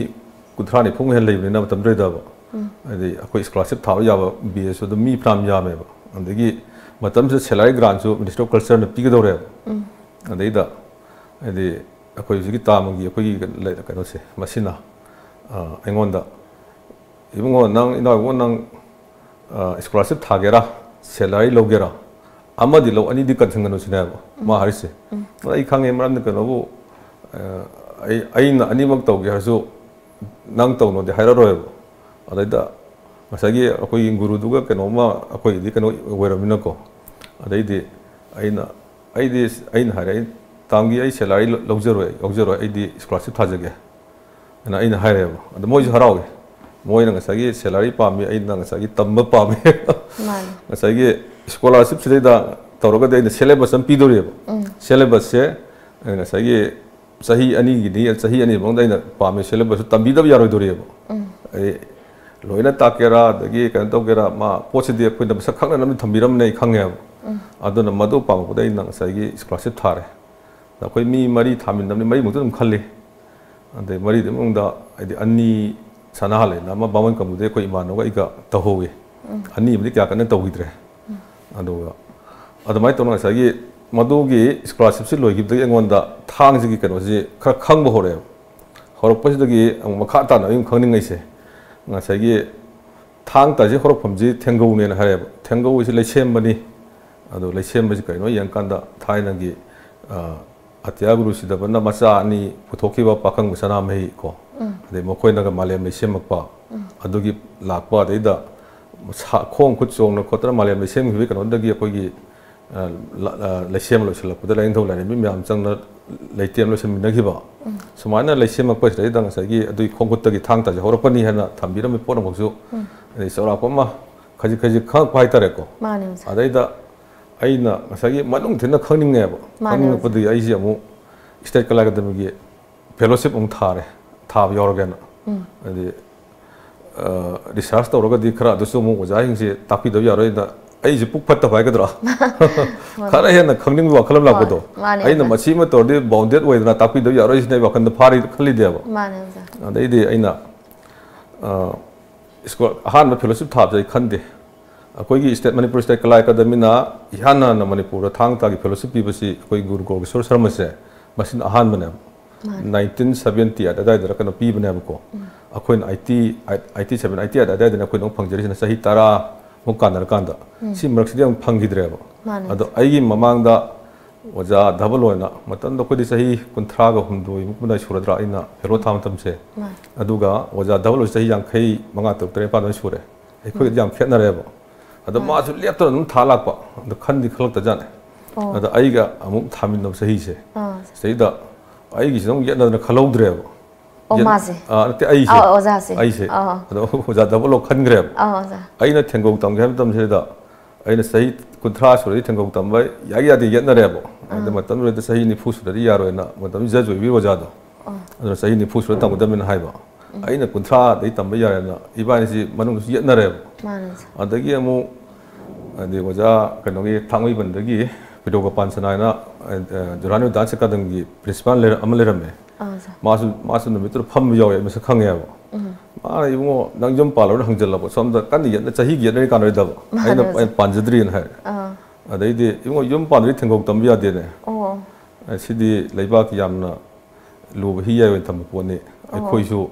ꯀꯨꯟꯊ꯭ꯔꯥ ꯅꯤꯐꯨꯃꯨꯛ ꯍꯦꯟꯅ ꯂꯩꯕꯅꯤꯅ ꯃꯇꯝꯗꯨꯗꯩꯗꯕ꯫ ꯍꯥꯏꯗꯤ ꯑꯩꯈꯣꯏ ꯁ꯭ꯀꯣꯂꯥꯔꯁꯤꯞ ꯊꯥꯕ ꯌꯥꯕ ꯕꯦꯁꯁꯨ ꯑꯗꯨꯝ ꯃꯤ ꯐꯅꯌꯥꯝ ꯌꯥꯝꯃꯦꯕ꯫ ꯑꯗꯒꯤ ꯃꯇꯝꯁꯤꯗ ꯁꯦꯂꯔꯤ ꯒ꯭ꯔꯥꯟꯁꯨ Ministry of Cultureꯅ ꯄꯤꯒꯗꯧꯔꯦꯕ꯫ ꯑꯗꯩꯗ ꯍꯥꯏꯗꯤ ꯑꯩꯈꯣꯏ ꯍꯧꯖꯤꯛꯀꯤ ꯇꯥꯃꯒꯤ ꯑꯩꯈꯣꯏꯒꯤ ꯂꯩ-, ꯀꯩꯅꯣꯁꯦ, ꯃꯁꯤꯅ, ꯑ, ꯑꯩꯉꯣꯟꯗ, "ꯏꯕꯨꯡꯉꯣ, ꯅꯪ, ꯏꯅꯥꯎ ꯏꯕꯨꯡꯉꯣ, ꯅꯪ, ꯑ, ꯁ꯭ꯀꯣꯂꯥꯔꯁꯤꯞ ꯊꯥꯒꯦꯔꯥ, ꯁꯦꯂꯔꯤ ꯂꯧꯒꯦꯔꯥ? ꯑꯃꯗꯤ ꯂꯧ, ꯑꯅꯤꯗꯤ ꯀꯟꯁꯤꯟꯒꯅꯨ" ꯁꯤꯅꯦꯕ ꯃꯥ ꯍꯥꯏꯔꯤꯁꯦ꯫ ꯑꯗ ꯑꯩ ꯈꯪꯉꯦ, ꯃꯔꯝꯗꯤ ꯀꯩꯅꯣꯕꯨ, ꯑ, ꯑꯩ, ꯑꯩꯅ ꯑꯅꯤꯃꯛ ꯇꯧꯒꯦ ꯍꯥꯏꯔꯁꯨ ꯅꯪ ꯇꯧꯅꯣꯗꯤ ꯍꯥꯏꯔꯔꯣꯏꯕ꯫ ꯑꯗꯩꯗ ꯉꯁꯥꯏꯒꯤ ꯑꯩꯈꯣꯏꯒꯤ ꯒꯨꯔꯨꯗꯨꯒ ꯀꯩꯅꯣꯝꯃ ꯑꯩꯈꯣꯏꯒꯤꯗꯤ ꯀꯩꯅꯣ ꯑꯣꯏꯔꯕꯅꯤꯅꯀꯣ꯫ ꯑꯗꯩꯗꯤ ꯑꯩꯅ, ꯑꯩꯗꯤ, ꯑꯩꯅ ꯍꯥꯏꯔꯦ, "ꯑꯩ ꯇꯥꯝꯒꯤ ꯑꯩ ꯁꯦꯂꯔꯤ ꯂꯧꯖꯔꯣꯏ, ꯂꯧꯖꯔꯣꯏ, ꯑꯩꯗꯤ ꯁ꯭ꯀꯣꯂꯥꯔꯁꯤꯞ ꯊꯥꯖꯒꯦ"꯫ ꯑꯅ ꯑꯩꯅ ꯍꯥꯏꯔꯦꯕ꯫ ꯑꯗꯣ ꯃꯣꯏꯁꯨ ꯍꯔꯥꯎꯏ꯫ ꯃꯣꯏꯅ ꯉꯁꯥꯏꯒꯤ salary ꯄꯥꯝꯃꯤ, ꯑꯩꯅ ꯉꯁꯥꯏꯒꯤ ꯇꯝꯕ ꯄꯥꯝꯃꯤ꯫ ꯃꯥꯅꯤ꯫ ꯉꯁꯥꯏꯒꯤ scholarship ꯁꯤꯗꯩꯗ ꯇꯧꯔꯒꯗꯤ ꯑꯩꯅ syllabus ꯑꯃ ꯄꯤꯗꯣꯔꯤꯕ꯫ ꯎꯝ꯫ Syllabus ꯁꯦ ꯉꯁꯥꯏꯒꯤ ꯆꯍꯤ ꯑꯅꯤꯒꯤꯗꯤ, ꯆꯍꯤ ꯑꯅꯤ ꯃꯅꯨꯡꯗ ꯑꯩꯅ ꯄꯥꯝꯃꯤ syllabus ꯁꯨ ꯇꯝꯕꯤꯗꯕ ꯌꯥꯔꯣꯏꯗꯣꯔꯤꯕ꯫ ꯎꯝ꯫ ꯑꯩ ꯂꯣꯏꯅ ꯇꯥꯛꯀꯦꯔꯥ, ꯑꯗꯒꯤ ꯀꯩꯅꯣ ꯇꯧꯒꯦꯔꯥ, ꯃꯥ ꯄꯣꯠꯁꯤꯗꯤ ꯑꯩꯈꯣꯏꯅ ꯃꯁꯛ ꯈꯪꯅ ꯑꯗꯨꯝ ꯊꯝꯕꯤꯔꯝꯕꯅꯦ, ꯑꯩ ꯈꯪꯉꯦꯕ꯫ ꯎꯝ꯫ ꯑꯗꯨꯅ ꯃꯗꯨ ꯄꯥꯝꯃꯛꯄꯗ ꯑꯩꯅ ꯉꯁꯥꯏꯒꯤ scholarship ꯊꯥꯔꯦ꯫ ꯑꯗ ꯑꯩꯈꯣꯏ ꯃꯤ ꯃꯔꯤ ꯊꯥꯃꯤꯟꯅꯕꯅꯤ, ꯃꯔꯤꯃꯨꯛꯇ ꯑꯗꯨꯝ ꯈꯜꯂꯤ꯫ ꯑꯗꯩ ꯃꯔꯤꯗꯨꯒꯤ ꯃꯅꯨꯡꯗ ꯍꯥꯏꯗꯤ ꯑꯅꯤ ꯁꯅꯥꯍꯜꯂꯦꯅ, ꯑꯃ ꯕꯥꯃꯣꯟ ꯀꯝꯕꯨꯗꯤ ꯑꯩꯈꯣꯏ ꯏꯃꯥꯟꯅꯕꯒ ꯑꯩꯒ ꯇꯧꯍꯧꯋꯤ꯫ ꯑꯅꯤ ꯑꯃꯗꯤ ꯀꯌꯥ ꯀꯟꯅ ꯇꯧꯈꯤꯗ꯭ꯔꯦ꯫ ꯑꯗꯨꯒ ꯑꯗꯨꯃꯥꯏꯅ ꯇꯧꯅ ꯉꯁꯥꯏꯒꯤ ꯃꯗꯨꯒꯤ scholarship ꯁꯤ ꯂꯣꯏꯈꯤꯕꯗꯒꯤ ꯑꯩꯉꯣꯟꯗ ꯊꯥꯡꯁꯤꯒꯤ ꯀꯩꯅꯣꯁꯤ ꯈꯔ ꯈꯪꯕ ꯍꯧꯔꯛꯑꯦꯕ꯫ ꯍꯧꯔꯛꯄꯁꯤꯗꯒꯤ ꯑꯃꯨꯛ ꯃꯈꯥ ꯇꯥꯅ ꯑꯩ ꯑꯃꯨꯛ ꯈꯪꯅꯤꯡꯉꯩꯁꯦ, ꯉꯁꯥꯏꯒꯤ ꯊꯥꯡ ꯇꯥꯁꯤ ꯍꯧꯔꯛꯐꯝꯁꯤ ꯊꯦꯡꯒꯧꯅꯦꯅ ꯍꯥꯏꯔꯦꯕ꯫ ꯊꯦꯡꯒꯧ ꯍꯥꯏꯁꯤ ꯂꯩꯁꯦꯝꯕꯅꯤ꯫ ꯑꯗꯣ ꯂꯩꯁꯦꯝꯕꯁꯤ ꯀꯩꯅꯣ ꯌꯦꯡꯀꯥꯟꯗ ꯊꯥꯏꯅꯒꯤ, ꯑ, ꯑꯇꯤꯌꯥ ꯒꯨꯔꯨ ꯁꯤꯗꯕꯅ ꯃꯆꯥ ꯑꯅꯤ ꯄꯨꯊꯣꯛꯈꯤꯕ ꯄꯥꯈꯪꯕ ꯁꯅꯥꯃꯍꯤ ꯀꯣ, ꯎꯝ꯫ ꯑꯗꯩ ꯃꯈꯣꯏꯅꯒ ꯃꯥꯂꯦꯝ ꯂꯩꯁꯦꯝꯃꯛꯄ, ꯎꯝ꯫ ꯑꯗꯨꯒꯤ ꯂꯥꯛꯄ, ꯑꯗꯩꯗ ꯁꯥ-, ꯈꯣꯡ ꯈꯨꯠ ꯆꯣꯡꯅ ꯈꯣꯠꯇꯅ ꯃꯥꯂꯦꯝ ꯂꯩꯁꯦꯝꯈꯤꯕꯒꯤ ꯀꯩꯅꯣꯗꯒꯤ ꯑꯩꯈꯣꯏꯒꯤ, ꯑ, ꯂ-, ꯑ, ꯂꯩꯁꯦꯝ ꯂꯣꯏꯁꯤꯜꯂꯛꯄꯗ ꯂꯥꯏꯅꯤꯡꯊꯧ ꯂꯥꯏꯔꯦꯝꯕꯤ ꯃꯌꯥꯝ ꯆꯪꯅ ꯂꯩꯇꯦꯝ ꯂꯣꯏꯁꯤꯟꯃꯤꯟꯅꯈꯤꯕ꯫ ꯎꯝ꯫ ꯁꯨꯃꯥꯏꯅ ꯂꯩꯁꯦꯝꯃꯛꯄꯁꯤꯗꯩꯗ ꯉꯁꯥꯏꯒꯤ ꯑꯗꯨꯒꯤ ꯈꯣꯡ ꯈꯨꯠꯇꯒꯤ ꯊꯥꯡ ꯇꯥꯁꯦ ꯍꯧꯔꯛꯄꯅꯤ ꯍꯥꯏꯅ ꯊꯝꯕꯤꯔꯝꯃꯤ ꯄꯣꯠ ꯑꯃꯈꯛꯁꯨ, ꯎꯝ꯫ ꯑꯗꯩ ꯆꯥꯎꯔꯥꯛꯄ ꯑꯃ ꯈꯖꯤꯛ ꯈꯖꯤꯛ ꯈꯪꯉꯛꯄ ꯍꯥꯏꯇꯥꯔꯦꯀꯣ꯫ ꯃꯥꯅꯦ ꯑꯣꯖꯥ꯫ ꯑꯗꯩꯗ ꯑꯩꯅ ꯉꯁꯥꯏꯒꯤ ꯃꯅꯨꯡ ꯊꯤꯟꯅ ꯈꯪꯅꯤꯡꯉꯦꯕ꯫ ꯃꯥꯅꯦ ꯈꯪꯅꯤꯡꯉꯛꯄꯗꯒꯤ ꯑꯩꯁꯦ ꯑꯃꯨꯛ State Kala Academy ꯒꯤ fellowship ꯑꯃꯨꯛ ꯊꯥꯔꯦ꯫ ꯊꯥꯕ ꯌꯥꯎꯔꯒꯦꯅ꯫ ꯎꯝ꯫ ꯍꯥꯏꯗꯤ, ꯑ, research ꯇꯧꯔꯒꯗꯤ ꯈꯔ ꯑꯗꯨꯁꯨ ꯑꯃꯨꯛ ꯑꯣꯖꯥꯁꯤꯡꯁꯦ ꯇꯥꯛꯄꯤꯗꯕ ꯌꯥꯔꯣꯏꯅ ꯑꯩꯁꯦ ꯄꯨꯛ ꯐꯠꯇꯕ ꯍꯥꯏꯒꯗ꯭ꯔꯥ? ꯈꯔ ꯍꯦꯟꯅ ꯈꯪꯅꯤꯡꯕ ꯋꯥꯈꯜ ꯑꯃ ꯍꯣꯏ, ꯂꯥꯛꯄꯗꯣ꯫ ꯃꯥꯅꯦ ꯑꯩꯅ ꯑꯣꯖꯥ꯫ ꯃꯁꯤꯃ ꯇꯧꯔꯗꯤ bounded ꯑꯣꯏꯗꯅ ꯇꯥꯛꯄꯤꯗꯕ ꯌꯥꯔꯣꯏ ꯁꯤꯅ ꯑꯩ ꯋꯥꯈꯜꯗ ꯐꯥꯔꯤ ꯈꯜꯂꯤꯗꯦꯕ꯫ ꯃꯥꯅꯦ ꯑꯣꯖꯥ꯫ ꯑꯗꯩꯗꯤ ꯑꯩꯅ, ꯑ, school ꯑꯍꯥꯟꯕ fellowship ꯊꯥꯕꯁꯦ ꯑꯩ ꯈꯟꯗꯦ꯫ ꯑꯩꯈꯣꯏꯒꯤ state, Manipur State Kala Academy ꯅ ꯏꯍꯥꯟ ꯍꯥꯟꯅ ꯃꯅꯤꯄꯨꯔꯗ ꯊꯥꯡ ꯇꯥꯒꯤ fellowship ꯄꯤꯕꯁꯤ ꯑꯩꯈꯣꯏ ꯒꯨꯔꯨ ꯒꯣꯔꯒꯦꯁꯣꯔ ꯁꯔꯃꯁꯦ ꯃꯁꯤꯅ ꯑꯍꯥꯟꯕꯅꯦꯕ꯫ ꯃꯥꯅꯦ꯫ Nineteen seventy eight ꯑꯗꯨꯋꯥꯏꯗꯔ ꯀꯩꯅꯣ ꯄꯤꯕꯅꯦꯕꯀꯣ꯫ ꯑꯩꯈꯣꯏꯅ eighty, eighty seven, eighty eight ꯑꯗꯨꯋꯥꯏꯗꯅ ꯑꯩꯈꯣꯏꯅ ꯑꯃꯨꯛ ꯐꯪꯖꯔꯤꯁꯤꯅ ꯆꯍꯤ ꯇꯔꯥꯃꯨꯛ ꯀꯥꯟꯅꯔꯀꯥꯟꯗ꯫ ꯁꯤ ꯃꯔꯛꯁꯤꯗꯤ ꯑꯃꯨꯛ ꯐꯪꯈꯤꯗ꯭ꯔꯦꯕ꯫ ꯃꯥꯅꯦ꯫ ꯑꯗꯣ ꯑꯩꯒꯤ ꯃꯃꯥꯡꯗ ꯑꯣꯖꯥ ꯙꯕꯜ ꯍꯣꯏꯅ, ꯃꯇꯝꯗ ꯑꯩꯈꯣꯏꯗꯤ ꯆꯍꯤ ꯀꯨꯟꯊ꯭ꯔꯥꯒ ꯍꯨꯝꯗꯣꯏꯃꯨꯛ ꯃꯌꯥ ꯁꯨꯔꯗ꯭ꯔꯥ ꯑꯩꯅ fellow ꯊꯥꯕ ꯃꯇꯝꯁꯦ꯫ ꯃꯥꯅꯦ꯫ ꯑꯗꯨꯒ ꯑꯣꯖꯥ ꯙꯕꯜ ꯍꯣꯏ ꯆꯍꯤ ꯌꯥꯡꯈꯩ ꯃꯉꯥ, ꯇꯔꯨꯛ, ꯇꯔꯦꯠ, ꯅꯤꯄꯥꯟ ꯑꯗꯨꯃꯥꯏꯅ ꯁꯨꯔꯦ꯫ ꯑꯩꯈꯣꯏꯒꯗꯤ ꯌꯥꯝ ꯈꯦꯠꯅꯔꯦꯕ꯫ ꯑꯗꯣ ꯃꯥꯁꯨ ꯂꯦꯞꯇꯅ ꯑꯗꯨꯝ ꯊꯥ ꯂꯥꯛꯄ꯫ ꯑꯗꯣ ꯈꯟꯗꯤ ꯈꯜꯂꯛꯇꯖꯥꯠꯅꯦ꯫ ꯑꯣ꯫ ꯑꯗ ꯑꯩꯒ ꯑꯃꯨꯛ ꯊꯥꯃꯤꯟꯅꯕ ꯆꯍꯤꯁꯦ꯫ ꯑꯥ꯫ ꯁꯤꯗꯩꯗ ꯑꯩꯒꯤꯁꯤꯅ ꯑꯃꯨꯛ ꯌꯦꯠꯅꯗꯅ ꯈꯜꯍꯧꯗ꯭ꯔꯦꯕ꯫ ꯑꯣ, ꯌꯦꯠ-, ꯃꯥꯁꯦ? ꯑꯥ, ꯅꯠꯇꯦ, ꯑꯩꯁꯦ꯫ ꯑꯥ, ꯑꯣꯖꯥꯁꯦ꯫ ꯑꯩꯁꯦ꯫ ꯑꯥ, ꯑꯥ꯫ ꯑꯗꯣ ꯑꯣꯖꯥ ꯗꯕꯜꯂꯣ ꯈꯟꯈ꯭ꯔꯦꯕ꯫ ꯑꯥ, ꯑꯣꯖꯥ꯫ ꯑꯩꯅ ꯊꯦꯡꯒꯧ ꯇꯝꯒꯦ ꯍꯥꯏꯕ ꯃꯇꯝꯁꯤꯗ ꯑꯩꯅ ꯆꯍꯤ ꯀꯨꯟꯊ꯭ꯔꯥ ꯁꯨꯔꯗꯤ ꯊꯦꯡꯒꯧ ꯇꯝꯕ ꯌꯥꯏ ꯌꯥꯗꯦ ꯌꯦꯠꯅꯔꯦꯕ꯫ ꯑꯗ ꯑꯥ꯫ ꯃꯇꯝꯗꯨꯗ ꯆꯍꯤ ꯅꯤꯐꯨ ꯁꯨꯔꯗꯤ ꯌꯥꯔꯣꯏꯅ ꯃꯇꯝꯗꯨ ꯖꯖ ꯑꯣꯏꯕꯤꯔꯤ ꯑꯣꯖꯥꯗꯣ꯫ ꯑꯥ꯫ ꯑꯗꯨꯅ ꯆꯍꯤ ꯅꯤꯐꯨ ꯁꯨꯔ ꯇꯝꯒꯗꯕꯅꯤꯅ ꯍꯥꯏꯕ꯫ ꯎꯝ꯫ ꯑꯩꯅ ꯀꯨꯟꯊ꯭ꯔꯥꯗꯩ ꯇꯝꯕ ꯌꯥꯔꯦꯅ ꯏꯕꯥꯅꯤꯁꯤ ꯃꯅꯨꯡꯗꯁꯨ ꯌꯦꯠꯅꯔꯦꯕ꯫ ꯃꯥꯅꯦ, ꯑꯣꯖꯥ꯫ ꯑꯗꯒꯤ ꯑꯃꯨꯛ ꯍꯥꯏꯗꯤ ꯑꯣꯖꯥ ꯀꯩꯅꯣꯒꯤ ꯊꯥꯡꯃꯩꯕꯟꯗꯒꯤ ꯄꯤꯗꯧ ꯒꯣꯄꯥꯟ ꯁꯅꯥ ꯍꯥꯏꯅ, ꯑ, ꯑ, ꯖꯨꯔꯥꯅꯤꯌꯣ ꯗꯥꯟꯁ ꯑꯦꯀꯥꯗꯃꯤꯒꯤ ꯄ꯭ꯔꯤꯟꯁꯤꯄꯥꯜ ꯂꯩꯔ-, ꯑꯃ ꯂꯩꯔꯝꯃꯦ꯫ ꯑꯥ, ꯑꯣꯖꯥ꯫ ꯃꯥꯁꯨ, ꯃꯥꯁꯨ ꯅꯨꯃꯤꯠꯇꯨꯗ ꯐꯝꯕ ꯌꯥꯎꯋꯦ, ꯑꯩ ꯃꯁꯛ ꯈꯪꯉꯦꯕ꯫ ꯎꯝ꯫ ꯃꯥꯅ, "ꯏꯕꯨꯡꯉꯣ, ꯅꯪ ꯌꯨꯝ ꯄꯥꯜꯂꯕ꯭ꯔꯥ?" ꯍꯪꯖꯜꯂꯛꯄ꯫ ꯁꯣꯝꯗ ꯀꯟꯅ ꯌꯦꯠꯅ-, ꯆꯍꯤꯒꯤ ꯌꯦꯠꯅꯔꯤ ꯀꯥꯟꯅꯔꯣꯏꯗꯕ꯫ ꯃꯥꯅꯦ, ꯑꯩꯅ, ꯑꯣꯖꯥ꯫ ꯑꯩꯅ ꯄꯥꯟꯖꯗ꯭ꯔꯤꯅ ꯍꯥꯏ꯫ ꯑꯥ꯫ ꯑꯗꯩꯗꯤ, "ꯏꯕꯨꯡꯉꯣ, ꯌꯨꯝ ꯄꯥꯟꯗ꯭ꯔꯤ ꯊꯦꯡꯒꯧ ꯇꯝꯕ ꯌꯥꯗꯦꯅꯦ꯫ ꯑꯣ꯫ ꯑ, ꯁꯤꯗꯤ ꯂꯩꯕꯥꯛꯀꯤ ꯌꯥꯝꯅ ꯂꯨꯕ ꯍꯤ ꯌꯥꯏ ꯑꯣꯏꯅ ꯊꯝꯕ ꯄꯣꯠꯅꯤ꯫ ꯑꯣ꯫ ꯑꯩꯈꯣꯏꯁꯨ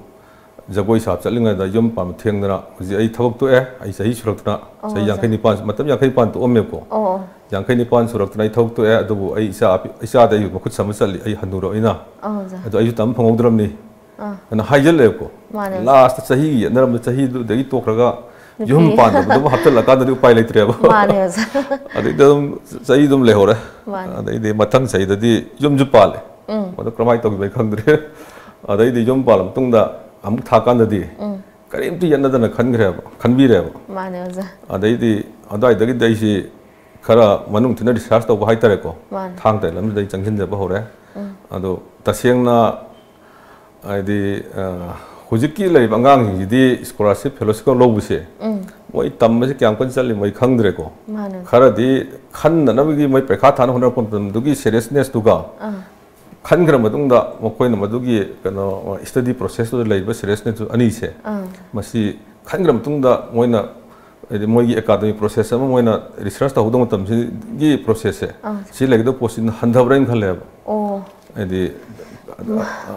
ꯖꯒꯣꯏ ꯁꯥꯕ ꯆꯠꯂꯤꯉꯩꯗ ꯌꯨꯝ ꯄꯥꯟꯕ ꯊꯦꯡꯗꯅ ꯍꯧꯖꯤꯛ ꯑꯩ ꯊꯕꯛ ꯇꯣꯛꯑꯦ, ꯑꯩ ꯆꯍꯤ ꯁꯨꯔꯛꯇꯅ, ꯑꯣ, ꯆꯍꯤ ꯑꯣꯖꯥ꯫ ꯌꯥꯡꯈꯩ ꯅꯤꯄꯥꯟ, ꯃꯇꯝ ꯌꯥꯡꯈꯩ ꯅꯤꯄꯥꯟ ꯇꯣꯛꯑꯝꯃꯦꯕꯀꯣ꯫ ꯑꯣ, ꯑꯣ꯫ ꯌꯥꯡꯈꯩ ꯅꯤꯄꯥꯟ ꯁꯨꯔꯛꯇꯅ ꯑꯩ ꯊꯕꯛ ꯇꯣꯛꯑꯦ, ꯑꯗꯨꯕꯨ ꯑꯩ ꯏꯆꯥ ꯑꯄꯤ-, ꯏꯆꯥꯗ ꯑꯩ ꯃꯈꯨꯠ ꯁꯝꯕ ꯆꯠꯂꯤ, ꯑꯩ ꯍꯟꯅꯨꯔꯕꯅꯤꯅ꯫ ꯑꯣ, ꯑꯣꯖꯥ꯫ ꯑꯗꯣ ꯑꯩꯁꯨ ꯇꯝꯕ ꯐꯪꯍꯧꯗ꯭ꯔꯕꯅꯤ꯫ ꯑꯥ꯫ ꯑꯗꯨꯅ ꯍꯥꯏꯖꯜꯂꯦꯕꯀꯣ꯫ ꯃꯥꯅꯦ, ꯑꯣꯖꯥ꯫ ꯂꯥꯁꯇ ꯆꯍꯤꯒꯤ ꯌꯦꯠꯅꯔꯝꯕ ꯆꯍꯤꯗꯨꯗꯒꯤ ꯇꯣꯛꯈ꯭ꯔꯒ ꯅꯨꯄꯤ꯫ ꯌꯨꯝ ꯄꯥꯟꯗꯕꯗꯨ ꯑꯃꯨꯛ ꯍꯥꯞꯆꯤꯜꯂꯀꯥꯟꯗꯗꯤ ꯎꯄꯥꯏ ꯂꯩꯇ꯭ꯔꯦꯕ꯫ ꯃꯥꯅꯦ, ꯑꯣꯖꯥ꯫ ꯑꯗꯩꯗ ꯑꯗꯨꯝ ꯆꯍꯤꯗꯨ ꯑꯗꯨꯝ ꯂꯩꯍꯧꯔꯦ꯫ ꯃꯥꯅꯦ꯫ ꯑꯗꯩꯗꯤ ꯃꯊꯪ ꯆꯍꯤꯗꯗꯤ ꯌꯨꯝꯁꯨ ꯄꯥꯜꯂꯦ꯫ ꯎꯝ꯫ ꯃꯗꯨ ꯀꯔꯝꯍꯥꯏꯅ ꯇꯧꯈꯤꯕ ꯑꯩ ꯈꯪꯗ꯭ꯔꯦ꯫ ꯑꯗꯩꯗꯤ ꯌꯨꯝ ꯄꯥꯜꯂ ꯃꯇꯨꯡꯗ ꯑꯃꯨꯛ ꯊꯥꯀꯥꯟꯗꯗꯤ ꯎꯝ꯫ ꯀꯔꯤꯝꯇ ꯌꯦꯠꯅꯗꯅ ꯈꯟꯈ꯭ꯔꯦꯕ, ꯈꯟꯕꯤꯔꯦꯕ꯫ ꯃꯥꯅꯦ, ꯑꯣꯖꯥ꯫ ꯑꯗꯩꯗꯤ ꯑꯗꯨꯋꯥꯏꯗꯒꯤꯗꯤ ꯑꯩꯁꯤ ꯈꯔ ꯃꯅꯨꯡ ꯊꯤꯟꯅ ꯔꯤꯁꯥꯔꯁ ꯇꯧꯕ ꯍꯥꯏꯇꯥꯔꯦꯀꯣ꯫ ꯃꯥꯅꯦ꯫ ꯊꯥꯡ ꯇꯥ ꯂꯝꯁꯤꯗ ꯑꯩ ꯆꯪꯁꯤꯟꯖꯕ ꯍꯧꯔꯦ꯫ ꯎꯝ꯫ ꯑꯗꯣ ꯇꯁꯦꯡꯅ ꯍꯥꯏꯗꯤ, ꯑ, ꯍꯧꯖꯤꯛꯀꯤ ꯂꯩꯔꯤꯕ ꯑꯉꯥꯡꯁꯤꯡꯁꯤꯗꯤ ꯁ꯭ꯀꯣꯂꯥꯔꯁꯤꯞ, ꯐꯦꯂꯣꯁꯤꯞꯀ ꯂꯧꯕꯁꯦ, ꯎꯝ꯫ ꯃꯣꯏ ꯇꯝꯕꯁꯦ ꯀꯌꯥꯝ ꯀꯟꯅ ꯆꯠꯂꯤ ꯃꯣꯏ ꯈꯪꯗ꯭ꯔꯦꯀꯣ꯫ ꯃꯥꯅꯦ꯫ ꯈꯔꯗꯤ ꯈꯟꯅꯅꯕꯒꯤ ꯃꯣꯏ ꯄꯩꯈꯥ ꯊꯥꯅ ꯍꯣꯠꯅꯔꯛꯄ ꯃꯇꯝꯗꯨꯒꯤ ꯁꯦꯔꯤꯌꯁꯅꯦꯁꯇꯨꯒ ꯑꯥ꯫ ꯈꯟꯈ꯭ꯔ ꯃꯇꯨꯡꯗ ꯃꯈꯣꯏꯅ ꯃꯗꯨꯒꯤ ꯀꯩꯅꯣ, ꯁ꯭ꯇꯗꯤ ꯄ꯭ꯔꯣꯁꯦꯁꯇꯨꯗ ꯂꯩꯔꯤꯕ ꯁꯦꯔꯤꯌꯁꯅꯦꯁꯇꯨ ꯑꯅꯤꯁꯦ, ꯑꯥ꯫ ꯃꯁꯤ ꯈꯟꯈ꯭ꯔ ꯃꯇꯨꯡꯗ ꯃꯣꯏꯅ ꯍꯥꯏꯗꯤ ꯃꯣꯏꯒꯤ ꯑꯦꯀꯥꯗꯃꯤꯛ ꯄ꯭ꯔꯣꯁꯦꯁ ꯑꯃ ꯃꯣꯏꯅ ꯔꯤꯁꯔꯁ ꯇꯧꯍꯧꯗꯕ ꯃꯇꯝꯁꯤꯒꯤ ꯄ꯭ꯔꯣꯁꯦꯁꯁꯦ, ꯑꯥ꯫ ꯁꯤ ꯂꯩꯒꯗꯕ ꯄꯣꯠꯁꯤꯅ ꯍꯟꯊꯕ꯭ꯔꯥ ꯍꯥꯏꯅ ꯈꯜꯂꯦꯕ꯫ ꯑꯣ꯫ ꯍꯥꯏꯗꯤ,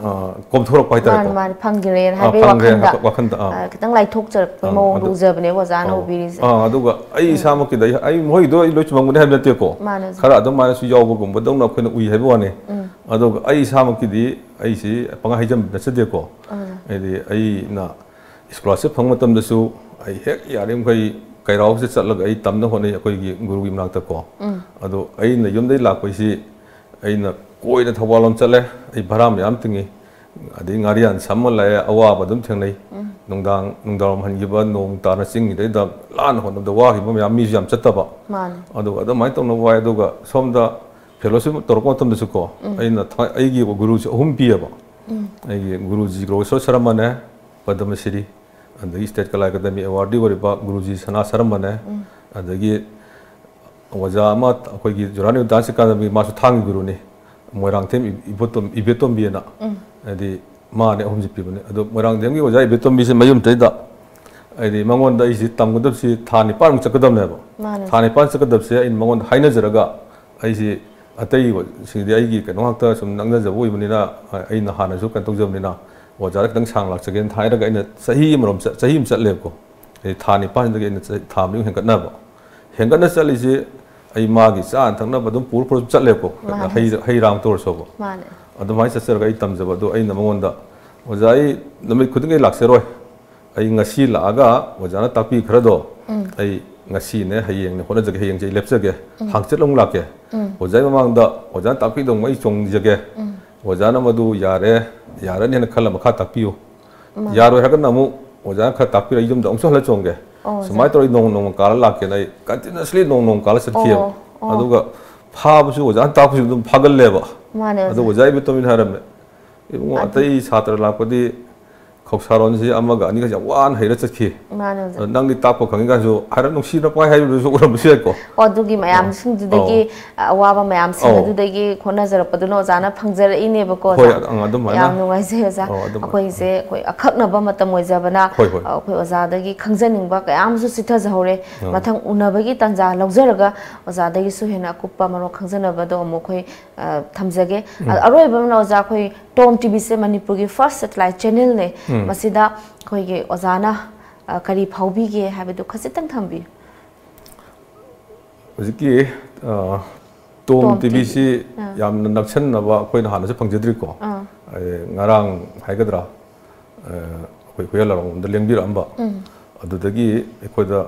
ꯑ, ꯀꯣꯝꯊꯣꯔꯛꯄ ꯍꯥꯏꯇꯥꯔꯦꯀꯣ꯫ ꯃꯥꯅꯦ, ꯃꯥꯅꯦ, ꯐꯪꯈ꯭ꯔꯦꯅ ꯑꯥ, ꯍꯥꯏꯕꯒꯤ ꯐꯪꯈ꯭ꯔꯦ ꯋꯥꯈꯜꯗ, ꯍꯥꯏꯕ ꯋꯥꯈꯜꯗ, ꯑꯥ꯫ ꯑ, ꯈꯤꯇꯪ ꯂꯥꯏꯊꯣꯛꯆꯔꯛꯄꯒꯤ ꯑꯥ, ꯃꯑꯣꯡꯗ ꯑꯗꯨ, ꯎꯖꯕꯅꯦꯕ ꯑꯣꯖꯥꯅ ꯑꯧ꯫ ꯎꯕꯤꯔꯤꯁꯦ꯫ ꯑꯥ, ꯑꯗꯨꯒ ꯑꯩ ꯎꯝ꯫ ꯏꯁꯥꯃꯛꯀꯤꯗꯤ ꯑꯩ, ꯑꯩ ꯃꯣꯏꯗꯣ ꯑꯩ ꯂꯣꯏ ꯆꯨꯝꯃꯝꯒꯅꯤ ꯍꯥꯏꯕ ꯅꯠꯇꯦꯀꯣ꯫ ꯃꯥꯅꯦ, ꯑꯣꯖꯥ꯫ ꯈꯔ ꯑꯗꯨꯝ ꯃꯥꯏꯅꯁꯨ ꯌꯥꯎꯕꯒꯨꯝꯕꯗꯧꯅ ꯑꯩꯈꯣꯏꯅ ꯎꯏ ꯍꯥꯏꯕ ꯋꯥꯅꯤ꯫ ꯎꯝ꯫ ꯑꯗꯨꯒ ꯑꯩ ꯏꯁꯥꯃꯛꯀꯤꯗꯤ ꯑꯩꯁꯤ ꯄꯪꯍꯥꯏ ꯍꯥꯏꯖꯟꯕ ꯅꯠꯆꯗꯦꯀꯣ꯫ ꯑꯣꯖꯥ꯫ ꯍꯥꯏꯗꯤ ꯑꯩꯅ ꯁ꯭ꯀꯣꯂꯥꯔꯁꯤꯞ ꯐꯪꯕ ꯃꯇꯝꯗꯁꯨ ꯑꯩ ꯍꯦꯛ ꯌꯥꯔꯤꯃꯈꯩ ꯀꯩꯔꯥꯎꯁꯦ ꯆꯠꯂꯒ ꯑꯩ ꯇꯝꯅ ꯍꯣꯠꯅꯩ ꯑꯩꯈꯣꯏꯒꯤ ꯒꯨꯔꯨꯒꯤ ꯃꯅꯥꯛꯇꯀꯣ꯫ ꯎꯝ꯫ ꯑꯗꯣ ꯑꯩꯅ ꯌꯨꯝꯗꯩ ꯂꯥꯛꯄꯩꯁꯤ ꯑꯩꯅ ꯀꯣꯏꯅ ꯊꯧꯕꯥꯜ ꯂꯣꯝ ꯆꯠꯂꯦ, ꯑꯩ ꯚꯔꯥ ꯃꯌꯥꯝ ꯇꯤꯡꯉꯤ꯫ ꯑꯗꯩ ꯉꯥꯔꯤꯌꯥꯟ ꯁꯝꯃ ꯂꯥꯛꯑꯦ, ꯑꯋꯥꯕ ꯑꯗꯨꯝ ꯊꯦꯡꯅꯩ꯫ ꯎꯝ꯫ ꯅꯨꯡꯗꯥꯡ, ꯅꯨꯡꯗꯥꯡꯋꯥꯏꯔꯝ ꯍꯟꯈꯤꯕ, ꯅꯣꯡ ꯇꯥꯅ ꯆꯤꯡꯒꯤꯗꯩꯗ ꯂꯥꯟꯅ ꯍꯣꯠꯅꯕꯗ ꯋꯥꯈꯤꯕ ꯃꯌꯥꯝ, ꯃꯤꯁꯨ ꯌꯥꯝ ꯆꯠꯇꯕ꯫ ꯃꯥꯅꯦ꯫ ꯑꯗꯨꯒ ꯑꯗꯨꯃꯥꯏꯅ ꯇꯧꯅ ꯋꯥꯏ꯫ ꯑꯗꯨꯒ ꯁꯣꯝꯗ fellowship ꯇꯧꯔꯛꯄ ꯃꯇꯝꯗꯁꯨ ꯀꯣ, ꯎꯝ꯫ ꯑꯩꯅ ꯊ-, ꯑꯩꯒꯤ ꯒꯨꯔꯨꯁꯦ ꯑꯍꯨꯝ ꯄꯤꯌꯦꯕ꯫ ꯎꯝ꯫ ꯑꯩꯒꯤ ꯒꯨꯔꯨꯖꯤ ꯒ꯭ꯔꯣꯒꯦꯁꯣꯔ ꯁꯔꯃꯅꯦ, ꯄꯗꯃꯁꯤꯔꯤ, ꯑꯗꯒꯤ state ꯀꯂꯥ ꯑꯦꯀꯥꯗꯃꯤ awardee ꯑꯣꯏꯔꯤꯕ ꯒꯨꯔꯨꯖꯤ ꯁꯅꯥ ꯁꯔꯃꯅꯦ, ꯎꯝ꯫ ꯑꯗꯒꯤ ꯑꯣꯖꯥ ꯑꯃ ꯑꯩꯈꯣꯏꯒꯤ ꯖꯨꯔꯥꯅꯤꯌꯣ dance ꯑꯦꯀꯥꯗꯃꯤ, ꯃꯥꯁꯨ ꯊꯥꯡꯒꯤ ꯒꯨꯔꯨꯅꯤ, ꯃꯣꯏꯔꯥꯡꯊꯦꯝ ꯏꯕꯣꯇꯣꯝ-, ꯏꯕꯦꯇꯣꯝꯕꯤ ꯑꯅ꯫ ꯎꯝ꯫ ꯍꯥꯏꯗꯤ ꯃꯥꯅꯦ ꯑꯍꯨꯝꯁꯤ ꯄꯤꯕꯅꯦ꯫ ꯑꯗꯣ ꯃꯣꯏꯔꯥꯡꯊꯦꯝꯒꯤ ꯑꯣꯖꯥ ꯏꯕꯦꯇꯣꯝꯕꯤꯁꯦ ꯃꯌꯨꯝꯗꯩꯗ ꯍꯥꯏꯗꯤ ꯃꯉꯣꯟꯗ ꯑꯩꯁꯦ ꯇꯝꯒꯗꯕꯁꯤ ꯊꯥ ꯅꯤꯄꯥꯟꯃꯨꯛ ꯆꯠꯀꯗꯕꯅꯦꯕ꯫ ꯃꯥꯅꯦ꯫ ꯊꯥ ꯅꯤꯄꯥꯟ ꯆꯠꯀꯗꯕꯁꯦ ꯑꯩꯅ ꯃꯉꯣꯟꯗ ꯍꯥꯏꯅꯖꯔꯒ, ꯑꯩꯁꯦ ꯑꯇꯩꯁꯤꯡꯗꯤ ꯑꯩꯒꯤ ꯀꯩꯅꯣ ꯉꯥꯛꯇ ꯁꯨꯝ ꯅꯛꯅꯖꯕ ꯑꯣꯏꯕꯅꯤꯅ, ꯑꯩꯅ ꯍꯥꯟꯅꯁꯨ ꯀꯩꯅꯣ ꯇꯧꯖꯕꯅꯤꯅ, ꯑꯣꯖꯥꯗ ꯈꯤꯇꯪ ꯁꯥꯡ ꯂꯥꯛꯆꯒꯦꯅ ꯍꯥꯏꯔꯒ ꯑꯩꯅ ꯆꯍꯤ ꯑꯃꯔꯣꯝ ꯆꯠ-, ꯆꯍꯤ ꯑꯃ ꯆꯠꯂꯦꯕꯀꯣ꯫ ꯑꯩ ꯊꯥ ꯅꯤꯄꯥꯟꯗꯒꯤ ꯑꯩꯅ ꯆꯍꯤ, ꯊꯥ ꯃꯔꯤ ꯍꯦꯟꯒꯠꯅꯕ꯫ ꯍꯦꯟꯒꯠꯅ ꯆꯠꯂꯤꯁꯦ ꯑꯩ ꯃꯥꯒꯤ ꯆꯥꯅ ꯊꯛꯅꯕ ꯑꯗꯨꯝ ꯄꯨꯔ ꯄꯨꯔ ꯆꯠꯂꯦꯕꯀꯣ꯫ ꯃꯥꯅꯦ꯫ ꯍꯩ, ꯍꯩ ꯔꯥ ꯇꯧꯔꯁꯨꯕ꯫ ꯃꯥꯅꯦ꯫ ꯑꯗꯨꯃꯥꯏꯅ ꯆꯠꯆꯔꯒ ꯑꯩ ꯇꯝꯖꯕ ꯑꯗꯨ ꯑꯩꯅ ꯃꯉꯣꯟꯗ, "ꯑꯣꯖꯥ, ꯑꯩ ꯅꯨꯃꯤꯠ ꯈꯨꯗꯤꯡꯒꯤ ꯂꯥꯛꯆꯔꯣꯏ꯫ ꯑꯩ ꯉꯁꯤ ꯂꯥꯛꯑꯒ ꯑꯣꯖꯥꯅ ꯇꯥꯛꯄꯤ ꯈꯔꯗꯣ ꯎꯝ꯫ ꯑꯩ ꯉꯁꯤꯅꯦ, ꯍꯌꯦꯡꯅꯦ ꯍꯣꯠꯅꯖꯒꯦ, ꯍꯌꯦꯡꯁꯦ ꯑꯩ ꯂꯦꯞꯆꯒꯦ, ꯎꯝ꯫ ꯍꯥꯡꯆꯤꯠ ꯑꯃꯨꯛ ꯂꯥꯛꯀꯦ꯫ ꯎꯝ꯫ ꯑꯣꯖꯥꯒꯤ ꯃꯃꯥꯡꯗ ꯑꯣꯖꯥꯅ ꯇꯥꯛꯄꯤꯗꯧ ꯑꯩ ꯆꯣꯡꯖꯒꯦ꯫ ꯎꯝ꯫ ꯑꯣꯖꯥꯅ ꯃꯗꯨ ꯌꯥꯔꯦ, ꯌꯥꯔꯅꯤ ꯍꯥꯏꯅ ꯈꯜꯂ ꯃꯈꯥ ꯇꯥꯛꯄꯤꯌꯨ꯫ ꯃꯥꯅꯦ꯫ ꯌꯥꯔꯣꯏ ꯍꯥꯏꯔꯒꯅ ꯑꯃꯨꯛ ꯑꯣꯖꯥꯅ ꯈꯔ ꯇꯥꯛꯄꯤꯔ ꯑꯩ ꯌꯨꯝꯗ ꯑꯃꯨꯛꯁꯨ ꯍꯜꯂ ꯆꯣꯡꯒꯦ꯫ ꯑꯣ, ꯑꯣꯖꯥ꯫ ꯁꯨꯃꯥꯏꯅ ꯇꯧꯔ ꯑꯩ ꯅꯣꯡꯃ ꯅꯣꯡꯃ ꯀꯥꯜꯂ ꯂꯥꯛꯀꯦꯅ ꯑꯩ continuously ꯅꯣꯡꯃ ꯅꯣꯡꯃ ꯀꯥꯜꯂ ꯆꯠꯈꯤꯑꯕ꯫ ꯑꯣ, ꯑꯣ꯫ ꯑꯗꯨꯒ ꯐꯥꯕꯁꯨ ꯑꯣꯖꯥꯅ ꯇꯥꯛꯄꯁꯨ ꯑꯗꯨꯝ ꯐꯥꯒꯜꯂꯦꯕ꯫ ꯃꯥꯅꯦ, ꯑꯗꯣ ꯑꯣꯖꯥ꯫ ꯑꯣꯖꯥ ꯏꯕꯦꯇꯣꯝꯕꯤꯅ ꯍꯥꯏꯔꯝꯃꯦ, "ꯏꯕꯨꯡꯉꯣ, ꯑꯗꯨ ꯑꯇꯩ ꯁꯥꯇ꯭ꯔ ꯂꯥꯛꯄꯗꯤ ꯈꯧꯁꯥꯔꯣꯟꯁꯤ ꯑꯃꯒ ꯑꯅꯤꯒꯁꯦ ꯌꯥꯝ ꯋꯥꯅ ꯍꯩꯔ ꯆꯠꯈꯤ꯫ ꯃꯥꯅꯦ, ꯑꯣꯖꯥ꯫ ꯑꯗꯣ ꯅꯪꯗꯤ ꯇꯥꯛꯄ ꯈꯪꯉꯤ" ꯀꯥꯏꯁꯨ ꯍꯥꯏꯔꯞ ꯅꯨꯡꯁꯤꯅ ꯄꯪꯍꯥꯏ ꯍꯥꯏꯕꯤꯕꯁꯨ ꯑꯣꯏꯔꯝꯕꯁꯨ ꯌꯥꯏꯀꯣ꯫ ꯑꯣ, ꯑꯗꯨꯒꯤ ꯑꯣ꯫ ꯃꯌꯥꯝꯁꯤꯡꯗꯨꯗꯒꯤ, ꯑꯣ꯫ ꯑ, ꯑꯋꯥꯕ ꯃꯌꯥꯝꯁꯤꯡ ꯑꯣ꯫ ꯑꯗꯨꯗꯒꯤ ꯍꯣꯠꯅꯖꯔꯛꯄꯗꯨꯅ ꯑꯣꯖꯥꯅ ꯐꯪꯖꯔꯛꯏꯅꯦꯕꯀꯣ, ꯍꯣꯏ, ꯑꯣꯖꯥ꯫ ꯑꯪ, ꯑꯗꯨꯃꯥꯏꯅ꯫ ꯌꯥꯝ ꯅꯨꯡꯉꯥꯏꯖꯩ, ꯑꯣꯖꯥ꯫ ꯑꯣ, ꯑꯗꯨꯃꯥꯏꯅ꯫ ꯑꯩꯈꯣꯏꯁꯦ, ꯑꯩꯈꯣꯏ ꯑꯀꯛꯅꯕ ꯃꯇꯝ ꯑꯣꯏꯖꯕꯅ, ꯍꯣꯏ, ꯍꯣꯏ꯫ ꯑ, ꯑꯩꯈꯣꯏ ꯑꯣꯖꯥꯗꯒꯤ ꯈꯪꯖꯅꯤꯡꯕ ꯀꯌꯥ ꯑꯃꯁꯨ ꯆꯤꯊꯖꯍꯧꯔꯦ꯫ ꯑꯣ꯫ ꯃꯊꯪ ꯎꯅꯕꯒꯤ ꯇꯥꯟꯖꯥ ꯂꯧꯖꯔꯒ ꯑꯣꯖꯥꯗꯒꯤꯁꯨ ꯍꯦꯟꯅ ꯑꯀꯨꯞꯄ ꯃꯔꯣꯜ ꯈꯪꯖꯅꯕꯗꯣ ꯑꯃꯨꯛ ꯑꯩꯈꯣꯏ, ꯑ, ꯊꯝꯖꯒꯦ꯫ ꯎꯝ꯫ ꯑ-, ꯑꯔꯣꯏꯕ ꯑꯃꯅ ꯑꯣꯖꯥ, ꯑꯩꯈꯣꯏ ꯇꯣꯝ ꯇꯤꯚꯤꯁꯦ ꯃꯅꯤꯄꯨꯔꯒꯤ first satellite channelꯅꯦ꯫ ꯎꯝ꯫ ꯃꯁꯤꯗ ꯑꯩꯈꯣꯏꯒꯤ ꯑꯣꯖꯥꯅ, ꯑ, ꯀꯔꯤ ꯐꯥꯎꯕꯤꯒꯦ ꯍꯥꯏꯕꯗꯨ ꯈꯖꯤꯛꯇꯪ ꯊꯝꯕꯤꯌꯨ꯫ ꯍꯧꯖꯤꯛꯀꯤ, ꯑ, ꯇꯣꯝ ꯇꯣꯝ ꯇꯤꯚꯤꯁꯤ ꯇꯤꯚꯤ꯫ ꯑꯥ꯫ ꯌꯥꯝꯅ ꯅꯛꯁꯟꯅꯕ ꯑꯩꯈꯣꯏꯅ ꯍꯥꯟꯅꯁꯨ ꯐꯪꯖꯗ꯭ꯔꯤꯀꯣ꯫ ꯑꯥ꯫ ꯑꯦ, ꯉꯔꯥꯡ ꯍꯥꯏꯒꯗ꯭ꯔꯥ, ꯑ, ꯑꯩꯈꯣꯏ ꯍꯨꯏꯌꯥꯂꯥꯔꯣꯝꯗ ꯂꯦꯡꯕꯤꯔꯛꯑꯝꯕ꯫ ꯎꯝ꯫ ꯑꯗꯨꯗꯒꯤ ꯑꯩꯈꯣꯏꯗ,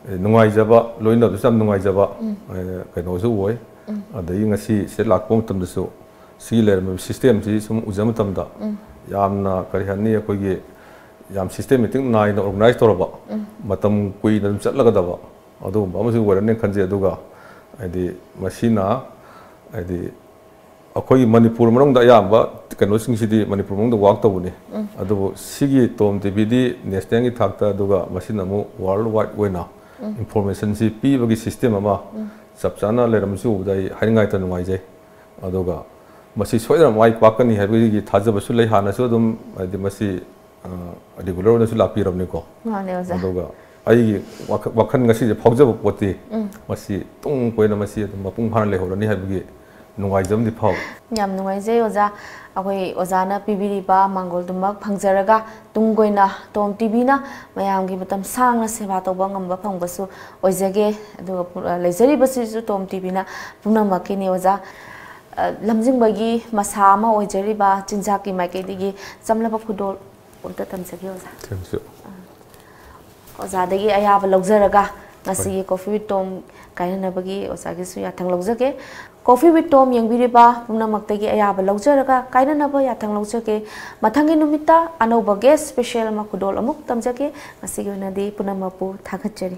ꯑꯦ, ꯅꯨꯡꯉꯥꯏꯖꯕ, ꯂꯣꯏꯅꯕꯁꯨ ꯌꯥꯝ ꯅꯨꯡꯉꯥꯏꯖꯕ, ꯎꯝ꯫ ꯑꯦ, ꯀꯩꯅꯣꯁꯨ ꯑꯣꯏ꯫ ꯎꯝ꯫ ꯑꯗꯒꯤ ꯉꯁꯤ ꯁꯤꯗ ꯂꯥꯛꯄ ꯃꯇꯝꯗꯁꯨ ꯁꯤꯒꯤ ꯂꯩꯔꯝꯃꯤꯕ systemꯁꯤ ꯁꯨꯝ ꯎꯖꯕ ꯃꯇꯝꯗ ꯌꯥꯝꯅ, ꯀꯔꯤ ꯍꯥꯏꯅꯤ, ꯑꯩꯈꯣꯏꯒꯤ ꯌꯥꯝ systematic ꯅꯥꯏꯅ organize ꯇꯧꯔꯕ, ꯃꯇꯝ ꯀꯨꯏꯅ ꯑꯗꯨꯝ ꯆꯠꯂꯒꯗꯕ ꯑꯗꯨꯒꯨꯝꯕ ꯑꯃꯁꯨ ꯑꯣꯏꯔꯅꯤ ꯈꯟꯖꯩ꯫ ꯑꯗꯨꯒ ꯍꯥꯏꯗꯤ ꯃꯁꯤꯅ ꯍꯥꯏꯗꯤ ꯑꯩꯈꯣꯏꯒꯤ ꯃꯅꯤꯄꯨꯔ ꯃꯅꯨꯡꯗ ꯑꯌꯥꯝꯕ ꯀꯩꯅꯣꯁꯤꯡꯁꯤꯗꯤ ꯃꯅꯤꯄꯨꯔ ꯃꯅꯨꯡꯗ work ꯇꯧꯕꯅꯤ꯫ ꯑꯗꯨꯕꯨ ꯁꯤꯒꯤ ꯇꯣꯝ ꯇꯤꯚꯤꯗꯤ nationalꯒꯤ ꯊꯥꯛꯇ, ꯑꯗꯨꯒ ꯃꯁꯤꯅ ꯑꯃꯨꯛ world wide ꯑꯣꯏꯅ informationꯁꯤ ꯄꯤꯕꯒꯤ system ꯑꯃ ꯆꯞ ꯆꯥꯅ ꯂꯩꯔꯝꯕꯁꯤ ꯎꯕꯗ ꯑꯩ ꯍꯥꯏꯅꯤꯡꯉꯥꯏꯇ ꯅꯨꯡꯉꯥꯏꯖꯩ꯫ ꯑꯗꯨꯒ ꯃꯁꯤ ꯁꯣꯏꯗꯅ ꯃꯥꯏ ꯄꯥꯛꯀꯅꯤ ꯍꯥꯏꯕꯒꯤ ꯊꯥꯖꯕꯁꯨ ꯂꯩ꯫ ꯍꯥꯟꯅꯁꯨ ꯑꯗꯨꯝ, ꯍꯥꯏꯗꯤ, ꯃꯁꯤ, ꯑ, regular ꯑꯣꯏꯅꯁꯨ ꯂꯥꯛꯄꯤꯔꯕꯅꯤꯀꯣ꯫ ꯃꯥꯅꯦ, ꯑꯣꯖꯥ꯫ ꯑꯗꯨꯒ ꯑꯩꯒꯤ ꯋꯥꯈ-, ꯋꯥꯈꯜ ꯉꯁꯤꯁꯦ ꯐꯥꯎꯖꯕ ꯄꯣꯠꯇꯤ ꯎꯝ꯫ ꯃꯁꯤ ꯇꯨꯡ ꯀꯣꯏꯅ ꯃꯁꯤ ꯑꯗꯨꯝ ꯃꯄꯨꯡ ꯐꯥꯅ ꯂꯩꯍꯧꯔꯅꯤ ꯍꯥꯏꯕꯒꯤ ꯅꯨꯡꯉꯥꯏꯖꯕ ꯑꯃꯗꯤ ꯐꯥꯎꯏ꯫ ꯌꯥꯝ ꯅꯨꯡꯉꯥꯏꯖꯩ, ꯑꯣꯖꯥ꯫ ꯑꯩꯈꯣꯏ ꯑꯣꯖꯥꯅ ꯄꯤꯕꯤꯔꯤꯕ ꯃꯥꯡꯒꯣꯜꯗꯨꯃꯛ ꯐꯪꯖꯔꯒ ꯇꯨꯡ ꯀꯣꯏꯅ ꯇꯣꯝ ꯇꯤꯚꯤꯅ ꯃꯌꯥꯝꯒꯤ ꯃꯇꯝ ꯁꯥꯡꯅ ꯁꯦꯕꯥ ꯇꯧꯕ ꯉꯝꯕ ꯐꯪꯕꯁꯨ ꯑꯣꯏꯖꯒꯦ꯫ ꯑꯗꯨꯒ ꯄꯨ-, ꯂꯩꯖꯔꯤꯕꯁꯤꯁꯨ ꯇꯣꯝ ꯇꯤꯚꯤꯅ ꯄꯨꯝꯅꯃꯛꯀꯤꯅꯤ, ꯑꯣꯖꯥ꯫ ꯑ, ꯂꯝꯖꯤꯡꯕꯒꯤ ꯃꯁꯥ ꯑꯃ ꯑꯣꯏꯖꯔꯤꯕ ꯆꯤꯟꯖꯥꯛꯀꯤ ꯃꯥꯏꯀꯩꯗꯒꯤ ꯆꯝꯂꯕ ꯈꯨꯗꯣꯜ ꯑꯝꯇ ꯇꯝꯖꯒꯦ, ꯑꯣꯖꯥ꯫ Thank you. ꯑꯣꯖꯥꯗꯒꯤ ꯑꯌꯥꯕ ꯂꯧꯖꯔꯒ ꯉꯁꯤꯒꯤ Coffee with Tom ꯀꯥꯏꯅꯅꯕꯒꯤ ꯑꯣꯖꯥꯒꯤꯁꯨ ꯌꯥꯊꯪ ꯂꯧꯖꯒꯦ꯫ Coffee with Tom ꯌꯦꯡꯕꯤꯔꯤꯕ ꯄꯨꯝꯅꯃꯛꯇꯒꯤ ꯑꯌꯥꯕ ꯂꯧꯖꯔꯒ ꯀꯥꯏꯅꯅꯕ ꯌꯥꯊꯪ ꯂꯧꯖꯒꯦ꯫ ꯃꯊꯪꯒꯤ ꯅꯨꯃꯤꯠꯇ ꯑꯅꯧꯕ guest special ꯑꯃ ꯈꯨꯗꯣꯜ ꯑꯃꯨꯛ ꯇꯝꯖꯒꯦ꯫ ꯉꯁꯤꯒꯤ ꯑꯣꯏꯅꯗꯤ ꯄꯨꯝꯅꯃꯛꯄꯨ ꯊꯥꯒꯠꯆꯔꯤ꯫